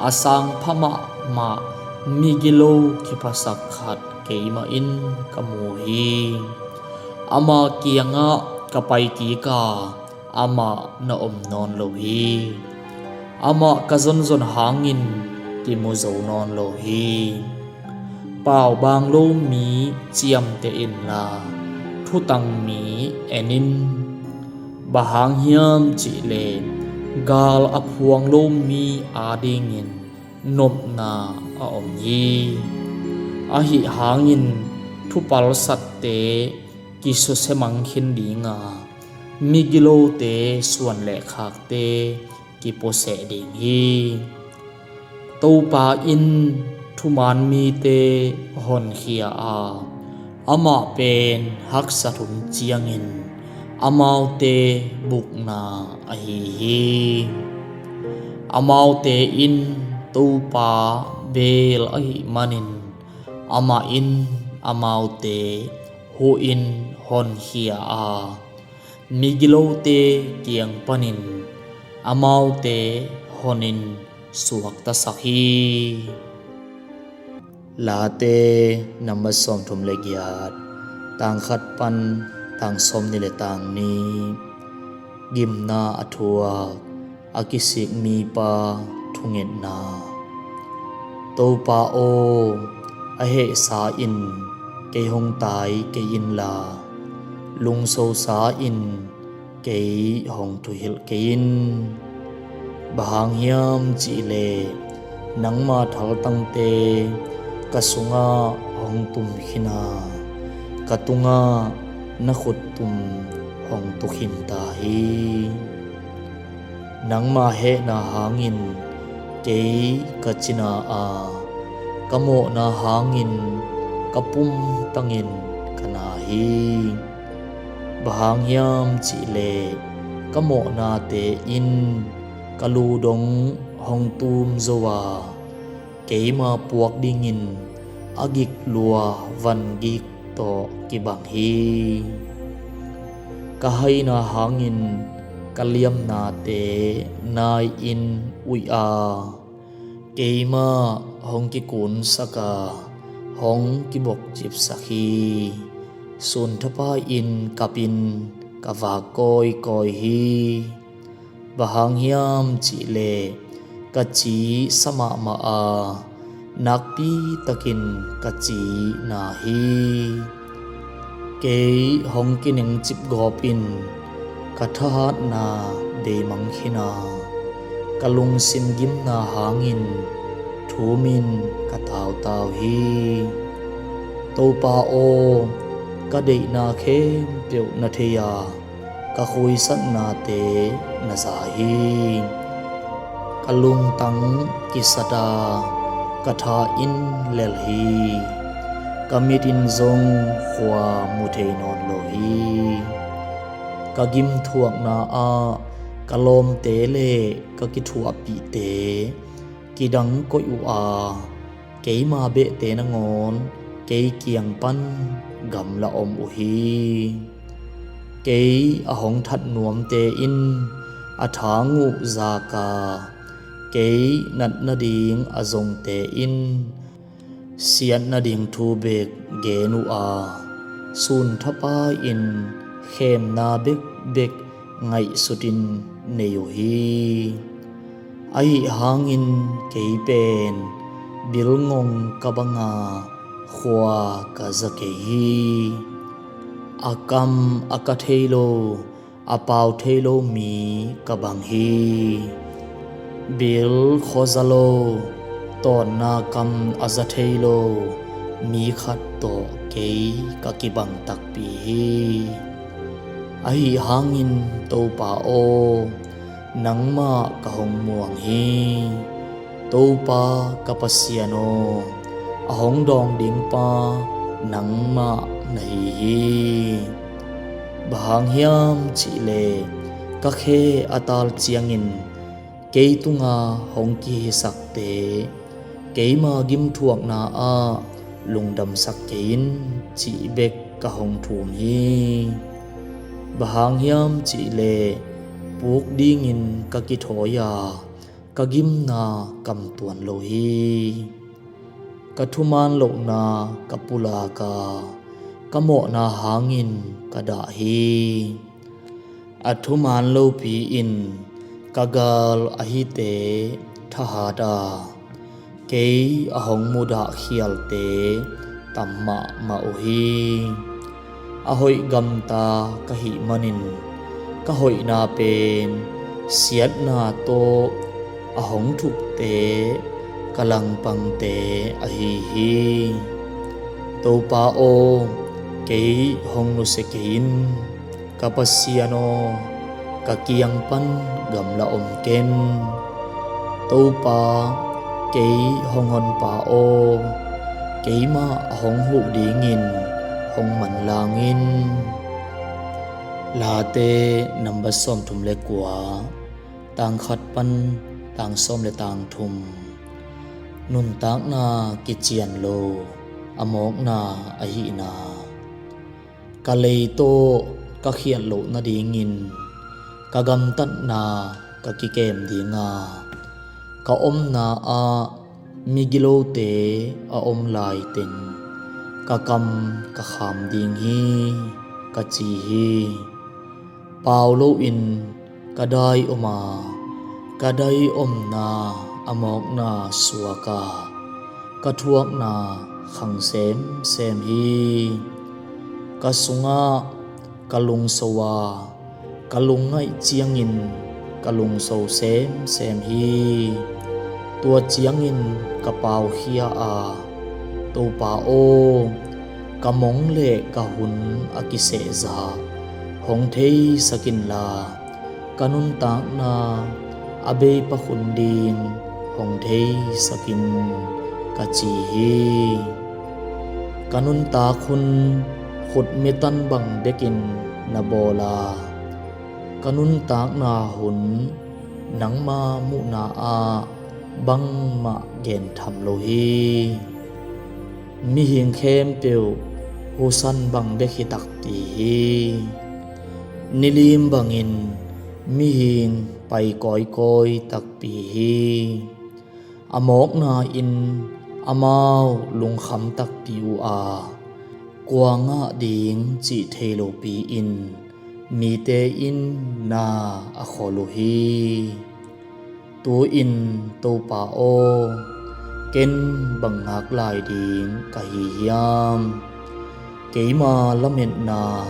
a sangpha mahmah migilo kiphasak khat keimah in ka mu hi. Ama kiangah ka pai kik a, amah na om nawn lo hi. Amah ka zonzon hangin kimu zo nawn lo hi. Paubaang lo mi ciamteh inla, thutang mi en in. Bang hang hiam cihleh gal a phuang lo mi adingin nopna a om hi. Ahi hangin thupalsatte kisusia mang khin ding a, migilote suan le khakte kipuaseh ding hi. Topa in thuman mite honkhia a, amah pen haksat hun ciangin amaute bukna ahi hi. Amaute in Topa beel ahih manin amah in amaute huhin honkhia a, migilote kiang panin amaute honin suaktasak hi. Late number sawmthum le giat, tang khat pan tang sawmnih le tang nih. Gimna a thuak, a kisik mipa thungetna. Topa aw, a hehsa in kei hong tai kei inla, lungsosa in kei hong thuhilh kei in. Bang hang hiam cihleh nangma thaltangte ka sungah hong tum khin a, ka tungah na khuttum hong tu khin ta hi. Nangma hehna hangin kei ka cina a, ka mawhna hangin ka pumtangin ka na hi. Bang hang hiam cihleh ka mawhnate in ka lu dong hong tum zo a, keima puak dingin a gik lua van gik tawh kibang hi. Ka haina hangin ka liamnate nai-in uih a, keimah hong kikunsak a, hong kibokcipsak hi. Sunthapai-in kapin ka vak kawikawi hi. Bang hang hiam cihleh ka ci sa mahmah a, nakpitakin ka ci na hi. Kei hong kinengcip gawp in ka thahatna beimang khin a, ka lungsim gimna hangin thumin ka tautau hi. Topa aw, ka deihna khempeuh na thei a, ka khuisatnate na za hi. Ka lungtang kisat a, ka tha in lel hi. Ka mit in zong khua mu thei nawn lo hi. Ka gimthuakna ah ka lawmte le ka kithuahpihte kidang koih uh a, keima behte nangawn kei kiang pan gamla om uh hi. Kei a hong that nuamte in a thang uh zak a, kei nat nading a zongte in siat nading thu bek gen uh a, sunthapai-in khemna bekbek ngaihsutin nei uh hi. Ahi hangin kei pen bilngong ka bang a, khua ka za kei hi. A kam a ka thei lo, a pau thei lo mi ka bang hi. Bil khuaza lo, tawnna kam a za thei lo mi khat tawh kei ka kibang takpi hi. Ahi hangin Topa aw, nangmah ka hong muang hi. Topa ka Pasian aw, a hong dawng ding pa nangmah na hi hi. Bang hang hiam cihleh ka khe a tal ciangin kei tunga hong kihisakte keima gimthuakna ah lungdamsak kei in, cih bek ka hong thum hi. Bang hang hiam cihleh puk dingin ka kithawi a, ka gimna kam tuan lo hi. Ka thuman lohna ka pulak a, ka mawhna hangin ka dah hi. A thuman lopi-in ka gal a hite thahat a, kei a hong mudah khialte tam mahmah uh hi. A hoih gamta ka hih manin ka hoihna pen siatna tawh a hong thukte ka langpangte ahi hi. Topa aw, kei hong nusia kei in. Ka Pasian aw, ka kiang pan gamla om ken. Topa, kei hong honpa aw, keimah a hong huh dingin hong manlang in. Late number sawmthum le kua, tang khat pan tang sawm le tang thum. Nuntakna kician lo, a mawkna ahihna. Ka lei tawh ka khialh loh nadingin ka gamtatna ka kikem ding a, ka omna ah migilote a om laiteng ka kam ka kham ding hi, ka ci hi. Pau loin ka dai om a, ka dai omna a mawkna suak a, ka thuakna khang semsem hi. Ka sungah ka lungso a, ka lungngaih ciangin ka lungso semsem hi. Tua ciangin ka paukhia a, Topa aw, ka mong le ka hun a kisehzah hong theisak inla, ka nuntakna a bei pak hun ding hong theisak in, ka ci hi. Ka nuntak hun khutme tan bang bekin na bawl a, ka nuntakna hun nangma muhna ah bangmah gentham lo hi. Mihing khempeuh husan bang bek hi takpi hi. Nilim bangin mihing pai kawikawi takpi hi. A mawkna in amau lungkham takpi uh a, kua ngah ding cih thei lopi-in mite in na a khol uh hi. Tu-in Topa aw, ken bang ngak lai ding ka hi hiam? Keima lametna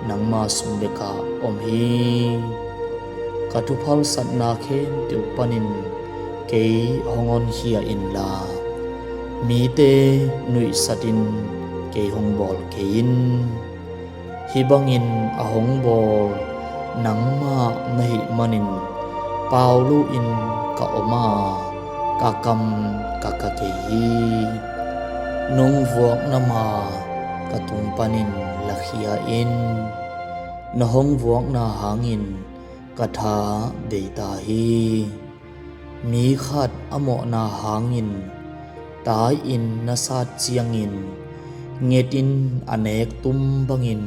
nangma sung bekah om hi. Ka thuphalsatna khempeuh panin kei hong honkhia inla, mite nuihsatin kei hong bawl kei in. Hih bangin a hong bawl nangmah na hih manin pau loin ka om a, ka kam ka ka kei hi. Nong vuakna ma ka tung panin lakhia in. Na hong vuakna hangin ka tha beita hi. Mi khat a mawhna hangin tai-in na sat ciangin ngetin a nek tum bangin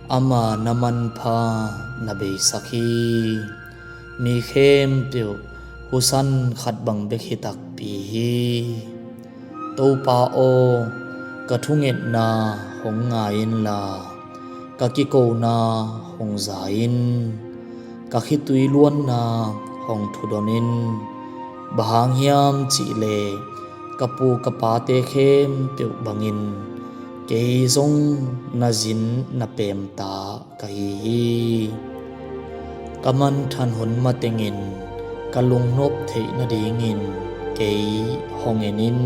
ama na manpha na beisak hi. Mi khempeuh husan khat bang bek hi takpi hi. Topa aw, ka thungetna hong ngai inla, ka kikona hong za in. Ka khitui luanna hong thudon in. Bang hang hiam cihleh ka pu ka pate khempeuh bangin kei zong na zin na pemta ka hi hi. Ka manthan hun matengin ka lungnop theih nadingin kei hong en in.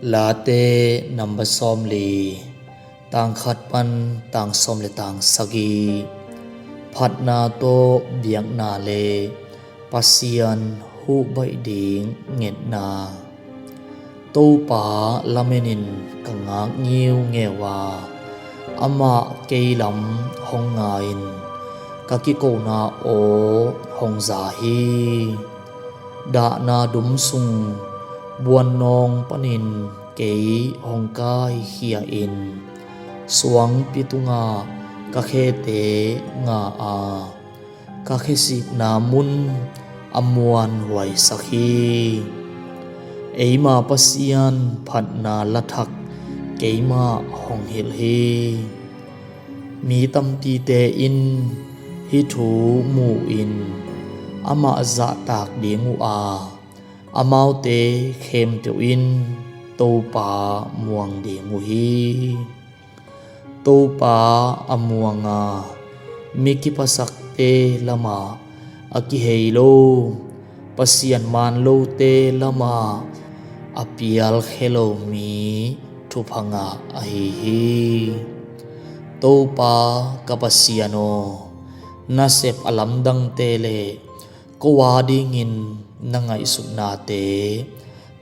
Late number sawmli, tang khat pan tang sawm le tang sagih. Phatna tawh biakna le Pasian huhbaih ding ngetna. Topa lamenin ka ngak ngiungeu a, amah kei lam hong nga-in ka kikona aw hong za hi. Dahna dum sung buannawng panin kei hong kaikhia-in, suangpi tungah ka khete nga a, ka khesikna mun a muanhuaisak hi. Eima Pasian phatna lathak keimah hong hilh hi. Mi tampite in hih thu mu-in amah zahtak ding uh a, amaute khempeuh in Topa muang ding uh hi. Topa a muanga mi kipasakte lamah a kihei lo, Pasian maan lote lamah a pialkhia lo mi thupha ngah ahi hi. Topa ka Pasian aw, nasep a lamdangte le ko a dingin na ngaihsutnate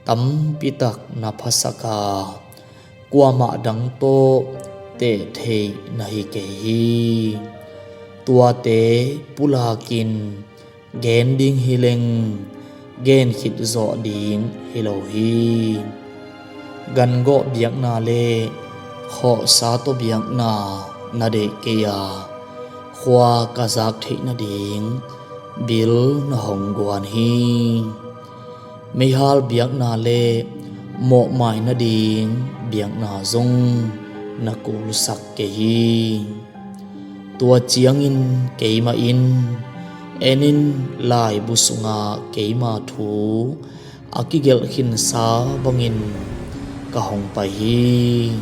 tampitak na phasak a, kuamah dang tawh teh theih na hi kei hi. Tuate pulakin gen ding hi leng, gen khit zawh ding hi lo hi. Gangawh biakna le khawhsa tawh biakna na deih kei a, khua ka zak theih nading bil na hong guan hi. Meihal biakna le mawhmai nading biakna zong na kulsak kei hi. Tua ciangin keimah in, en in, laibu sungah keima thu a kigelh khinsa bangin ka hong pai hi.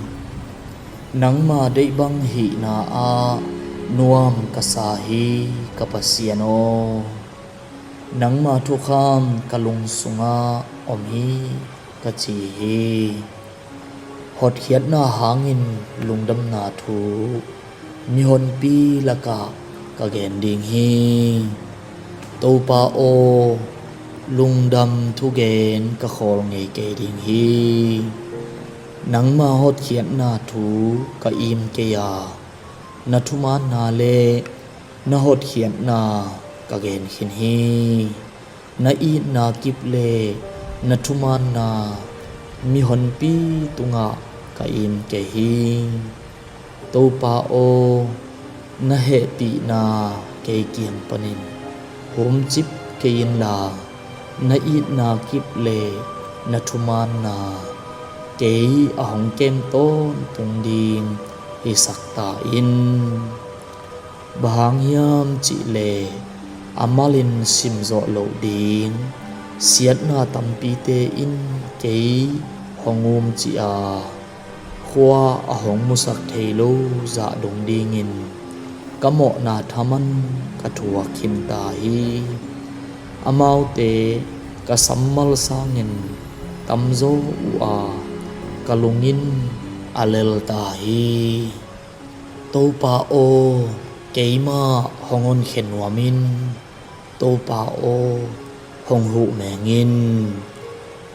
Nangma deih bang hihna ah nuam ka sa hi, ka Pasian aw. Nangma thukham ka lung sungah om hi, ka ci hi. Hotkhiatna hangin lungdamna thu mihonpi lakah ka gen ding hi. Topa aw, lungdam thugen ka khawl ngei kei ding hi. Nangma hotkhiatna thu ka im kei a, na thumaanna le na hotkhiatna ka gen khin hi. Na itna kip le na thumaanna mihonpi tungah ka im kei hi. Topa aw, na hehpihna kei kiang panin humcip kei inla, na itna kip le na thumaanna kei a hong kem tawntung ding hisak ta in. Bang hang hiam cihleh a malin simzawh loh ding siatna tampite in kei hong umcih a, khua a hong musak thei lo zah dong dingin ka mawhna thaman ka thuak khin ta hi. Amaute ka sammal sangin tamzaw uh a, ka lung in a lel ta hi. Topa aw, keimah hong honkhia nuam in. Topa aw, hong huh meng in.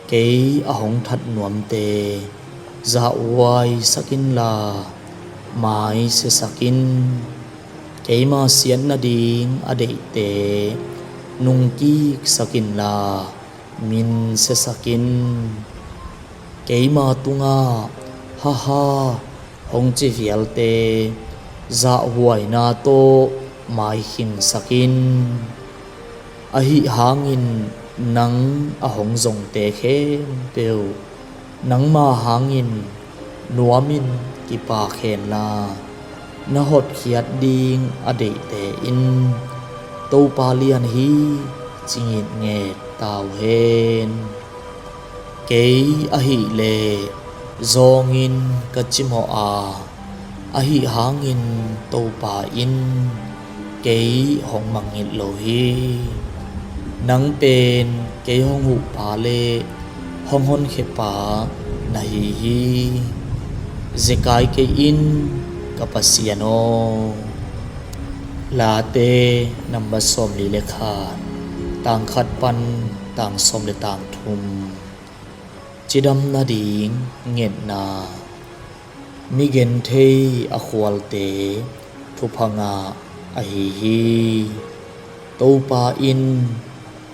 Kei a hong that nuamte zahhuaisak inla, maisiasak in. Keima siat nading a deihte nungkiksak inla, minsiasak in. Keima tungah ha ha hong ci vialte zahhuaina tawh maikhingsak in. Ahi hangin nang a hong zongte khempeuh nangma hangin nuamin kipak henla, na hotkhiat ding a deihte in Topa lian hi, ci ngitnget ta uh hen. Kei ahileh zawngin ka cimawh a, ahi hangin Topa in kei hong mangngilh lo hi. Nang pen kei hong huhpa le hong honkhiapa na hi hi. Zekai kei in, ka Pasian aw. Late number sawmli le khat, tang khat pan tang sawm le tang thum. Cidam nading ngetna. Mi genthei a khualte thupha ngah ahi hi. Topa in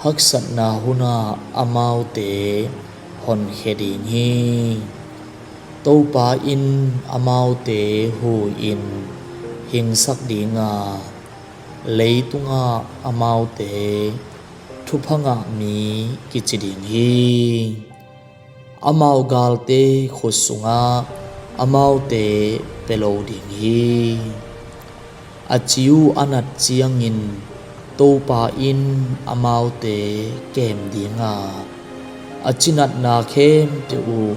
haksatna hunah amaute honkhia ding hi. Topa in amaute hu-in hingsak dinga, leitungah amaute thupha ngah mi kici ding hi. Amau galte khut sungah amaute pia lo ding hi. A ci uh a nat ciangin Topa in amaute kem dinga, a cinatna khempeuh uh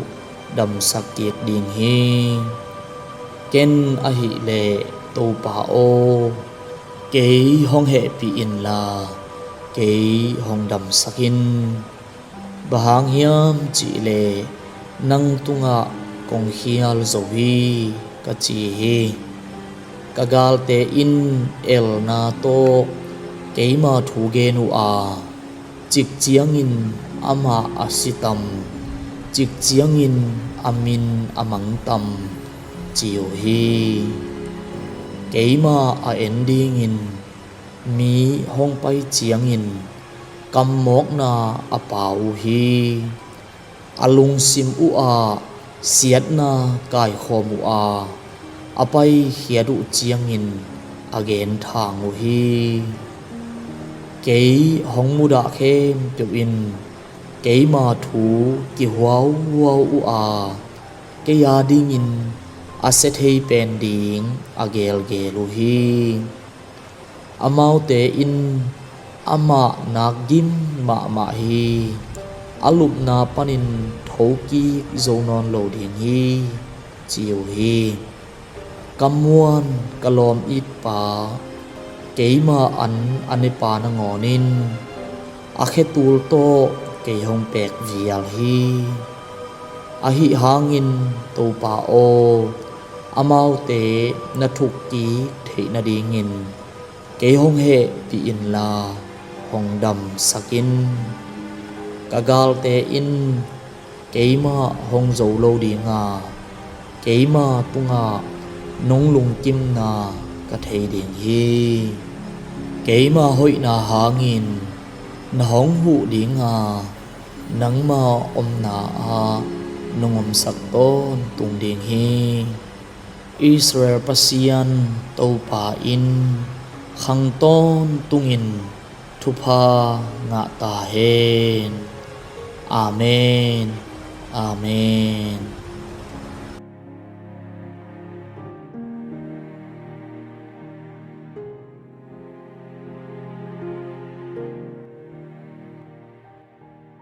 damsak kik ding hi. Ken ahih leh Topa aw, kei hong hehpih inla, kei hong damsak in. Bang hang hiam cihleh nang tungah kong khial zo hi, ka ci hi. Ka galte in elna tawh keima thu gen uh a, cik ciangin amah a si tam, cik ciangin a min a mang tam, ci uh hi. Keima a en dingin mi hong pai ciangin kammawkna a pau uh hi. A lungsim uh ah siatna kaikhawm uh a, a paikhiat uh ciangin a genthang uh hi. Kei hong mudah khempeuh in keima thu kihuauhuau uh a, kei a dingin a sia thei pen ding a gelgel uh hi. Amaute in amah nakgim mahmah hi. A lupna panin thokik zo nawn lo ding hi, ci uh hi. Ka muan ka lawm itpa, keima an a nepa nangawn in a khetul tawh kei hong pek vial hi. Ahi hangin Topa aw, amaute na thukkik theih nadingin kei hong hehpih inla, hong damsak in. Ka galte in keimah hong zo lo dinga, keima tungah nong lungkimna ka thei ding hi. Keima hoihna hangin na hong huh dinga, nangma omna ah nong omsak tawntung ding hi. Israel Pasian Topa in khang tawntungin thupha ngah ta hen. Amen. Amen.